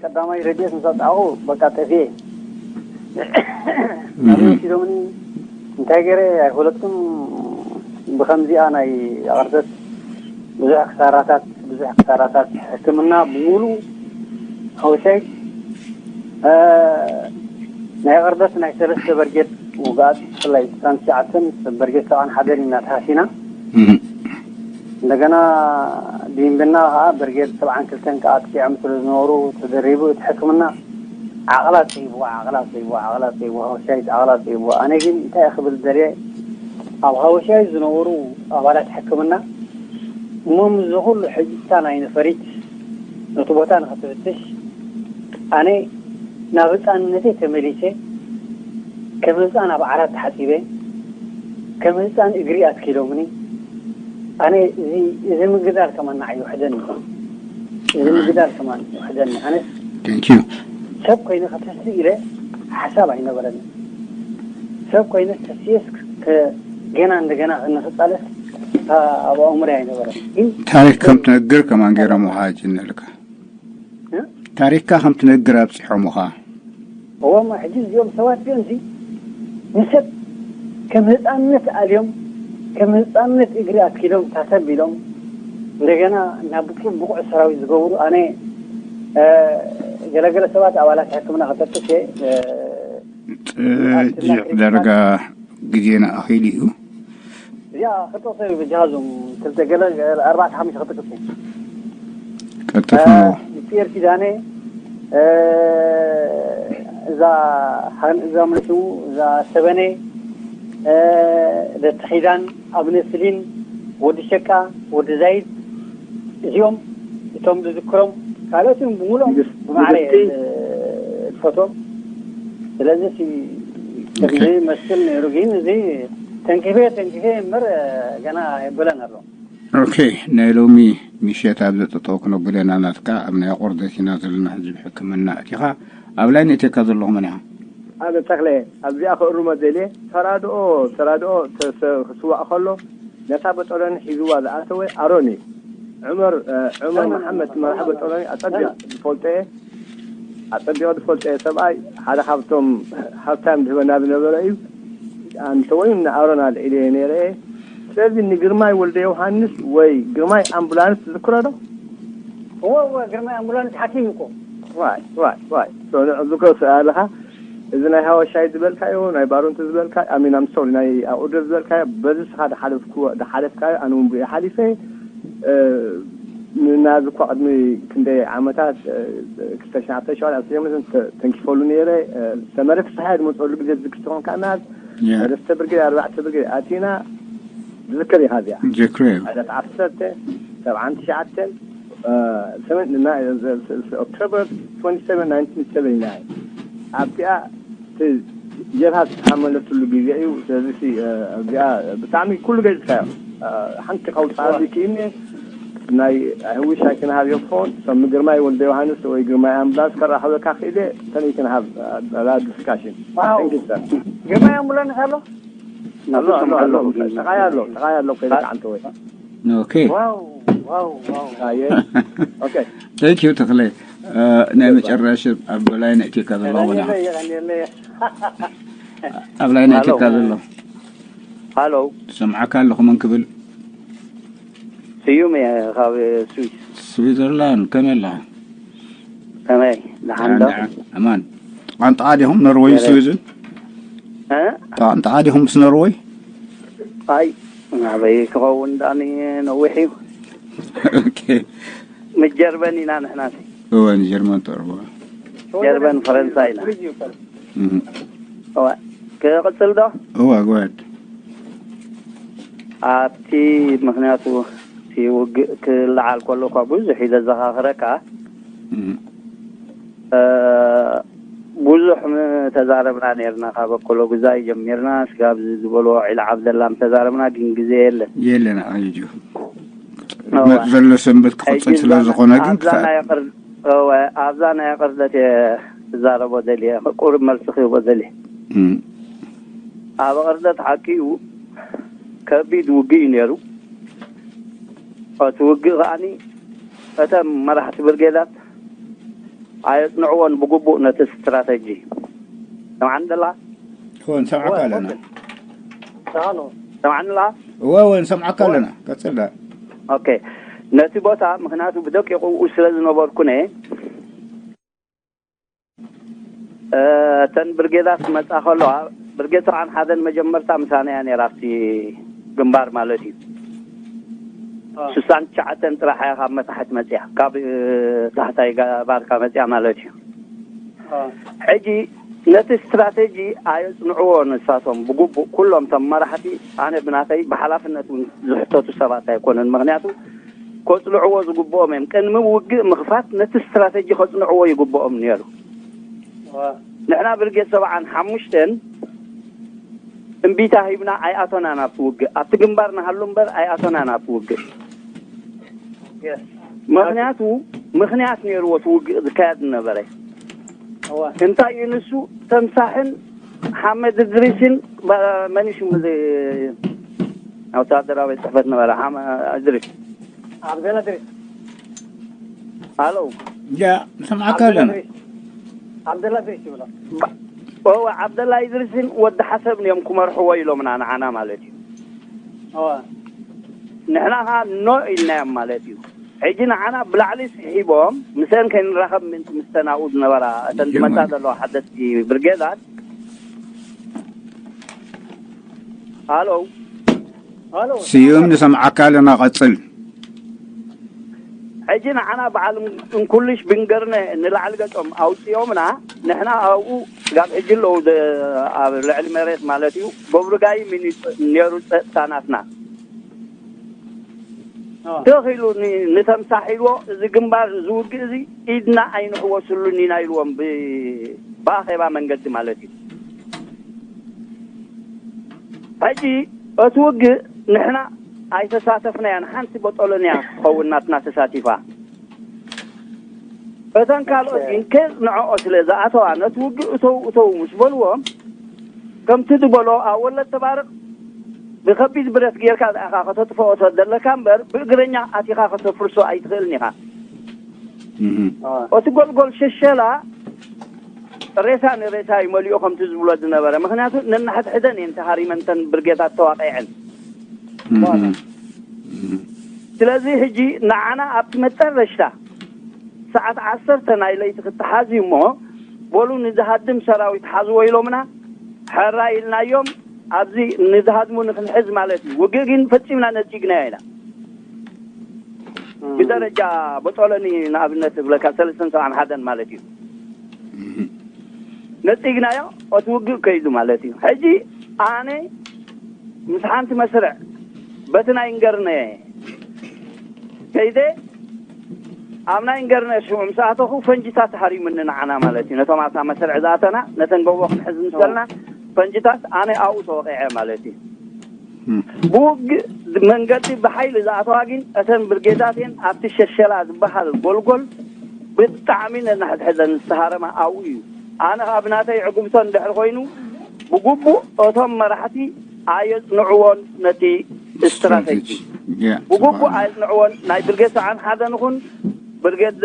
ቀዳማይ ረድኤት ምስ ኣውፅኣኹ በቃ ጠፊኤ። ወሲዶምኒ እንታይ ገይረ ኣይፈለጥኩም። ብከምዚኣ ናይ ኣቕርተት ብዙሕ ክሳራታት ብዙሕ ክሳራታት ሕክምና ብምሉ ሓወሻይ ናይ ኣቕርደት ናይ ሰለስተ በርጌድ ውግኣት ብፍላይ ስሳን ትሽዓተን ሰብ በርጌድ ሰብዓን ሓደን ኢና ተሃሲና። እንደገና ዲምብና ከዓ በርጌድ ሰብዓን ክልተን ከዓ ኣጥቂዖም ስለ ዝነበሩ ተደሪቡ እቲ ሕክምና ዓቕላ ፀይብዎ ዓቕላ ፀይብዎ ዓቕላ ፀይብዎ ሓወሻይ ዓቕላ ፀይብዎ። ኣነ ግን እንታይ ክብል ደልየ ኣብ ሓወሻይ ዝነበሩ ኣባላት ሕክምና እሞ ምስዚ ኩሉ ሕጅታ ናይ ነፈሪት ነቲ ቦታ ንኸትፍትሽ ኣነ ናብ ህፃንነተይ ተመሊሰ። ከም ህፃን ኣብ ዓራት ተሓፂበ። ከም ህፃን እግሪ ኣትኪሎምኒ። ኣነ እዚ እዚ ምግዳል ከማን ንዓይ ይውሕደኒ። እዚ ምግዳል ከማን ይውሕደኒ። ኣነስ Thank you። ሰብ ኮይነ ከተስእ ኢለ ሓሳብ ኣይነበረኒ። ሰብ ኮይነ ተስየስ ገና እንደገና ንክፃለስ ኣብ ኣእምሮ ኣይነበረን። ግን ታሪክ ከም ትነግር ከማን ገይሮም ውሃ ጅነልካ። ታሪክካ ከም ትነግር ኣብፂሖምኻ። እዎም ሕጂ እዚኦም ሰባት እዮም እዚ ንሰብ ከም ህፃንነት ኣልዮም ከም ህፃንነት እግሪ ኣትኪሎም ታተቢሎም እንደገና ናብ ብቁዕ ብቁዕ ሰራዊት ዝገብሩ ኣነ ገለገለ ሰባት ኣባላት ሕክምና ክጠቅስ እየ። ጽጅቕ ደረጋ ግዜና ኣኺሉ እዩ። እዚኣ ክጠቅሶ እዩ ብጃሃዞም ክልተ ገለ ኣርባዕተ ሓሙሽተ ክጠቅስ እዩ። ቀጥታ ፒየር ኪዳነ እዛ እዛ ምንሽው እዛ ሰበነ ደቲ ኪዳን ኣብነ ስሊን ወዲ ሸቃ ወዲ ዛይድ እዚኦም እቶም ዝዝክሮም ካልኦት እውን ብምሉኦም ብማዕረ ዝፈትዎም። ስለዚ ከምዚ መስል ነይሩ ግን እዚ ተንኪፈ ተንኪፈ እምበር ገና የበለን ኣሎ። ኦኬ ናይ ሎሚ ምሸት ኣብ ዘጠጠው ክነጉደና ናትካ ኣብ ናይ ኣቆርደት ኢና ዘለና ህዝቢ ሕክምና እቲኻ ኣብ ላይ ነቴካ ዘለኹ መን ኢኻ? ኣነ ተኽለ ኣብዚኣ ክእርሞ ደልየ ተራድኦ ተራድኦ ክስዋእ ከሎ ነታ በጦሎኒ ሒዝዋ ዝኣተወ ኣሮን እዩ። ዑመር ዑመር መሓመድ መራሕ በጦሎኒ ኣጸቢቕ ዝፈልጦ እየ። ኣጸቢቐ ዝፈልጦ እየ ሰብኣይ ሓደ ካብቶም ሃብታም ዝህበና ዝነበረ እዩ። ኣንተ ወይም ንኣሮን ኣልዒለዮ ነይረ እየ። ስለዚ ንግርማይ ወልደ ዮሃንስ ወይ ግርማይ ኣምቡላንስ ትዝክሮ ዶ? እወ እወ ግርማይ ኣምቡላንስ ሓኪም እኮ። ዋይ ዋይ ዋይ ሶንዕ ዝኮ ኣለካ እዚ ናይ ሃወሻይ ዝበልካዮ ናይ ባሮንቲ ዝበልካ ኣሚን ኣምሶሪ ናይ ኣቁድር ዝበልካዮ በዚ ስኻ ዝሓለፍካዮ ኣነ እውን ብኡ ሓሊፈ ናዚ እኳ ቅድሚ ክንደይ ዓመታት ክልተ ሽሕን ዓሰርተ ሸውዓተን ኣብ ሰሜን ተንኪፈሉ ነይረ። ሰመረ ፍስሓየ ዝመፀሉ ግዜ ዝዝክር ተኾንካ መያዝ ሰለስተ ብርጌድ ኣርባዕተ ብርጌድ ኣቲና ዝዝከር ኢኻ እዚኣ ዝክር ዕለት ዓሰርተ ሰብዓን ትሽዓተን ኦክቶበር ትወንቲ ሰቨን ናይንቲን ሰቨንቲ ናይን ኣብቲኣ እቲ ጀብሃ ዝተሓመለትሉ ግዜ እዩ። ስለዚ እዚኣ ብጣዕሚ ኩሉ ገይፅካዮ ሓንቲ ከውፅኣሉ ይክእልኒ ናይ I wish I can have your phone some ግርማይ ወልደ ዮሃንስ ወይ ግርማይ ኣምቡላንስ ከራኽበካ ክእለ ተን you can have that discussion ግርማይ ኣምቡላንስ ኣሎ ጠቃይ ኣሎ ጠቃይ ኣሎ ከይደ ከዓንተ ወይ ኦኬ thank you ተክለ ናይ መጨረሻ ኣብ በላይ ነእቲካ ዘለኹ ኣብ ላይ ነእቲካ ዘሎ ሃሎ ሰምዓካ ኣለኹ መን ክብል ስዩም እየ ካብ ስዊስ ስዊዘርላንድ ከመይ ኣላ? ከመይ ደሓን ዶ? ኣማን። ቋንጣ ዲኹም ኖርወይ፣ ስዊዝን? ቋንጣ ዲኹም ምስ ኖርወይ? ኣይ ኣበይ ክኸውን ዳኒ፣ ነዊሕ እዩ። ኦኬ። ምስ ጀርመን ኢና ንሕና። እወ፣ ንጀርመን ተርቦ። ጀርመን ፈረንሳ ኢና። እወ፣ ክቕጽል ዶ? እወ፣ ግወድ። ኣብቲ ምክንያቱ እቲ ውግእ ክለዓል ከሎ እኳ ብዙሕ እዩ ዘዘኻኽረካ። ብዙሕ ተዛረብና ነርና፣ ካብ ኣኮሎ ጉዛይ ጀሚርና ስጋብ ዝበልዎ ዒላ ዓብደላ ተዛረብና፣ ግን ግዜ የለን። የለን ኣዩ። ዘሎ ሰንበት ክቕጽል ስለ ዝኾነ ግን ኣብዛ ናይ ቅርደት እዛረቦ ደልየ፣ ቁሩብ መልሲ ክህቦ ደልየ። ኣብ ቅርደት ሓቂ እዩ፣ ከቢድ ውግእ እዩ ነይሩ። እቲ ውግእ ከዓኒ እተን መራሕቲ ብርጌዳት ኣየጽንዕዎን ብግቡእ ነቲ ስትራተጂ። ሰምዓኒ ደላ? እወ፣ ንሰምዓካ ኣለና። ሰምዓኒ ደላ? እወ፣ እወ፣ ንሰምዓካ ኣለና። ቀጽል ዳ። ኦኬ። ነቲ ቦታ ምክንያቱ ብደቂቑ ስለ ዝነበርኩነ፣ እተን ብርጌዳት ክመጻ ከለዋ፣ ብርጌድ ሰብዓን ሓደን መጀመርታ ምሳና እያ ነይራ፣ ኣብቲ ግንባር ማለት እዩ። ስሳን ትሽዓተን ጥራሕ እያ ካብ መታሕት መጽያ፣ ካብ ታሕታይ ባርካ መጽያ ማለት እዩ። ሕጂ ነቲ ስትራተጂ ኣየጽንዕዎ ንሳቶም ብግቡእ፣ ኩሎም ቶም መራሕቲ፣ ኣነ ብናተይ ብሓላፍነት እውን ዝሕተቱ ሰባት ኣይኮነን። ምክንያቱ ከጽንዕዎ ዝግብኦም እዮም። ቅድሚ ውግእ ምኽፋት ነቲ ስትራተጂ ከጽንዕዎ ይግብኦም ነይሩ። ንሕና ብርጌድ ሰብዓን ሓሙሽተን እምቢታ ሂብና ኣይኣቶናን ኣብቲ ውግእ። ኣብቲ ግንባር ንሃሉ እምበር ኣይኣቶናን ኣብቲ ውግእ። ምክንያቱ ምክንያት ነይርዎ እቲ ውግእ ዝካየድ ዝነበረ። እንታይ እዩ ንሱ? ተምሳሕን ሓመድ እድሪስን፣ መን ሽሙ፣ ወታደራዊ ጽሕፈት ነበረ እድሪስ። ዓብደላ እድሪስ። ኣለው። ያ፣ ንሰምዓካ ኣለና። ዓብደላ እድሪስ ይብሎ። እወ፣ ዓብደላ እድሪስን ወዲ ሓሰብን እዮም ክመርሕዎ ኢሎምና፣ ንዓና ማለት እዩ። ንሕና ኸዓ ኖ ኢልናዮም ማለት እዩ። ሕጂ ንዓና ብላዕሊ ስሒቦም፣ ምስአን ከይንራኸብ ምእንቲ ምስተን ኣብኡ ዝነበራ፣ እተን ዝመጻ ዘለዋ ሓደስቲ ብርጌዳት። ሃሎ። ስዩም፣ ንሰምዓካ ኣለና፣ ቀጽል። ሕጂ ንዓና በዓል እንኩልሽ ብንገርነ ንላዕሊ ገጾም ኣውጺኦምና፣ ንሕና ኣብኡ ስጋብ ሕጂ ኣለዉ፣ ኣብ ልዕሊ መሬት ማለት እዩ። በብርጋይ ሚኒት ነይሩ ጸጥታ ናትና። ተኺሉ ንተምሳሕ ኢልዎ፣ እዚ ግንባር፣ እዚ ውግእ እዚ ኢድና ኣይንሕወስሉን ኢና ኢልዎም፣ ብኣኼባ መንገዲ ማለት እዩ። ሕጂ እቲ ውግእ ንሕና ኣይተሳተፍናያን፣ ሓንቲ በጦሎንያ ክትኸውን ናትና ተሳቲፋ። እተን ካልኦት ግን ከየጽንዐኦ ስለ ዝኣተዋ፣ ነቲ ውግእ እተው እተው ምስ በልዎም፣ ከምቲ ዝበሎ ኣብ ወለድ ተባርቕ ብከቢድ ብረት ጌርካ ኢኻ ከተጥፍኦ ዘለካ እምበር፣ ብእግረኛ ኣቲኻ ከተፍርሶ ኣይትኽእልን ኢኻ። እቲ ጎልጎል ሸሸላ ሬሳ ንሬሳ እዩ መሊኡ፣ ከምቲ ዝብሎ ዝነበረ። ምክንያቱ ነናሕድሕደን እየን ተሃሪመን፣ እተን ብርጌታት ተዋቂዐን። ስለዚ ሕጂ ንዓና ኣብቲ መጨረሽታ ሰዓት ዓሰርተ ናይ ለይቲ ክትሓዝ እዩ እሞ፣ በሉ ንዝሃድም ሰራዊት ሓዝዎ ኢሎምና፣ ሕራይ ኢልናዮም። ኣብዚ ንዝሃድሙ ንክንሕዝ ማለት እዩ። ውግእ ግን ፈጺምና ነጺግናዮ ኢና። ብደረጃ በጦሎኒ ንኣብነት እብለካ፣ ሰለስተን ሰብዓን ሓደን ማለት እዩ። ነጺግናዮ፣ እቲ ውግእ ከይዱ ማለት እዩ። ሕጂ ኣነ ምስ ሓንቲ መስርዕ በቲ ናይ እንገርነ ከይደ፣ ኣብ ናይ እንገርነ ሽዑ ምስ ኣተኹ፣ ፈንጅታት ሃሪሙኒ ንዓና ማለት እዩ። ነቶም ኣብታ መስርዕ ዝኣተና፣ ነተን ጎቦ ክንሕዝ ምስ በልና፣ ፈንጅታት ኣነ ኣብኡ ተወቒዐ ማለት እዩ። ብውግእ መንገዲ ብሓይሊ ዝኣተዋ ግን እተን ብርጌዳት እየን። ኣብቲ ሸሸላ ዝበሃል ጎልጎል ብጣዕሚ ነንሕድሕደን ዝተሃረማ ኣብኡ እዩ። ኣነ ካብ ናተይ ዕጉብቶ እንድሕር ኮይኑ፣ ብግቡእ እቶም መራሕቲ ኣየጽንዕዎን ነቲ ስትራተጂ። ብግቡእ ኣየጽንዕዎን። ናይ ብርጌድ ሰብዓን ሓደን ይኹን ብርጌድ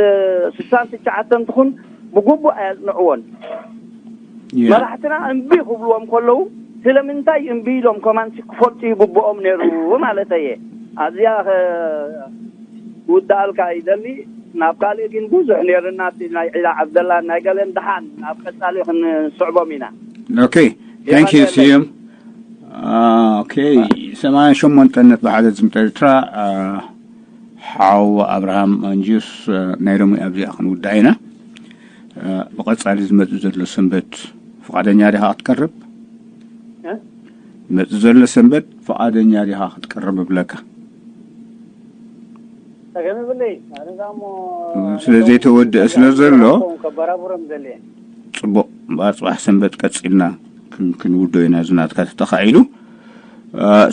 ስሳን ትሽዓተን ትኹን ብግቡእ ኣየጽንዕዎን። መራሕትና እምቢ ክብልዎም ከለዉ ስለምንታይ እምቢ ኢሎም ከማን ክፈልጡ ይግብኦም ነይሩ ማለት እየ። ኣብዚኣ ክውዳኣልካ ይደሊ። ናብ ካልእ ግን ብዙሕ ነይርና፣ እቲ ናይ ዒላ ዓብደላ ናይ ገለን ደሓን ናብ ቀጻሊ ክንስዕቦም ኢና። Okay, thank you ስዩም። Okay, ሰማንያን ሸሞንተ ነጥቢ ሓደ ድምፂ ኤርትራ። ሓው ኣብርሃም መንጁስ፣ ናይ ሎሚ ኣብዚኣ ክንውዳ ኢና። ብቐጻሊ ዝመጽእ ዘሎ ሰንበት ፍቓደኛ ዲኻ ክትቀርብ? ዝመጽእ ዘሎ ሰንበት ፍቓደኛ ዲኻ ክትቀርብ እብለካ? ጸገም የብለይ። ኣነ እዛ እሞ ስለ ዘይተወደአ ስለ ዘሎ ከበራብሮም ዘለ ጽቡቕ። እምበኣር ጽባሕ ሰንበት ቀጺልና ክን- ክንውዶ ኢና። ዝናትካ ተተኻኢሉ።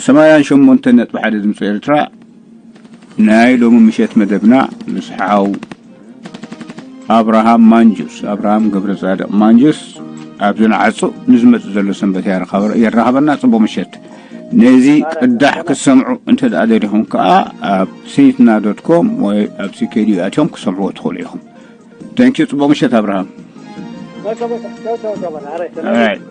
ሰማንያን ሸሞንተ ነጥቢ ሓደ ድምፂ ኤርትራ ናይ ሎሚ ምሸት መደብና ምስ ሓው ኣብርሃም ማንጁስ፣ ኣብርሃም ገብረ ጻድቕ ማንጁስ ኣብ ዝንዓጹ ንዝመጽእ ዘሎ ሰንበት የራኸበ- የራኸበና። ጽቡቕ ምሸት። ነዚ ቅዳሕ ክትሰምዑ እንተ ደኣ ደሊኹም ከኣ ኣብ ሲትና ዶት ኮም ወይ ኣብ ሲኬዲ ኣትዮም ክሰምዕዎ ትኽእሉ ኢኹም። Thank you። ጽቡቕ ምሸት ኣብርሃም። ቻው ቻው ቻው በል። ኣረ All right.